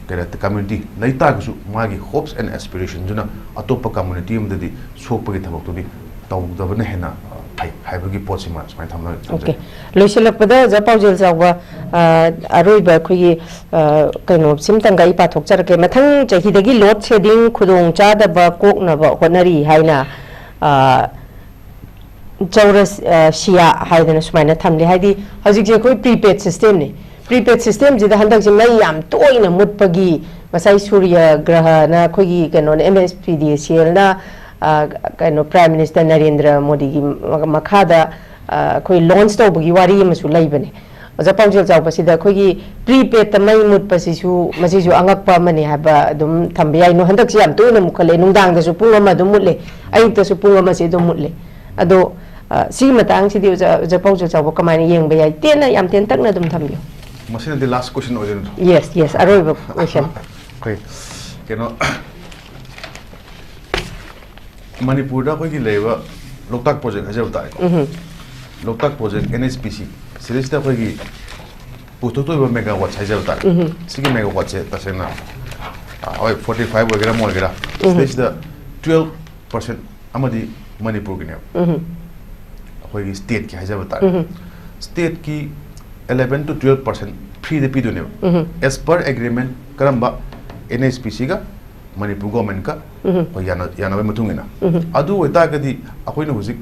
ꯀꯩ ꯍꯥꯏ-, ꯀꯝꯃ꯭ꯌꯨꯅꯤꯇꯤ ꯂꯩ ꯇꯥꯔꯒꯁꯨ ꯃꯥꯒꯤ hopes and aspirationꯗꯨꯅ ꯑꯇꯣꯞꯄ ꯀꯝꯃ꯭ꯌꯨꯅꯤꯇꯤ ꯑꯃꯗꯗꯤ ꯁꯣꯛꯄꯒꯤ ꯊꯕꯛꯇꯨꯗꯤ ꯇꯧꯗꯕꯅ ꯍꯦꯟꯅ, ꯑ, ꯍꯥꯏꯕꯒꯤ ꯄꯣꯠꯁꯤꯃ ꯁꯨꯃꯥꯏꯅ ꯊꯝꯖ- ꯑꯣꯀꯦ꯫ ꯊꯝꯖꯒꯦ꯫ ꯂꯣꯏꯁꯤꯜꯂꯛꯄꯗ ꯑꯣꯖꯥ ꯄꯥꯎꯖꯦꯜ ꯆꯥꯎꯕ, ꯑ, ꯑꯔꯣꯏꯕ ꯑꯩꯈꯣꯏꯒꯤ, ꯑ, ꯀꯩꯅꯣ ꯁꯤꯝꯇꯪꯒ ꯑꯩ ꯄꯥꯊꯣꯛꯆꯔꯛꯀꯦ꯫ ꯃꯊꯪ ꯆꯍꯤꯗꯒꯤ load shedding ꯈꯨꯗꯣꯡ ꯆꯥꯗꯕ ꯀꯣꯛꯅꯕ ꯍꯣꯠꯅꯔꯤ ꯍꯥꯏꯅ, ꯑ, ꯆꯧꯔꯁꯤꯌꯥ ꯍꯥꯏꯗꯅ ꯁꯨꯃꯥꯏꯅ ꯊꯝꯂꯤ꯫ ꯍꯥꯏꯗꯤ ꯍꯧꯖꯤꯛꯁꯦ ꯑꯩꯈꯣꯏ prepaid system ꯅꯤ꯫ Prepaid system ꯁꯤꯗ ꯍꯟꯗꯛꯁꯦ ꯃꯩ ꯌꯥꯝ ꯇꯣꯏꯅ ꯃꯨꯠꯄꯒꯤ, ꯉꯁꯥꯏ ꯁꯨꯔ꯭ꯌ ꯒ꯭ꯔꯍꯅ ꯑꯩꯈꯣꯏꯒꯤ ꯀꯩꯅꯣꯅ, M S P D C L ꯅ, ꯑ, ꯀꯩꯅꯣ, Prime Minister ꯅꯔꯦꯟꯗ꯭ꯔ ꯃꯣꯗꯤꯒꯤ ꯃ- ꯃꯈꯥꯗ, ꯑ, ꯑꯩꯈꯣꯏ launch ꯇꯧꯕꯒꯤ ꯋꯥꯔꯤ ꯑꯃꯁꯨ ꯂꯩꯕꯅꯦ꯫ ꯑꯣꯖꯥ ꯄꯥꯎꯖꯦꯜ ꯆꯥꯎꯕꯁꯤꯗ ꯑꯩꯈꯣꯏꯒꯤ prepaid ꯇ ꯃꯩ ꯃꯨꯠꯄꯁꯤꯁꯨ, ꯃꯁꯤꯁꯨ ꯑꯉꯛꯄ ꯑꯃꯅꯤ ꯍꯥꯏꯕ ꯑꯗꯨꯝ ꯊꯝꯕ ꯌꯥꯏ꯫ ꯅꯣ, ꯍꯟꯗꯛꯁꯤ ꯌꯥꯝ ꯇꯣꯏꯅ ꯃꯨꯠꯈꯠꯂꯦ꯫ ꯅꯨꯡꯗꯥꯡꯗꯁꯨ ꯄꯨꯡ ꯑꯃ ꯑꯗꯨꯝ ꯃꯨꯠꯂꯦ, ꯑꯌꯨꯛꯇꯁꯨ ꯄꯨꯡ ꯑꯃꯁꯦ ꯑꯗꯨꯝ ꯃꯨꯠꯂꯦ꯫ ꯑꯗꯣ, ꯑ, ꯁꯤꯒꯤ ꯃꯇꯥꯡꯁꯤꯗꯤ ꯑꯣꯖꯥ, ꯑꯣꯖꯥ ꯄꯥꯎꯖꯦꯜ ꯆꯥꯎꯕ ꯀꯃꯥꯏꯅ ꯌꯦꯡꯕ ꯌꯥꯏ? ꯇꯦꯟꯅ, ꯌꯥꯝ ꯇꯦꯟꯇꯛꯅ ꯑꯗꯨꯝ ꯊꯝꯕꯤꯌꯨ꯫ ꯃꯁꯤꯅꯗꯤ last question ꯑꯣꯏꯗꯣꯏ ꯅꯠꯇ꯭ꯔꯣ? Yes, yes, ꯑꯔꯣꯏꯕ question꯫ ꯑꯩꯈꯣꯏ ꯀꯩꯅꯣ, ꯃꯅꯤꯄꯨꯔꯗ ꯑꯩꯈꯣꯏꯒꯤ ꯂꯩꯔꯤꯕ ꯂꯣꯛꯇꯥꯛ project ꯍꯥꯏꯖꯕ ꯇꯥꯔꯦꯀꯣ꯫ ꯎꯝ꯫ ꯂꯣꯛꯇꯥꯛ project, N H P C, ꯁꯤꯗꯩꯁꯤꯗ ꯑꯩꯈꯣꯏꯒꯤ ꯄꯨꯊꯣꯛꯇꯣꯏꯕ megawatts ꯍꯥꯏꯖꯕ ꯇꯥꯔꯦ꯫ ꯎꯝ꯫ ꯁꯤꯒꯤ megawatts ꯁꯦ ꯇꯁꯦꯡꯅ, ꯑ, ꯍꯣꯏ, forty five ꯑꯣꯏꯒꯦꯔꯥ ꯑꯃ ꯑꯣꯏꯒꯦꯔꯥ, ꯎꯝ꯫ ꯁꯤꯗꯩꯁꯤꯗ twelve percent ꯑꯃꯗꯤ ꯃꯅꯤꯄꯨꯔꯒꯤꯅꯦꯕ, ꯎꯝ꯫ ꯑꯩꯈꯣꯏꯒꯤ state ꯀꯤ ꯍꯥꯏꯖꯕ ꯇꯥꯔꯦ꯫ ꯎꯝ꯫ State ꯀꯤ eleven to twelve percent free the ꯄꯤꯗꯣꯏꯅꯦꯕ, um. as per agreement ꯀꯔꯝꯕ, N H P C ꯒ ꯃꯅꯤꯄꯨꯔ government ꯀ ꯎꯝ꯫ ꯑꯩꯈꯣꯏ ꯌꯥꯅ- ꯌꯥꯅꯕꯒꯤ ꯃꯇꯨꯡ ꯏꯟꯅ꯫ ꯎꯝ꯫ ꯑꯗꯨ ꯑꯣꯏꯇꯥꯔꯒꯗꯤ ꯑꯩꯈꯣꯏꯅ ꯍꯧꯖꯤꯛ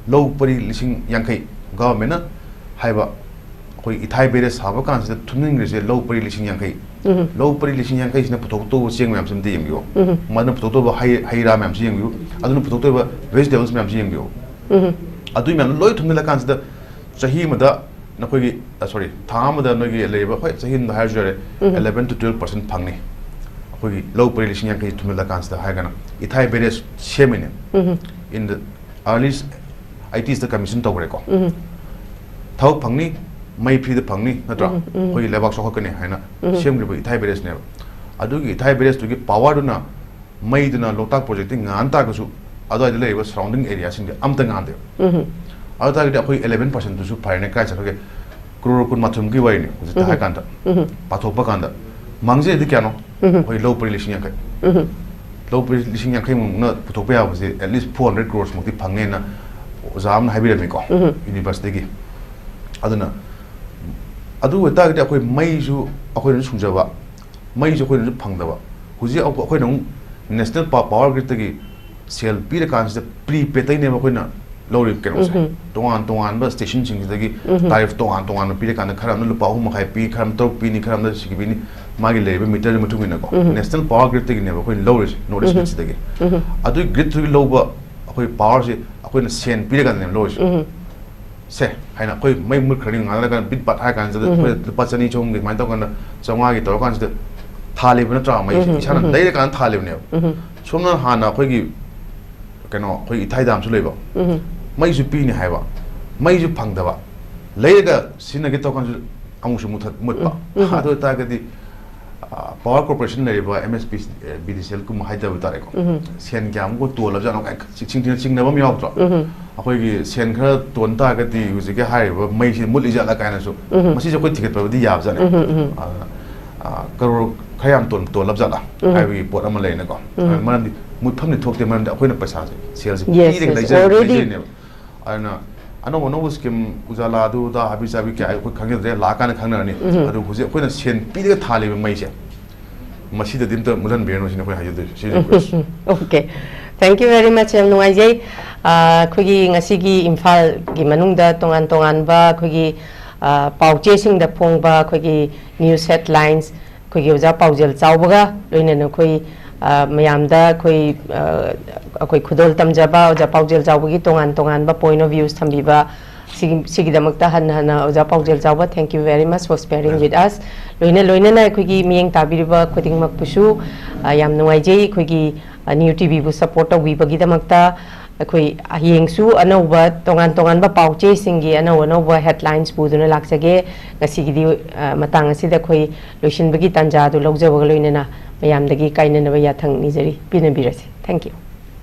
ꯂꯧ ꯄꯔꯤ ꯂꯤꯁꯤꯡ ꯌꯥꯡꯈꯩ government ꯅ ꯍꯥꯏꯕ, ꯑꯩꯈꯣꯏ ꯏꯊꯥꯏ barrage ꯁꯥꯕ ꯀꯥꯟꯁꯤꯗ ꯊꯨꯝꯖꯤꯟꯈ꯭ꯔꯤꯁꯦ ꯂꯧ ꯄꯔꯤ ꯂꯤꯁꯤꯡ ꯌꯥꯡꯈꯩ꯫ ꯎꯝ꯫ ꯂꯧ ꯄꯔꯤ ꯂꯤꯁꯤꯡ ꯌꯥꯡꯈꯩꯁꯤꯅ ꯄꯨꯊꯣꯛꯇꯧꯕ ꯆꯦꯡ ꯃꯌꯥꯝꯁꯤ ꯑꯝꯇ ꯌꯦꯡꯕꯤꯌꯨ꯫ ꯎꯝ꯫ ꯃꯗꯨꯅ ꯄꯨꯊꯣꯛꯇꯧꯕ ꯍꯩ ꯍꯩ ꯔꯥ ꯃꯌꯥꯝꯁꯤ ꯌꯦꯡꯕꯤꯌꯨ꯫ ꯑꯗꯨꯅ ꯄꯨꯊꯣꯛꯇꯧꯕ vegetables ꯃꯌꯥꯝꯁꯤ ꯌꯦꯡꯕꯤꯌꯨ꯫ ꯎꯝ꯫ ꯑꯗꯨꯒꯤ ꯃꯌꯥꯝꯗꯣ ꯂꯣꯏ ꯊꯨꯝꯖꯤꯜꯂꯀꯥꯟꯁꯤꯗ ꯆꯍꯤ ꯑꯃꯗ ꯅꯈꯣꯏꯒꯤ, ꯑ, sorry, ꯊꯥ ꯑꯃꯗ ꯅꯣꯏꯒꯤ ꯂꯩꯔꯤꯕ, ꯍꯣꯏ, ꯆꯍꯤ ꯑꯃꯗ ꯍꯥꯏꯔꯁꯨ ꯌꯥꯔꯦ, ꯎꯝ꯫ eleven to twelve percent ꯐꯪꯅꯤ꯫ ꯑꯩꯈꯣꯏꯒꯤ ꯂꯧ ꯄꯔꯤ ꯂꯤꯁꯤꯡ ꯌꯥꯡꯈꯩ ꯊꯨꯝꯖꯤꯜꯂꯀꯥꯟꯁꯤꯗ ꯍꯥꯏꯔꯒꯅ ꯏꯊꯥꯏ barrage ꯁꯦꯝꯃꯤꯅꯦ꯫ Um. In the early eighties ꯇ commission ꯇꯧꯈ꯭ꯔꯦꯀꯣ꯫ ꯎꯝ꯫ ꯊꯕꯛ ꯐꯪꯅꯤ, ꯃꯩ free ꯗ ꯐꯪꯅꯤ, ꯅꯠꯇ꯭ꯔꯥ? ꯎꯝ, ꯎꯝ꯫ ꯑꯩꯈꯣꯏꯒꯤ ꯂꯩꯕꯥꯛ ꯆꯥꯎꯈꯠꯀꯅꯤ ꯍꯥꯏꯅ ꯎꯝ꯫ ꯁꯦꯝꯈꯤꯕ ꯏꯊꯥꯏ barrage ꯅꯦꯕ꯫ ꯑꯗꯨꯒꯤ ꯏꯊꯥꯏ barrage ꯇꯨꯒꯤ power ꯗꯨꯅ, ꯃꯩꯗꯨꯅ ꯂꯣꯛꯇꯥꯛ project ꯇꯤ ꯉꯥꯟ ꯇꯥꯔꯒꯁꯨ ꯑꯗꯨꯋꯥꯏꯗ ꯂꯩꯔꯤꯕ surrounding area ꯁꯤꯡꯗꯤ ꯑꯝꯇ ꯉꯥꯟꯗꯦꯕ꯫ ꯎꯝ꯫ ꯑꯗꯨ ꯇꯥꯔꯒꯗꯤ ꯑꯩꯈꯣꯏ eleven percent ꯇꯨꯁꯨ ꯐꯔꯦꯅꯦ, ꯀꯥꯏ ꯆꯠꯈ꯭ꯔꯒꯦ? ꯀ꯭ꯔꯣꯔ ꯀꯨꯟ ꯃꯥꯊꯣꯏꯒꯤ ꯋꯥꯔꯤꯅꯤ ꯍꯧꯖꯤꯛꯇ ꯎꯝ꯫ ꯍꯥꯏ ꯀꯥꯟꯗ꯫ ꯎꯝ꯫ ꯄꯥꯊꯣꯛꯄ ꯀꯥꯟꯗ ꯃꯥꯡꯖꯩꯗꯤ ꯀꯌꯥꯅꯣ? ꯎꯝ꯫ ꯑꯩꯈꯣꯏ ꯂꯧ ꯄꯔꯤ ꯂꯤꯁꯤꯡ ꯌꯥꯡꯈꯩ꯫ ꯎꯝ꯫ ꯂꯧ ꯄꯔꯤ ꯂꯤꯁꯤꯡ ꯌꯥꯡꯈꯩ ꯃꯨꯛꯅ ꯄꯨꯊꯣꯛꯄ ꯌꯥꯕꯁꯦ at least four hundred crores ꯃꯨꯛꯇꯤ ꯐꯪꯅꯦꯅ ꯑꯣꯖꯥ ꯑꯃꯅ ꯍꯥꯏꯕꯤꯔꯝꯃꯤꯀꯣ, ꯎꯝ꯫ ꯌꯨꯅꯤꯚꯔꯁꯤꯇꯤꯒꯤ꯫ ꯑꯗꯨꯅ ꯑꯗꯨ ꯑꯣꯏꯇꯥꯔꯒꯗꯤ ꯑꯩꯈꯣꯏ ꯃꯩꯁꯨ ꯑꯩꯈꯣꯏꯅꯁꯨ ꯁꯨꯡꯖꯕ, ꯃꯩꯁꯨ ꯑꯩꯈꯣꯏꯅꯁꯨ ꯐꯪꯗꯕ꯫ ꯍꯧꯖꯤꯛ ꯑꯩꯈꯣꯏꯅ ꯑꯃꯨꯛ ꯅꯦꯁꯅꯦꯜ ꯄꯥ-, ꯄꯥꯋꯔ ꯒ꯭ꯔꯤꯗꯇꯒꯤ ꯁꯦꯜ ꯄꯤꯔꯀꯥꯟꯁꯤꯗ ꯄ꯭ꯔꯤꯄꯦꯗꯇꯩꯅꯦꯕ ꯑꯩꯈꯣꯏꯅ ꯂꯧꯔꯤꯕ ꯀꯩꯅꯣꯁꯦ꯫ ꯎꯝ꯫ ꯇꯣꯉꯥꯟ ꯇꯣꯉꯥꯟꯕ ꯁ꯭ꯇꯦꯁꯟꯁꯤꯡꯁꯤꯗꯒꯤ ꯎꯝ꯫ ꯇꯥꯔꯤꯐ ꯇꯣꯉꯥꯟ ꯇꯣꯉꯥꯟꯕ ꯄꯤꯔꯀꯥꯟꯗ ꯈꯔ ꯑꯃꯅ ꯂꯨꯄꯥ ꯑꯍꯨꯝ ꯃꯈꯥꯏ ꯄꯤ, ꯈꯔ ꯑꯃꯅ ꯇꯔꯨꯛ ꯄꯤꯅꯤ, ꯈꯔ ꯑꯃꯅ ꯁꯤꯒꯤ ꯄꯤꯅꯤ, ꯃꯥꯒꯤ ꯂꯩꯔꯤꯕ ꯃꯤꯇꯔꯒꯤ ꯃꯇꯨꯡ ꯏꯟꯅꯀꯣ꯫ ꯎꯝ꯫ ꯅꯦꯁꯅꯦꯜ ꯄꯥꯋꯔ ꯒ꯭ꯔꯤꯗꯇꯒꯤꯅꯦꯕ ꯑꯩꯈꯣꯏꯅ ꯂꯧꯔꯤꯁꯦ, ꯅꯣꯔꯠ ꯏꯁ ꯎꯝ꯫ ꯒ꯭ꯔꯤꯗꯁꯤꯗꯒꯤ꯫ ꯎꯝ꯫ ꯑꯗꯨꯒꯤ ꯒ꯭ꯔꯤꯗꯇꯨꯒꯤ ꯂꯧꯕ ꯑꯩꯈꯣꯏ ꯄꯥꯋꯔꯁꯦ ꯑꯩꯈꯣꯏꯅ ꯁꯦꯟ ꯄꯤꯔꯀꯥꯟꯗꯅꯦꯕ ꯂꯧꯔꯤꯁꯦ꯫ ꯎꯝ꯫ ꯁꯦ ꯍꯥꯏꯅ ꯑꯩꯈꯣꯏ ꯃꯩ ꯃꯨꯠꯈ꯭ꯔꯅꯤ, ꯉꯥꯏꯅꯔꯀꯥꯟꯗ ꯕꯤꯠ ꯕꯥꯠ ꯍꯥꯏꯔ ꯀꯥꯟꯁꯤꯗ ꯎꯝ꯫ ꯑꯩꯈꯣꯏ ꯂꯨꯄꯥ ꯆꯅꯤ ꯆꯍꯨꯝꯒꯤ ꯑꯗꯨꯃꯥꯏꯅ ꯇꯧꯔꯀꯥꯟꯗ ꯆꯥꯝꯃꯉꯥꯒꯤ ꯇꯧꯔꯀꯥꯟꯁꯤꯗ ꯊꯥꯜꯂꯤꯕ ꯅꯠꯇ꯭ꯔꯥ ꯃꯩꯁꯦ? ꯎꯝ, ꯏꯁꯥꯅ ꯎꯝ꯫ ꯂꯩꯔꯀꯥꯟꯗ ꯊꯥꯜꯂꯤꯕꯅꯦꯕ꯫ ꯎꯝ꯫ ꯁꯣꯝꯅ ꯍꯥꯟꯅ ꯑꯩꯈꯣꯏꯒꯤ ꯀꯩꯅꯣ, ꯑꯩꯈꯣꯏ ꯏꯊꯥꯏ ꯗꯥꯝꯁꯨ ꯂꯩꯕ, ꯎꯝ꯫ ꯃꯩꯁꯨ ꯄꯤꯅꯤ ꯍꯥꯏꯕ, ꯃꯩꯁꯨ ꯐꯪꯗꯕ, ꯂꯩꯔꯒ ꯁꯤꯖꯤꯟꯅꯒꯦ ꯇꯧꯔꯀꯥꯟꯁꯨ ꯑꯃꯨꯛꯁꯨ ꯃꯨꯊꯠ-, ꯃꯨꯠꯄ꯫ ꯎꯝ, ꯎꯝ꯫ ꯑꯗꯨ ꯑꯣꯏꯇꯥꯔꯒꯗꯤ, ꯑ, ꯄꯥꯋꯔ ꯀꯣꯔꯄꯣꯔꯦꯁꯟ ꯂꯩꯔꯤꯕ ꯑꯦꯝ ꯑꯦꯁ ꯄꯤ, ꯑꯦ, ꯕꯤ ꯗꯤ ꯁꯤ ꯑꯦꯜꯒꯨꯝꯕ ꯍꯥꯏꯇꯕ ꯇꯥꯔꯦꯀꯣ꯫ ꯎꯝ꯫ ꯁꯦꯟ ꯀꯌꯥꯃꯨꯛ ꯇꯣꯜꯂꯕꯖꯥꯠꯅꯣ ꯀꯥꯏꯅ ꯆꯤꯡ-, ꯆꯤꯡ-, ꯆꯤꯡꯅꯕ ꯑꯃ ꯌꯥꯎꯗ꯭ꯔꯣ? ꯎꯝ꯫ ꯑꯩꯈꯣꯏꯒꯤ ꯁꯦꯟ ꯈꯔ ꯇꯣꯟ ꯇꯥꯔꯒꯗꯤ ꯍꯧꯖꯤꯛꯀꯤ ꯍꯥꯏꯔꯤꯕ ꯃꯩꯁꯤ ꯃꯨꯠꯂꯤꯖꯥꯠꯂ ꯀꯥꯏꯅꯁꯨ ꯎꯝ꯫ ꯃꯁꯤꯁꯦ ꯑꯩꯈꯣꯏ ꯊꯤꯒꯠꯄꯗꯤ ꯌꯥꯕꯖꯥꯠꯅꯤ꯫ ꯎꯝ, ꯎꯝ꯫ ꯑꯗꯨꯅ, ꯑ, ꯑ, ꯀꯔꯣꯔ ꯈꯔ ꯌꯥꯝ ꯇꯣꯟ-, ꯇꯣꯜꯂꯕꯖꯥꯠꯂ ꯎꯝ꯫ ꯍꯥꯏꯕꯒꯤ ꯄꯣꯠ ꯑꯃ ꯂꯩꯅꯀꯣ꯫ ꯎꯝ꯫ ꯑ, ꯃꯔꯝꯗꯤ ꯃꯨꯠꯐꯝꯗꯤ ꯊꯣꯛꯇꯦ, ꯃꯔꯝꯗꯤ ꯑꯩꯈꯣꯏꯅ ꯄꯩꯁꯥꯁꯦ, ꯁꯦꯜꯁꯦ yes, ꯄꯤꯔꯒ yes, ꯂꯩꯖ-, already ꯂꯩꯖꯩꯅꯦꯕ꯫ ꯑꯗꯨꯅ ꯑꯅꯧ ꯑꯅꯧꯕ ꯁ꯭ꯀꯤꯝ ꯎꯖꯥꯂꯥ ꯑꯗꯨ ꯑꯗꯥ ꯍꯥꯏꯕꯤ ꯆꯥꯕꯤ ꯀꯌꯥ ꯑꯩꯈꯣꯏ ꯈꯪꯖꯗ꯭ꯔꯦ, ꯂꯥꯛꯑꯀꯥꯟꯗ ꯈꯪꯅꯔꯅꯤ꯫ ꯎꯝ꯫ ꯑꯗꯨ ꯍꯧꯖꯤꯛ ꯑꯩꯈꯣꯏꯅ ꯁꯦꯟ ꯄꯤꯔꯒ ꯊꯥꯜꯂꯤꯕ ꯃꯩꯁꯦ, ꯃꯁꯤꯗꯗꯤ ꯑꯝꯇ ꯃꯨꯠꯍꯟꯕꯤꯔꯅꯨ ꯁꯤꯅꯤ ꯑꯩꯈꯣꯏ ꯍꯥꯏꯖꯗꯣꯏꯁꯦ꯫ ꯁꯤꯁꯦ request꯫ Okay, thank you very much, ꯌꯥꯝ ꯅꯨꯡꯉꯥꯏꯖꯩ꯫ ꯑ, ꯑꯩꯈꯣꯏꯒꯤ ꯉꯁꯤꯒꯤ ꯏꯝꯐꯥꯜꯒꯤ ꯃꯅꯨꯡꯗ ꯇꯣꯉꯥꯟ ꯇꯣꯉꯥꯟꯕ ꯑꯩꯈꯣꯏꯒꯤ, ꯑ, ꯄꯥꯎ ꯆꯦꯁꯤꯡꯗ ꯐꯣꯡꯕ ꯑꯩꯈꯣꯏꯒꯤ news headlines, ꯑꯩꯈꯣꯏꯒꯤ ꯑꯣꯖꯥ ꯄꯥꯎꯖꯦꯜ ꯆꯥꯎꯕꯒ ꯂꯣꯏꯅꯅ ꯑꯩꯈꯣꯏ, ꯑ, ꯃꯌꯥꯝꯗ ꯑꯩꯈꯣꯏ, ꯑ, ꯑꯩꯈꯣꯏ ꯈꯨꯗꯣꯜ ꯇꯝꯖꯕ ꯑꯣꯖꯥ ꯄꯥꯎꯖꯦꯜ ꯆꯥꯎꯕꯒꯤ ꯇꯣꯉꯥꯟ ꯇꯣꯉꯥꯟꯕ point of views ꯊꯝꯕꯤꯕ, ꯁꯤꯒꯤ, ꯁꯤꯒꯤꯗꯃꯛꯇ ꯍꯟꯅ ꯍꯟꯅ ꯑꯣꯖꯥ ꯄꯥꯎꯖꯦꯜ ꯆꯥꯎꯕ, thank you very much for sparing with us꯫ ꯂꯣꯏꯅ ꯂꯣꯏꯅꯅ ꯑꯩꯈꯣꯏꯒꯤ ꯃꯤꯠꯌꯦꯡ ꯇꯥꯕꯤꯔꯤꯕ ꯈꯨꯗꯤꯡꯃꯛꯄꯨꯁꯨ, ꯑ, ꯌꯥꯝ ꯅꯨꯡꯉꯥꯏꯖꯩ꯫ ꯑꯩꯈꯣꯏꯒꯤ, ꯑ, ꯅ꯭ꯌꯨ ꯇꯤ ꯚꯤꯕꯨ support ꯇꯧꯕꯤꯕꯒꯤꯗꯃꯛꯇ꯫ ꯑꯩꯈꯣꯏ ꯍꯌꯦꯡꯁꯨ ꯑꯅꯧꯕ ꯇꯣꯉꯥꯟ ꯇꯣꯉꯥꯟꯕ ꯄꯥꯎ ꯆꯦꯁꯤꯡꯒꯤ ꯑꯅꯧ ꯑꯅꯧꯕ headlines ꯄꯨꯗꯨꯅ ꯂꯥꯛꯆꯒꯦ꯫ ꯉꯁꯤꯒꯤꯗꯤ, ꯑ, ꯃꯇꯥꯡ ꯑꯁꯤꯗ ꯑꯩꯈꯣꯏ ꯂꯣꯏꯁꯤꯟꯕꯒꯤ ꯇꯥꯟꯖꯥ ꯑꯗꯨ ꯂꯧꯖꯕꯒ ꯂꯣꯏꯅꯅ ꯃꯌꯥꯝꯗꯒꯤ ꯀꯥꯏꯅꯅꯕ ꯌꯥꯊꯪ ꯅꯤꯖꯔꯤ꯫ ꯄꯤꯅꯕꯤꯔꯁꯤ꯫ Thank you꯫